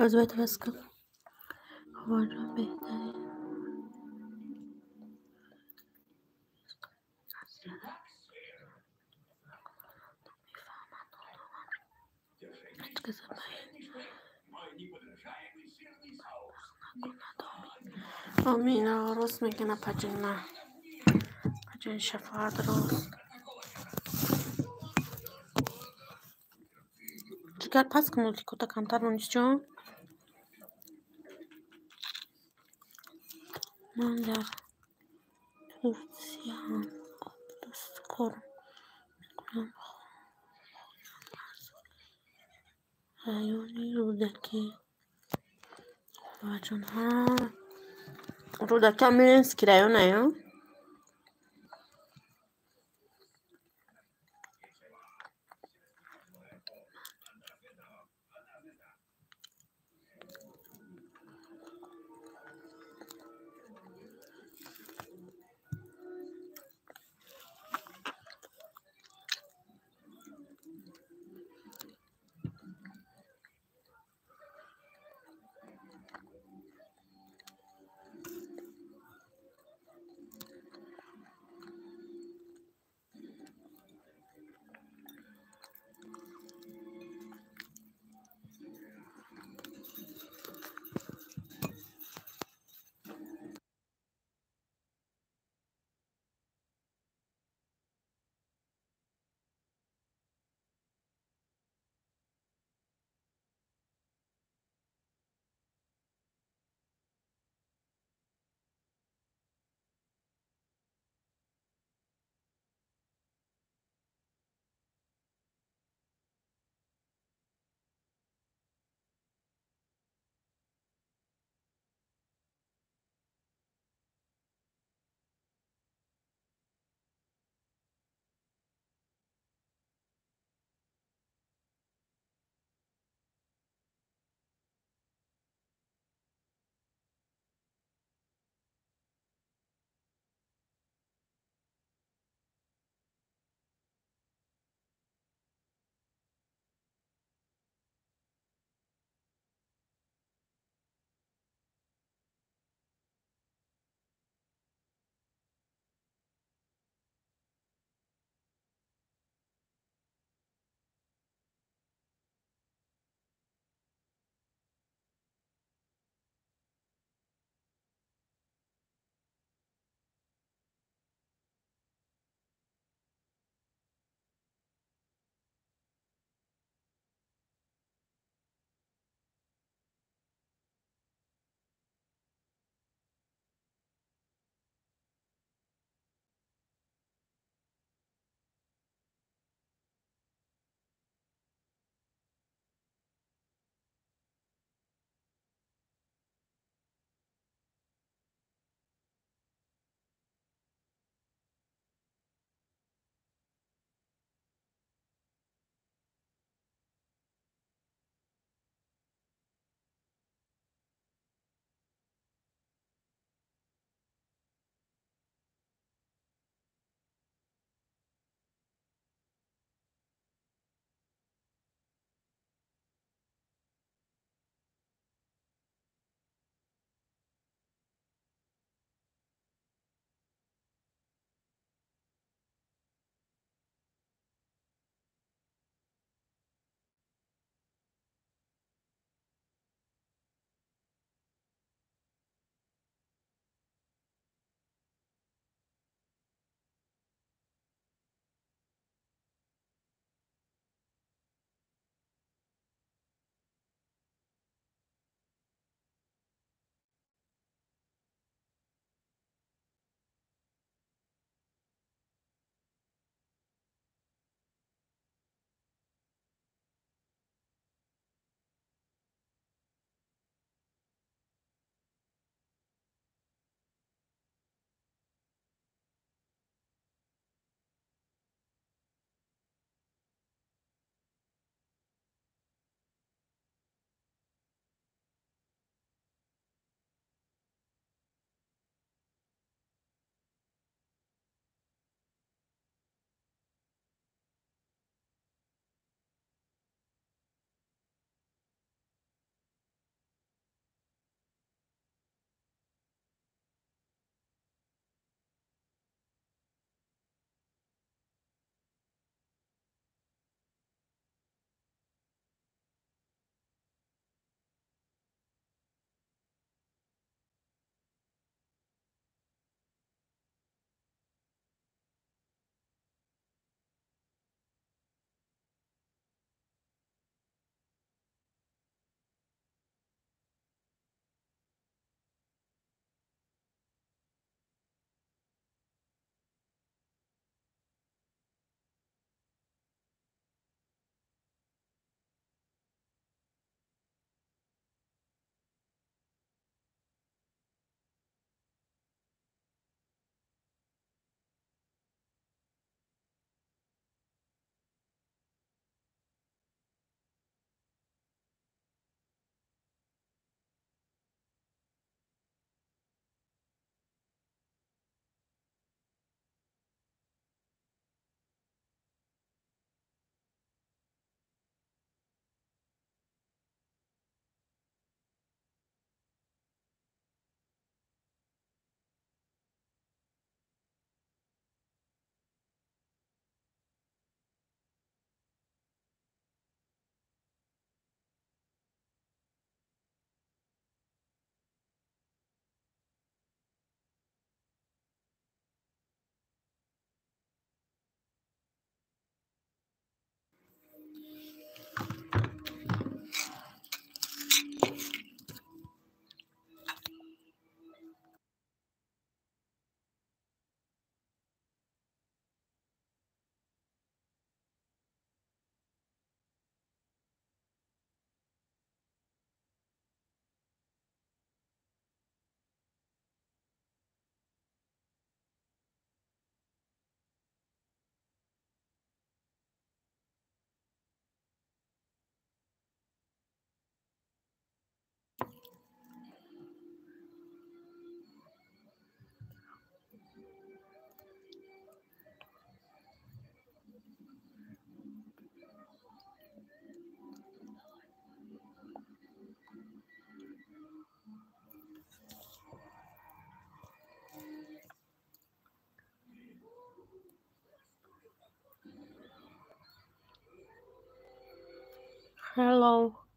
Аз бояд иваз кунам. Ховарҷон, беҳтарин. Ҳеҷ каса ба ин бадбахт накунад, омин. Омин. Рост мегӯян, апаҷон. Апаҷони Шафоат, рост. Ҷигар, пас кун мультикота камтар, Мунисҷон. Ман дар Турсияам, обдӯст кор мекунам. Худам аз райони Рӯдакӣ. Ховарҷон, ҳа, Рӯдакиам Ленинский район ая. Hello.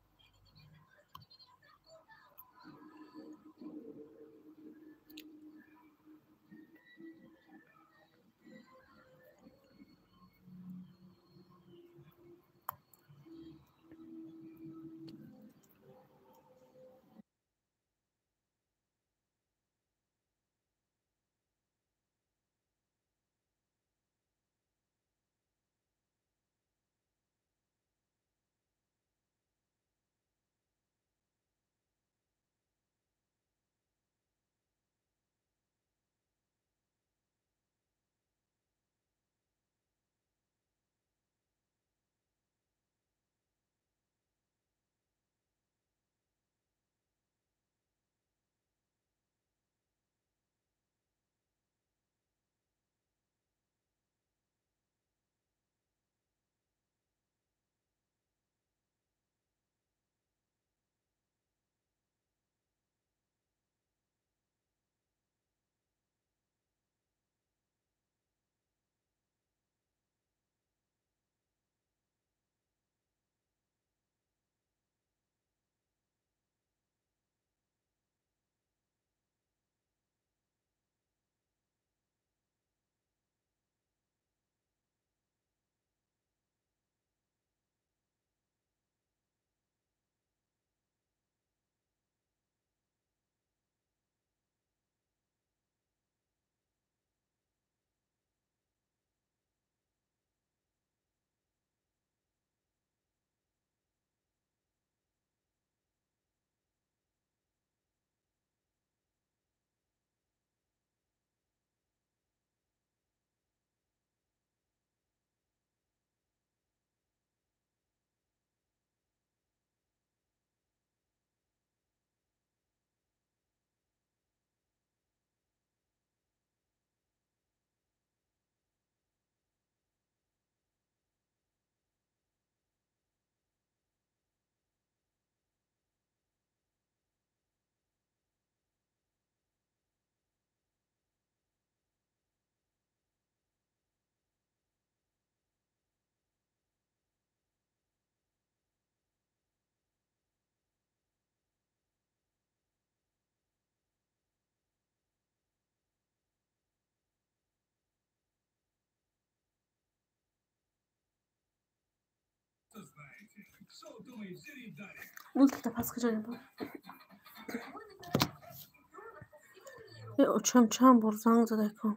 Очам чанд бор занг зада кун.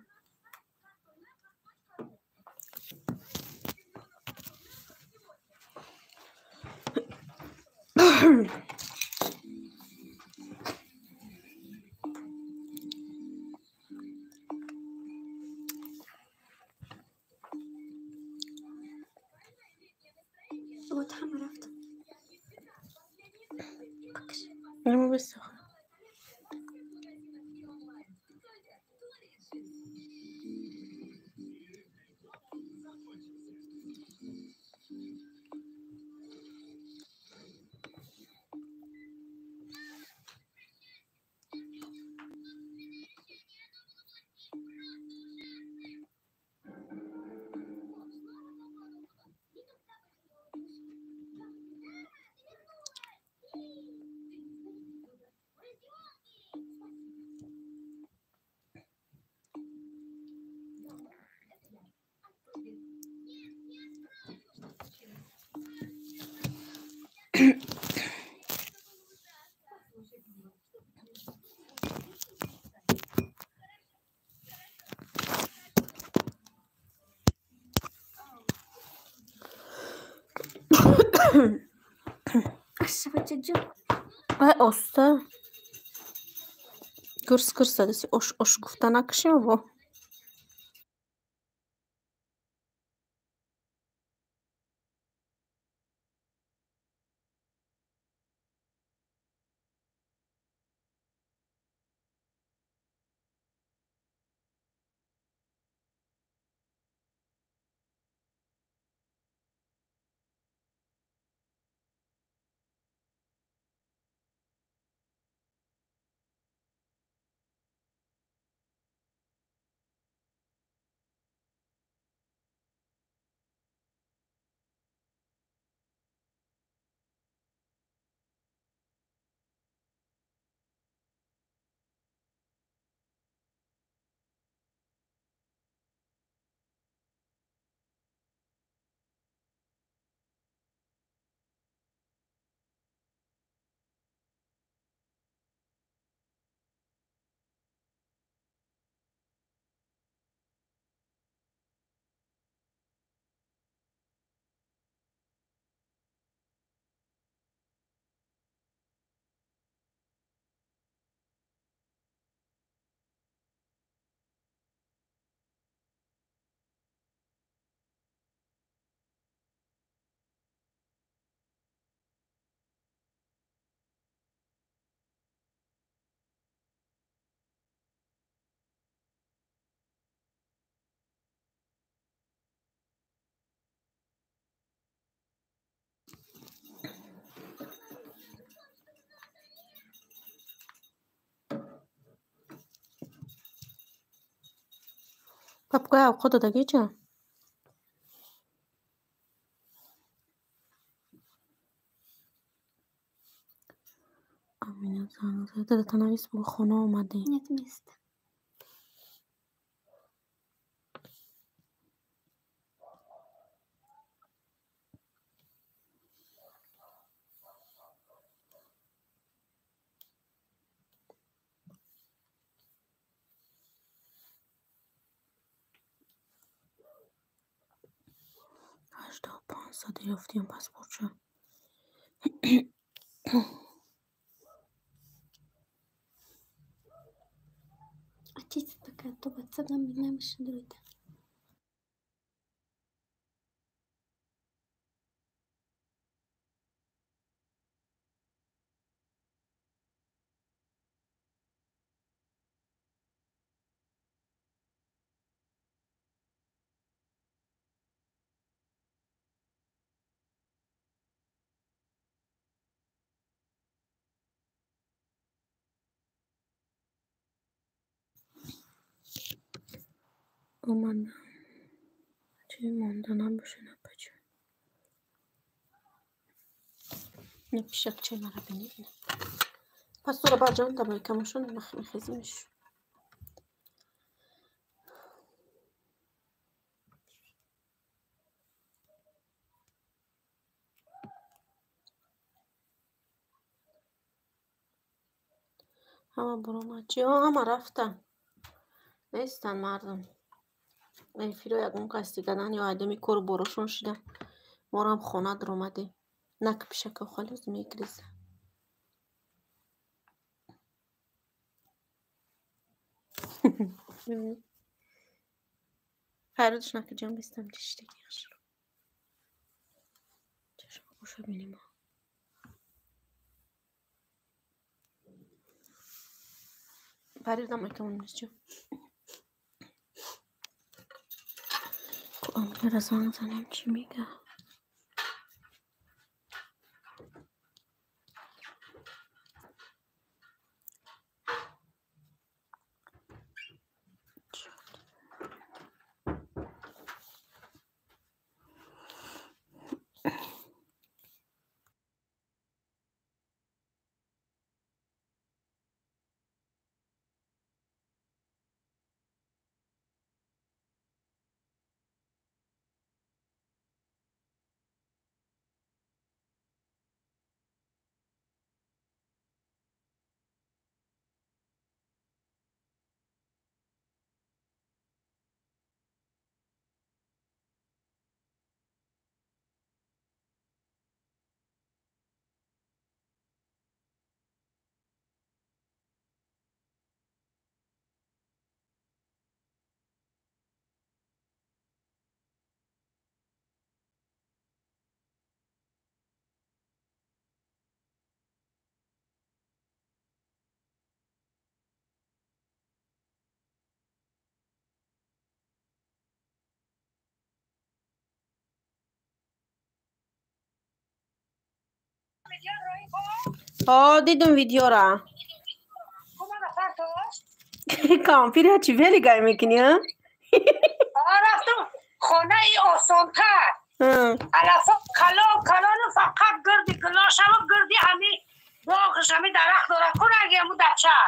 Ай, оста. Гирс гирс задаси ош ош гуфта накашем во. Папкоя овқот додагӣ ҷон? Амина занг зад. Дада навис бугӯ хона омадем. Нет места. 8500 ёфтем паспортша. Отец такая то ватсап намеши друйда. Омадам. Чӣ монда набошед, апаҷон. Пишакчаи мара бинед. Пас туро баъд ҷон давай камошон мехезимеш. Ҳама буромад. Чиҳо ҳама рафтан. Нестанд мардум. Эфиро ягон кас дигадан ё айдоми кору борошон шида. Морам хона дуромадем. На ки пишака халос мегриза. Файрудш наки ҷон бистам чиштаги хушро. Чашма гӯша бинем. Файрудам айкамон ҷон. Амира занг занем чӣ мега? О, дидум видеора. Кампир чӣ велигай мекунӣ, а? Рафтам хонаи осонтар. Алафо калон калону фақат гирди гилошаву гирди ҳами боғиш ҳами дарахт дора куранги ҳаму дача.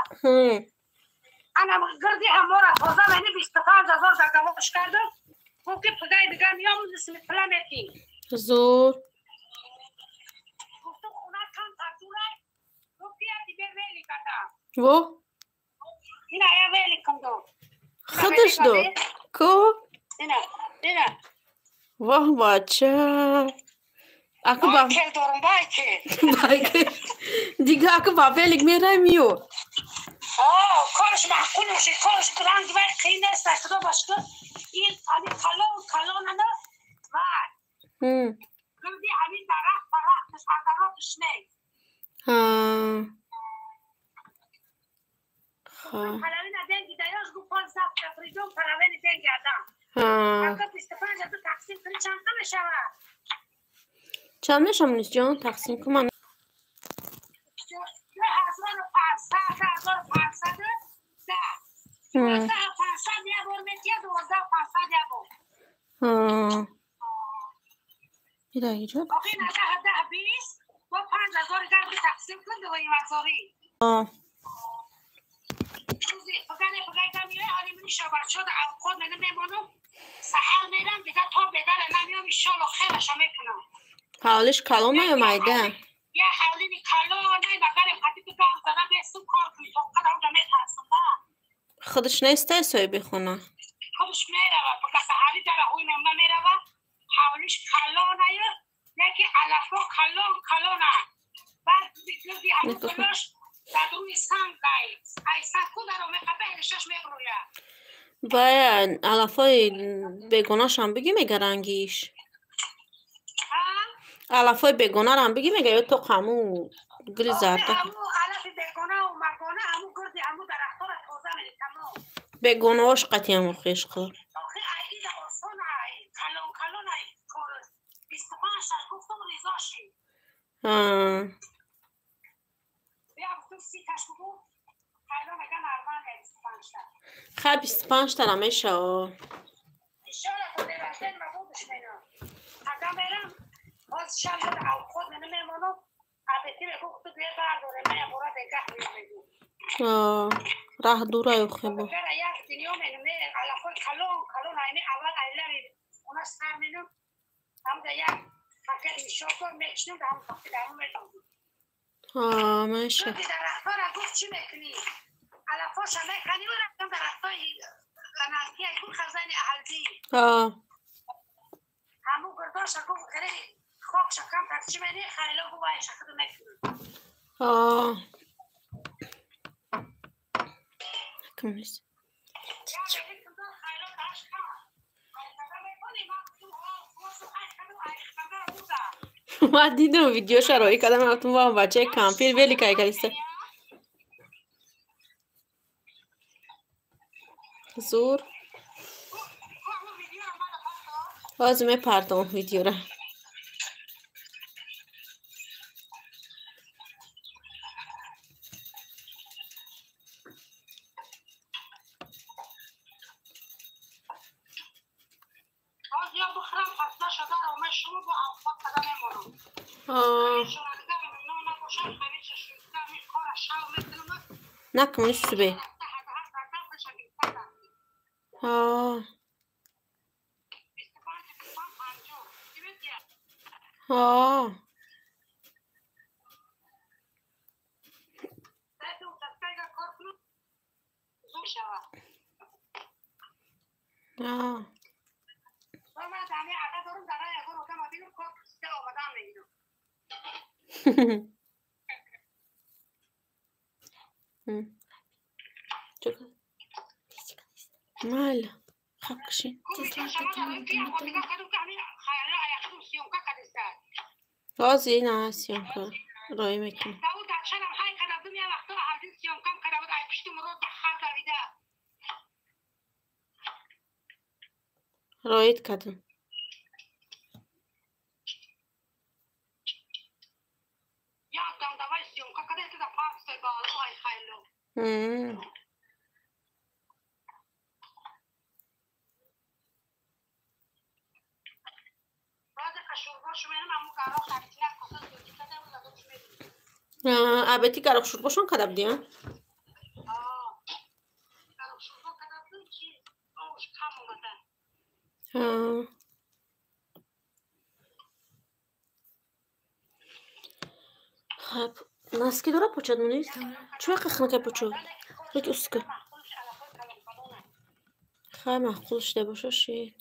Ана гирди ҳамора тоза мени 25 000 договорш кардам. Гуфт ки пугаи дига миём нисми пула метӣ. Зур. Гуфтум хона камтар дурай. Гуфт ки я тебе велик кардам. Во? Ина я великом дод. Худаш дод. Ку? Ина, ина. Воҳ бача. Аку ба Байкер дорум, байкер. Байкер. Дига аку ба велик мерай миё. О, корш маъқул мешид, корш ранг вай қиин нест, худо ба шукр. Ин ҳами калон калонана вай. Гирди ҳамин дарахт дарахташ ҳадароташ нест. Ҳа. Ха. Половина деньги даёшь, гуфт пол завтра придём, половина деньги отдам. Ҳа. Ака 25 000 тақсим кунӣ чанд мешавад? Чанд мешавад, Мунисҷон? Тақсим кун ман. 2500, 2510. 12500 як бор метиҳад, 12500 Ира иҷо. Охи на 10 10 20 با 5000 گرد تقسیم کن دو هزاری. روزی فقط فقط میره حالی من شب شد خود من میمونم سحر میرم دیگه تا بدر نمیام ان شاء الله خیرش میکنم. حالش کلام نیومده. یه حالی کلام نه مگر خاطی تو گام زدن به سو کار کنی تو قدر اونجا میترسم. خودش نیست صاحب خونه. خودش میره فقط سحری در هوی نمیره حالش کلام نه یکی علفا کلان کلانه بعد دیگه همون کلاش در روی سنگ ای سنگ کو در میخواد ارشش میبروید. باید علفای بگوناش هم بگی میگه رنگیش. علفای بگونا هم بگی میگه یا تو همون گل زرد. همون علف بگونا و مگونا همون گردی همون درخت‌ها رو تازه می‌دی تمام. بگوناش قطعی هم خیش خور. آخه عید آسان ای کلان کلان ای کار 25 تا گفتم ریزا شی. بیا گفتم 30 تاش بگو. حالا میگن ارمان 25 تا. خب 25 تا نمیشه. ان شاء الله تو درشتن مبودش مینا. حتما میرم باز شب او خود من میمونم. البته میگم تو بیا برداره من برا دیگه میگم. راه دورای خیلی. یک دنیا من علی خود کلون کلون اینی اول ایلری اونا سر مینم. هم ده یک فقط میشوکر میچنم هم فقط هم میدم. ها میشه. درخت‌ها را گفت چی میکنی؟ علفاش میکنی و رفتم درختای قناتی کو خزان اهلدی. همون گرداش گفت خیلی خاک شکم ترچی منی خیلی گفت وای شکم میکنی. کم نیست. ما دیدم ویدیو شرایی کردم رفتم با بچه کامپیر ولی کای کریسته زور باز میپردم ویدیو را. نکن سوبه. ها ها ها ماله خاكشي بازی نه سیانکا رای میکنم. رایت کردم. ابتی گرق شورباشون کده بودی؟ خب ناسکی داره پوچد مونیست؟ چه خنکه پوچو؟ یک اسکو. خیلی معقول شده باشه شی.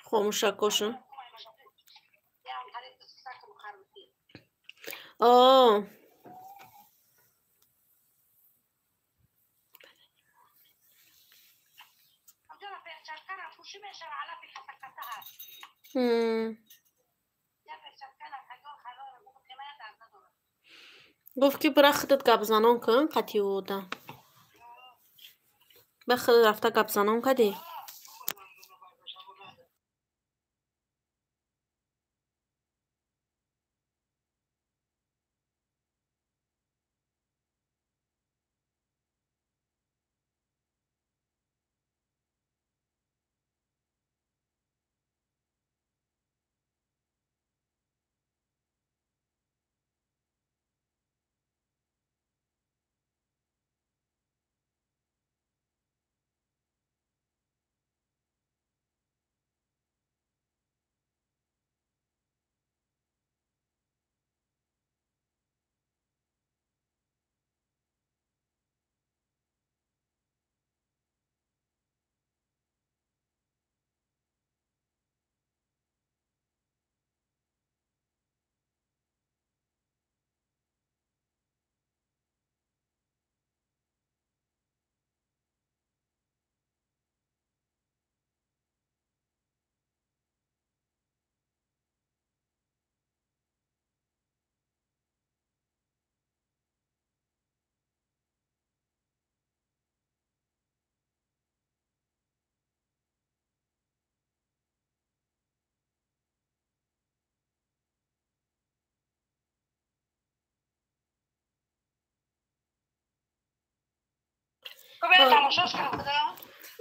خاموشکاشون. آه گفت که برای خودت گپ زنان کن قطعی بودم. به خودت رفته گپ زنان کدی؟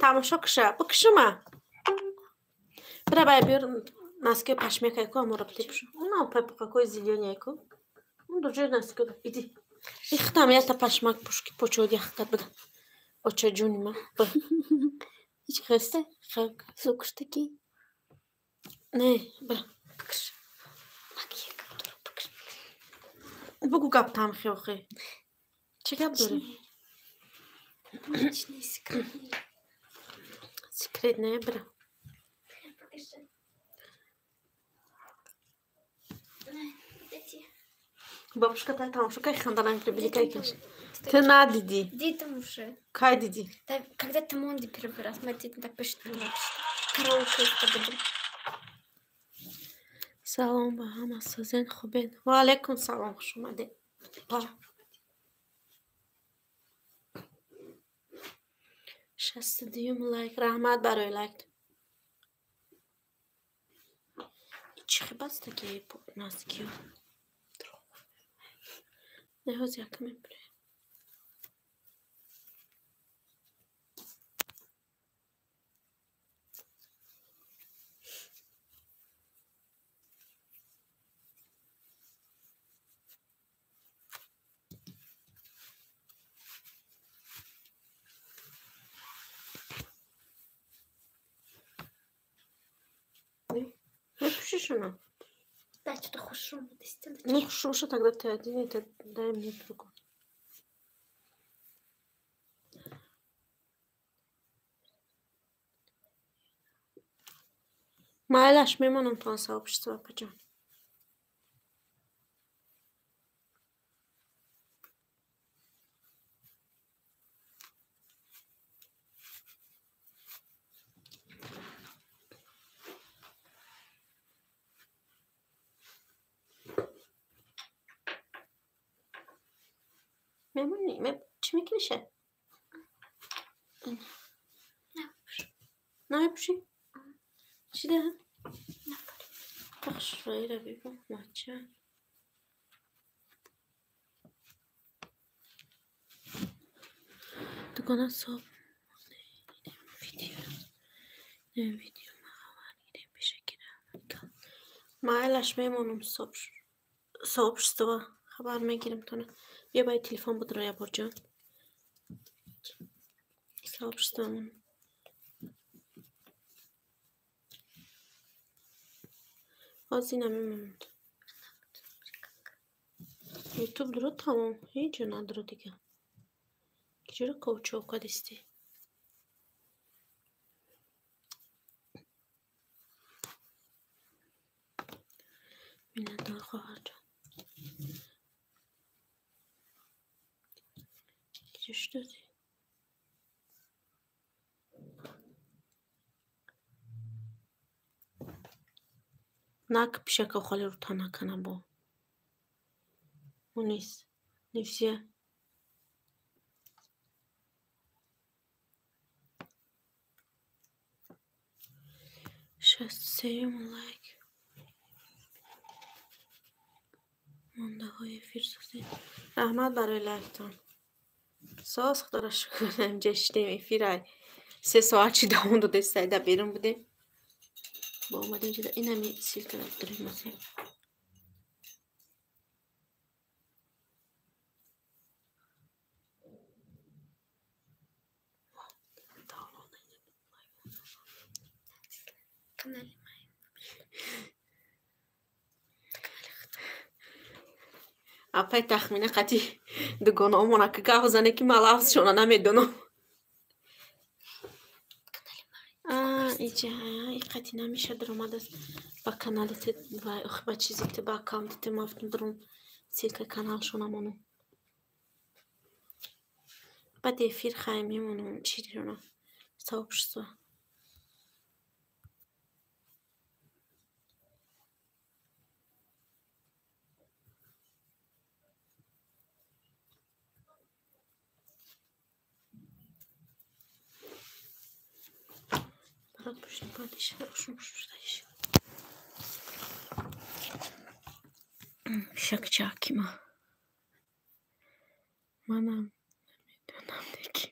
Тамошо киша. Бикшима. Бира бай биёр носки пашмекай ку амора бите пушу. Уна какой зелёный ку. Он дуҷои носки иди. Ихтам ята пашмак пушки почод яхкат буда. Оча ҷуни ма. Ҳеҷ хесте? Звукш таки. Не, бира. Бикш. Магия гап дорам, бикш. Бугу гап тамхи охи. Чӣ гап дорӣ? Личный секрет. Секрет не, бира. Бабушка та тамошо кай ханда намекунӣ, кай каш. Ты надиди. Дидам уже. Кай диди? Да, когда ты Монди первый раз, мы так пишет, караоке будем. Салом ба ҳама, созен хубен. Ва алайкум салом, хуш омадед. 62 лайк. Раҳмат барои лайк. Чӣ хибаст таки носкиё? Не, ҳоз якам мебурем. Мепӯшишона? Да, что-то хушум. Ну, хушуша тогда ты один, это дай мне другой. Майлаш мемонам то сообщество, апаҷон. Мемонӣ? Чӣ мекунӣ ша? Намепӯшӣ? Чӣ да? Бахшоира бибо, мача. Дугона соб видео. Не видео ма хабар гирем пешакира. Майлаш мемонам сообщество хабар мегирем тона. Бия бай телефон будро яборҷон. Сообщество мон. Ҳозир намемонад. Ютуб дуро тамом. Ҳеҷ ҷо надоро дига. Чиро ковчов кадистӣ? Миннатдор хоҳарҷон. Киҷо шудодӣ? Нак пишака холи рута накана бо. Унис. Не все. 63 лайк. Мондаҳои эфир созед. Раҳмат барои лайктон. Соз худоро шукр инҷа шидем эфирай. 3 соат чи давом дода сайда берун будем. Бо омадем ҷида инами ссылкара дорем мозем. Канале Апай тахмина қати дугонаомона ки гап зане ки ман лафзшона намедонам. Иҷа қати намеша даромадааст ба канали ту ва охи ба чизи ту ба аккаунти ту мафтум даром ссылкаи каналшона монам. Баъд эфир хай мемонам чизшона сообщество. Барат пушти баъдиш шудаиш. Пишакчакима. Манам намедонам деки.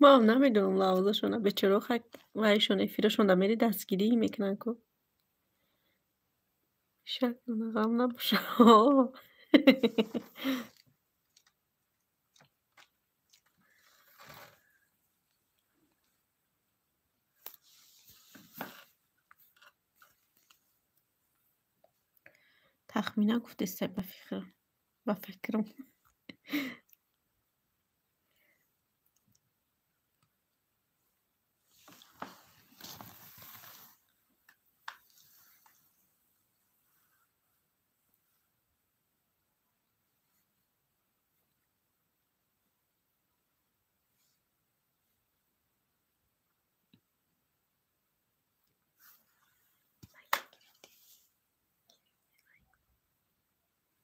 Ман намедонам лавзашона. Бечораҳо хак вайшон эфирашон да мери дастгирӣ мекунанд ку. Шак ғам набоша. Тахмина гуфтеста ба фикрам.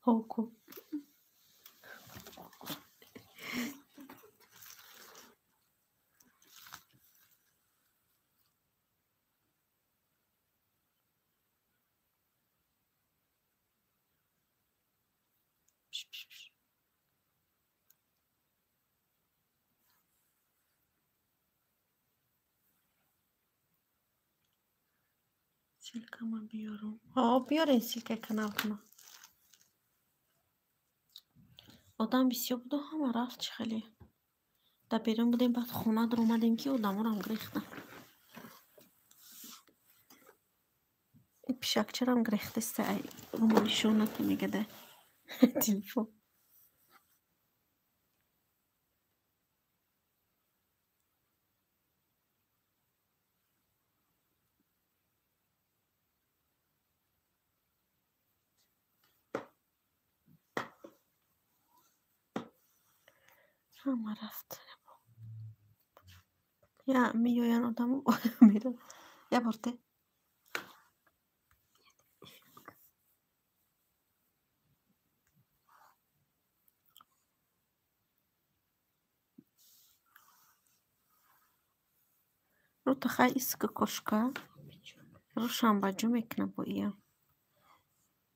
Ҳоку. Ссылкама биёрам. Ҳо, биёрен ссылкаи каналтона. Одам бисёр буду, ҳама рафт чӣ хеле. Дар берун будем, баъд хона даромадем, ки одаморам гирехтан. Пишакчарам гирехтеста, ай румолишон нате мегада телефон. Ҳама рафт. Я меоянд одамо мераванд. Я бор те. Рута хай иска кошка. Рушам ба ҷо мекунад бо ия.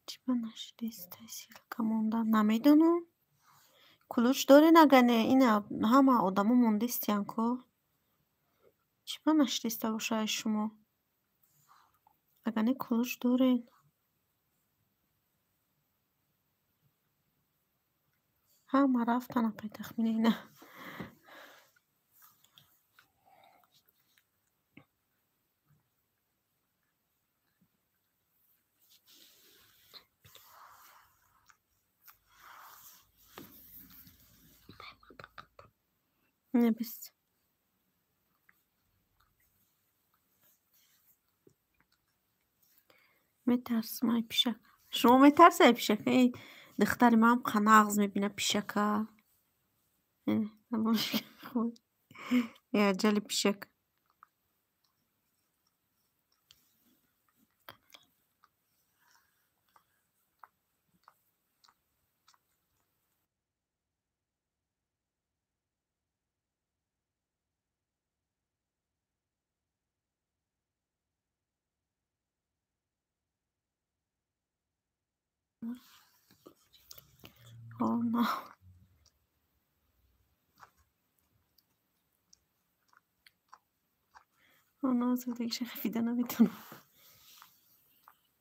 Чӣ ба нашидеста ссылка монда? Намедонам. Кулуч дорен агар не, ина ҳама одамо мондестиян ко. Чӣ ба нашидеста боша ай шумо? Агар не кулуч дорен. Ҳама рафтан апай тахмина ина. Не бис. Метарсам ай пишак. Шумо метарсед ай пишак? Эй, духтари ман қанағз мебинад пишака. Аҷали пишак. О, на. О, зиндагиша хафида наметавонам.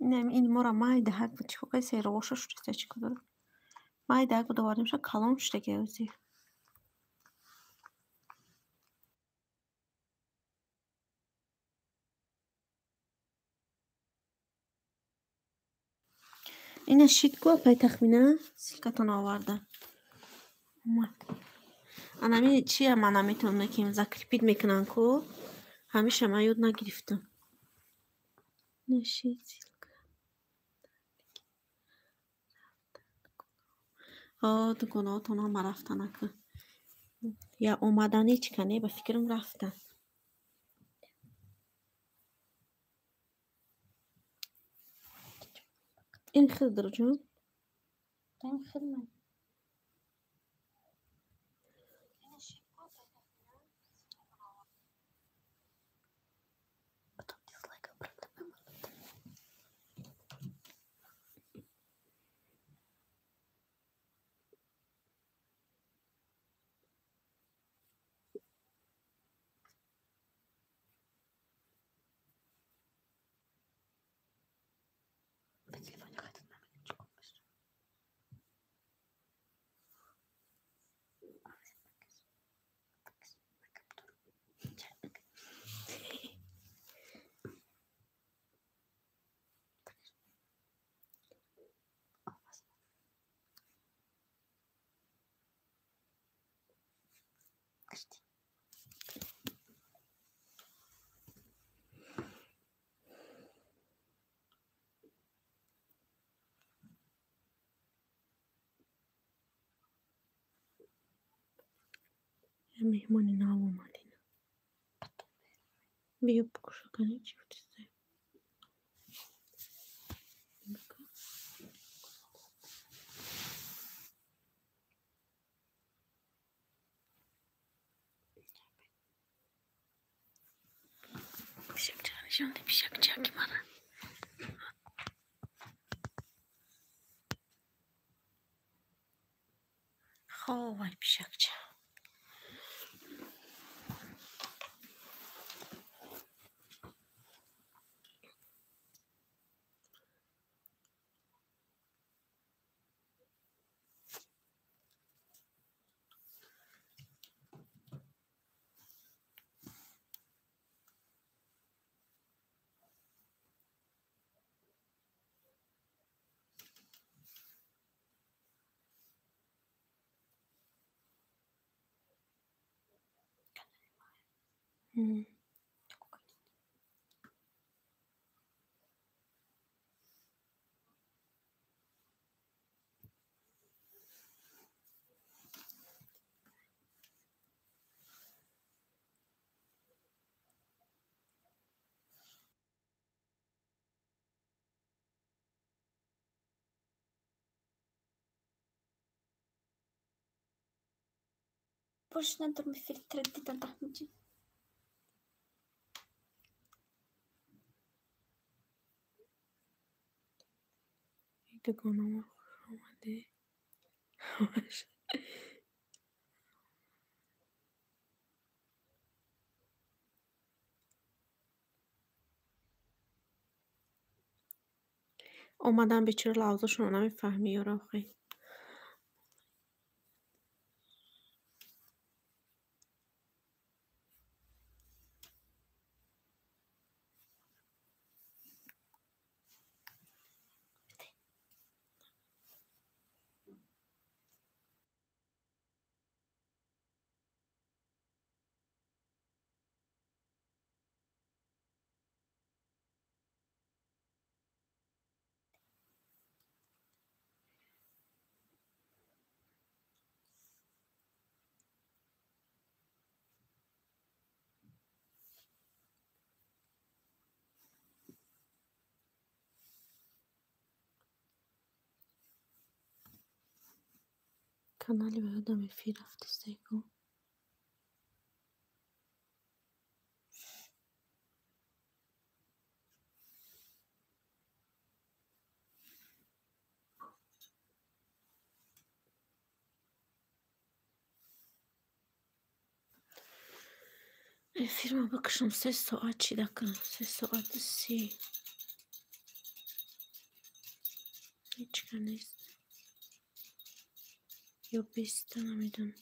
Инам ин мора майдаҳак буд. Чӣ кор сероша шудеста чӣ кор дорад? Майдаҳак буд овардемша калон шудаги ози. Ина шид ку апай тахмина ссылкатон оварда. Омад. Анами чия ман наметавонам ки закрепить мекунанд ку. Ҳамеша ман ёд нагирифтам. Нашид ссылка. Ҳо, дугонаҳотон ҳама рафтан ака. Я омадан ҳеҷ ка не, ба фикрам рафтан. Ин Хидр ҷон? Ин хидмат. Потом дизлайк обратно выманут. Меҳмони нав омадина. Биё бикушакани чӣ гуфтистай? Пишакча нишонди, пишакчаки мана. Ховай пишакча. Больше надо фильтр дитантахнути. Дугонамо хушомадӣ. Омадан бечора лавзошонро намефаҳмӣ ёра охӣ. Канали ба ёдам эфир рафтистайку. Эфирма бикушам 3 соат чида кунам? 3 соату 30. Ҳечка нест. Ё 20 намедонам.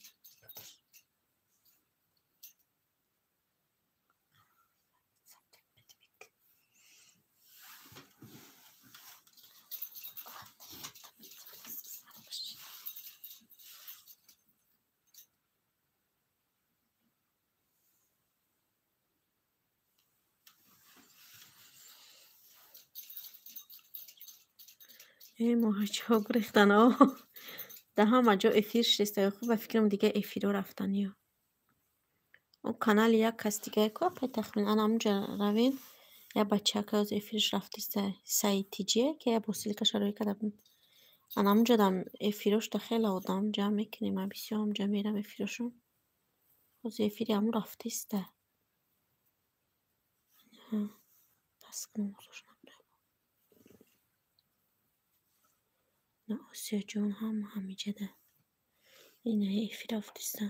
Э моҳачаҳо гурехтан о. Дар ҳама ҷо эфир шиста. Ба фикрам дига эфиро рафтан ё. Он канали як кас дигае ку апай тахмин ана ҳамунҷа равем. Як бачака оз эфирш рафтиста Саидтиҷие ки як босилкаша рӯй карда буд. Ана ҳамунҷадам эфирошда хеле одам ҷамъ мекунем. Ман бисёр ҳамунҷа мерам эфирошон. Ҳозир эфири ҳамун рафтиста. Пас кунам озош набурам. На Осиёҷон ҳама ҳамиҷада. Ина эфир рафтиста.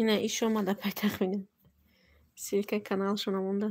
Ина иш омада пайтахт мегӯяд. Ссылка и каналшона монда.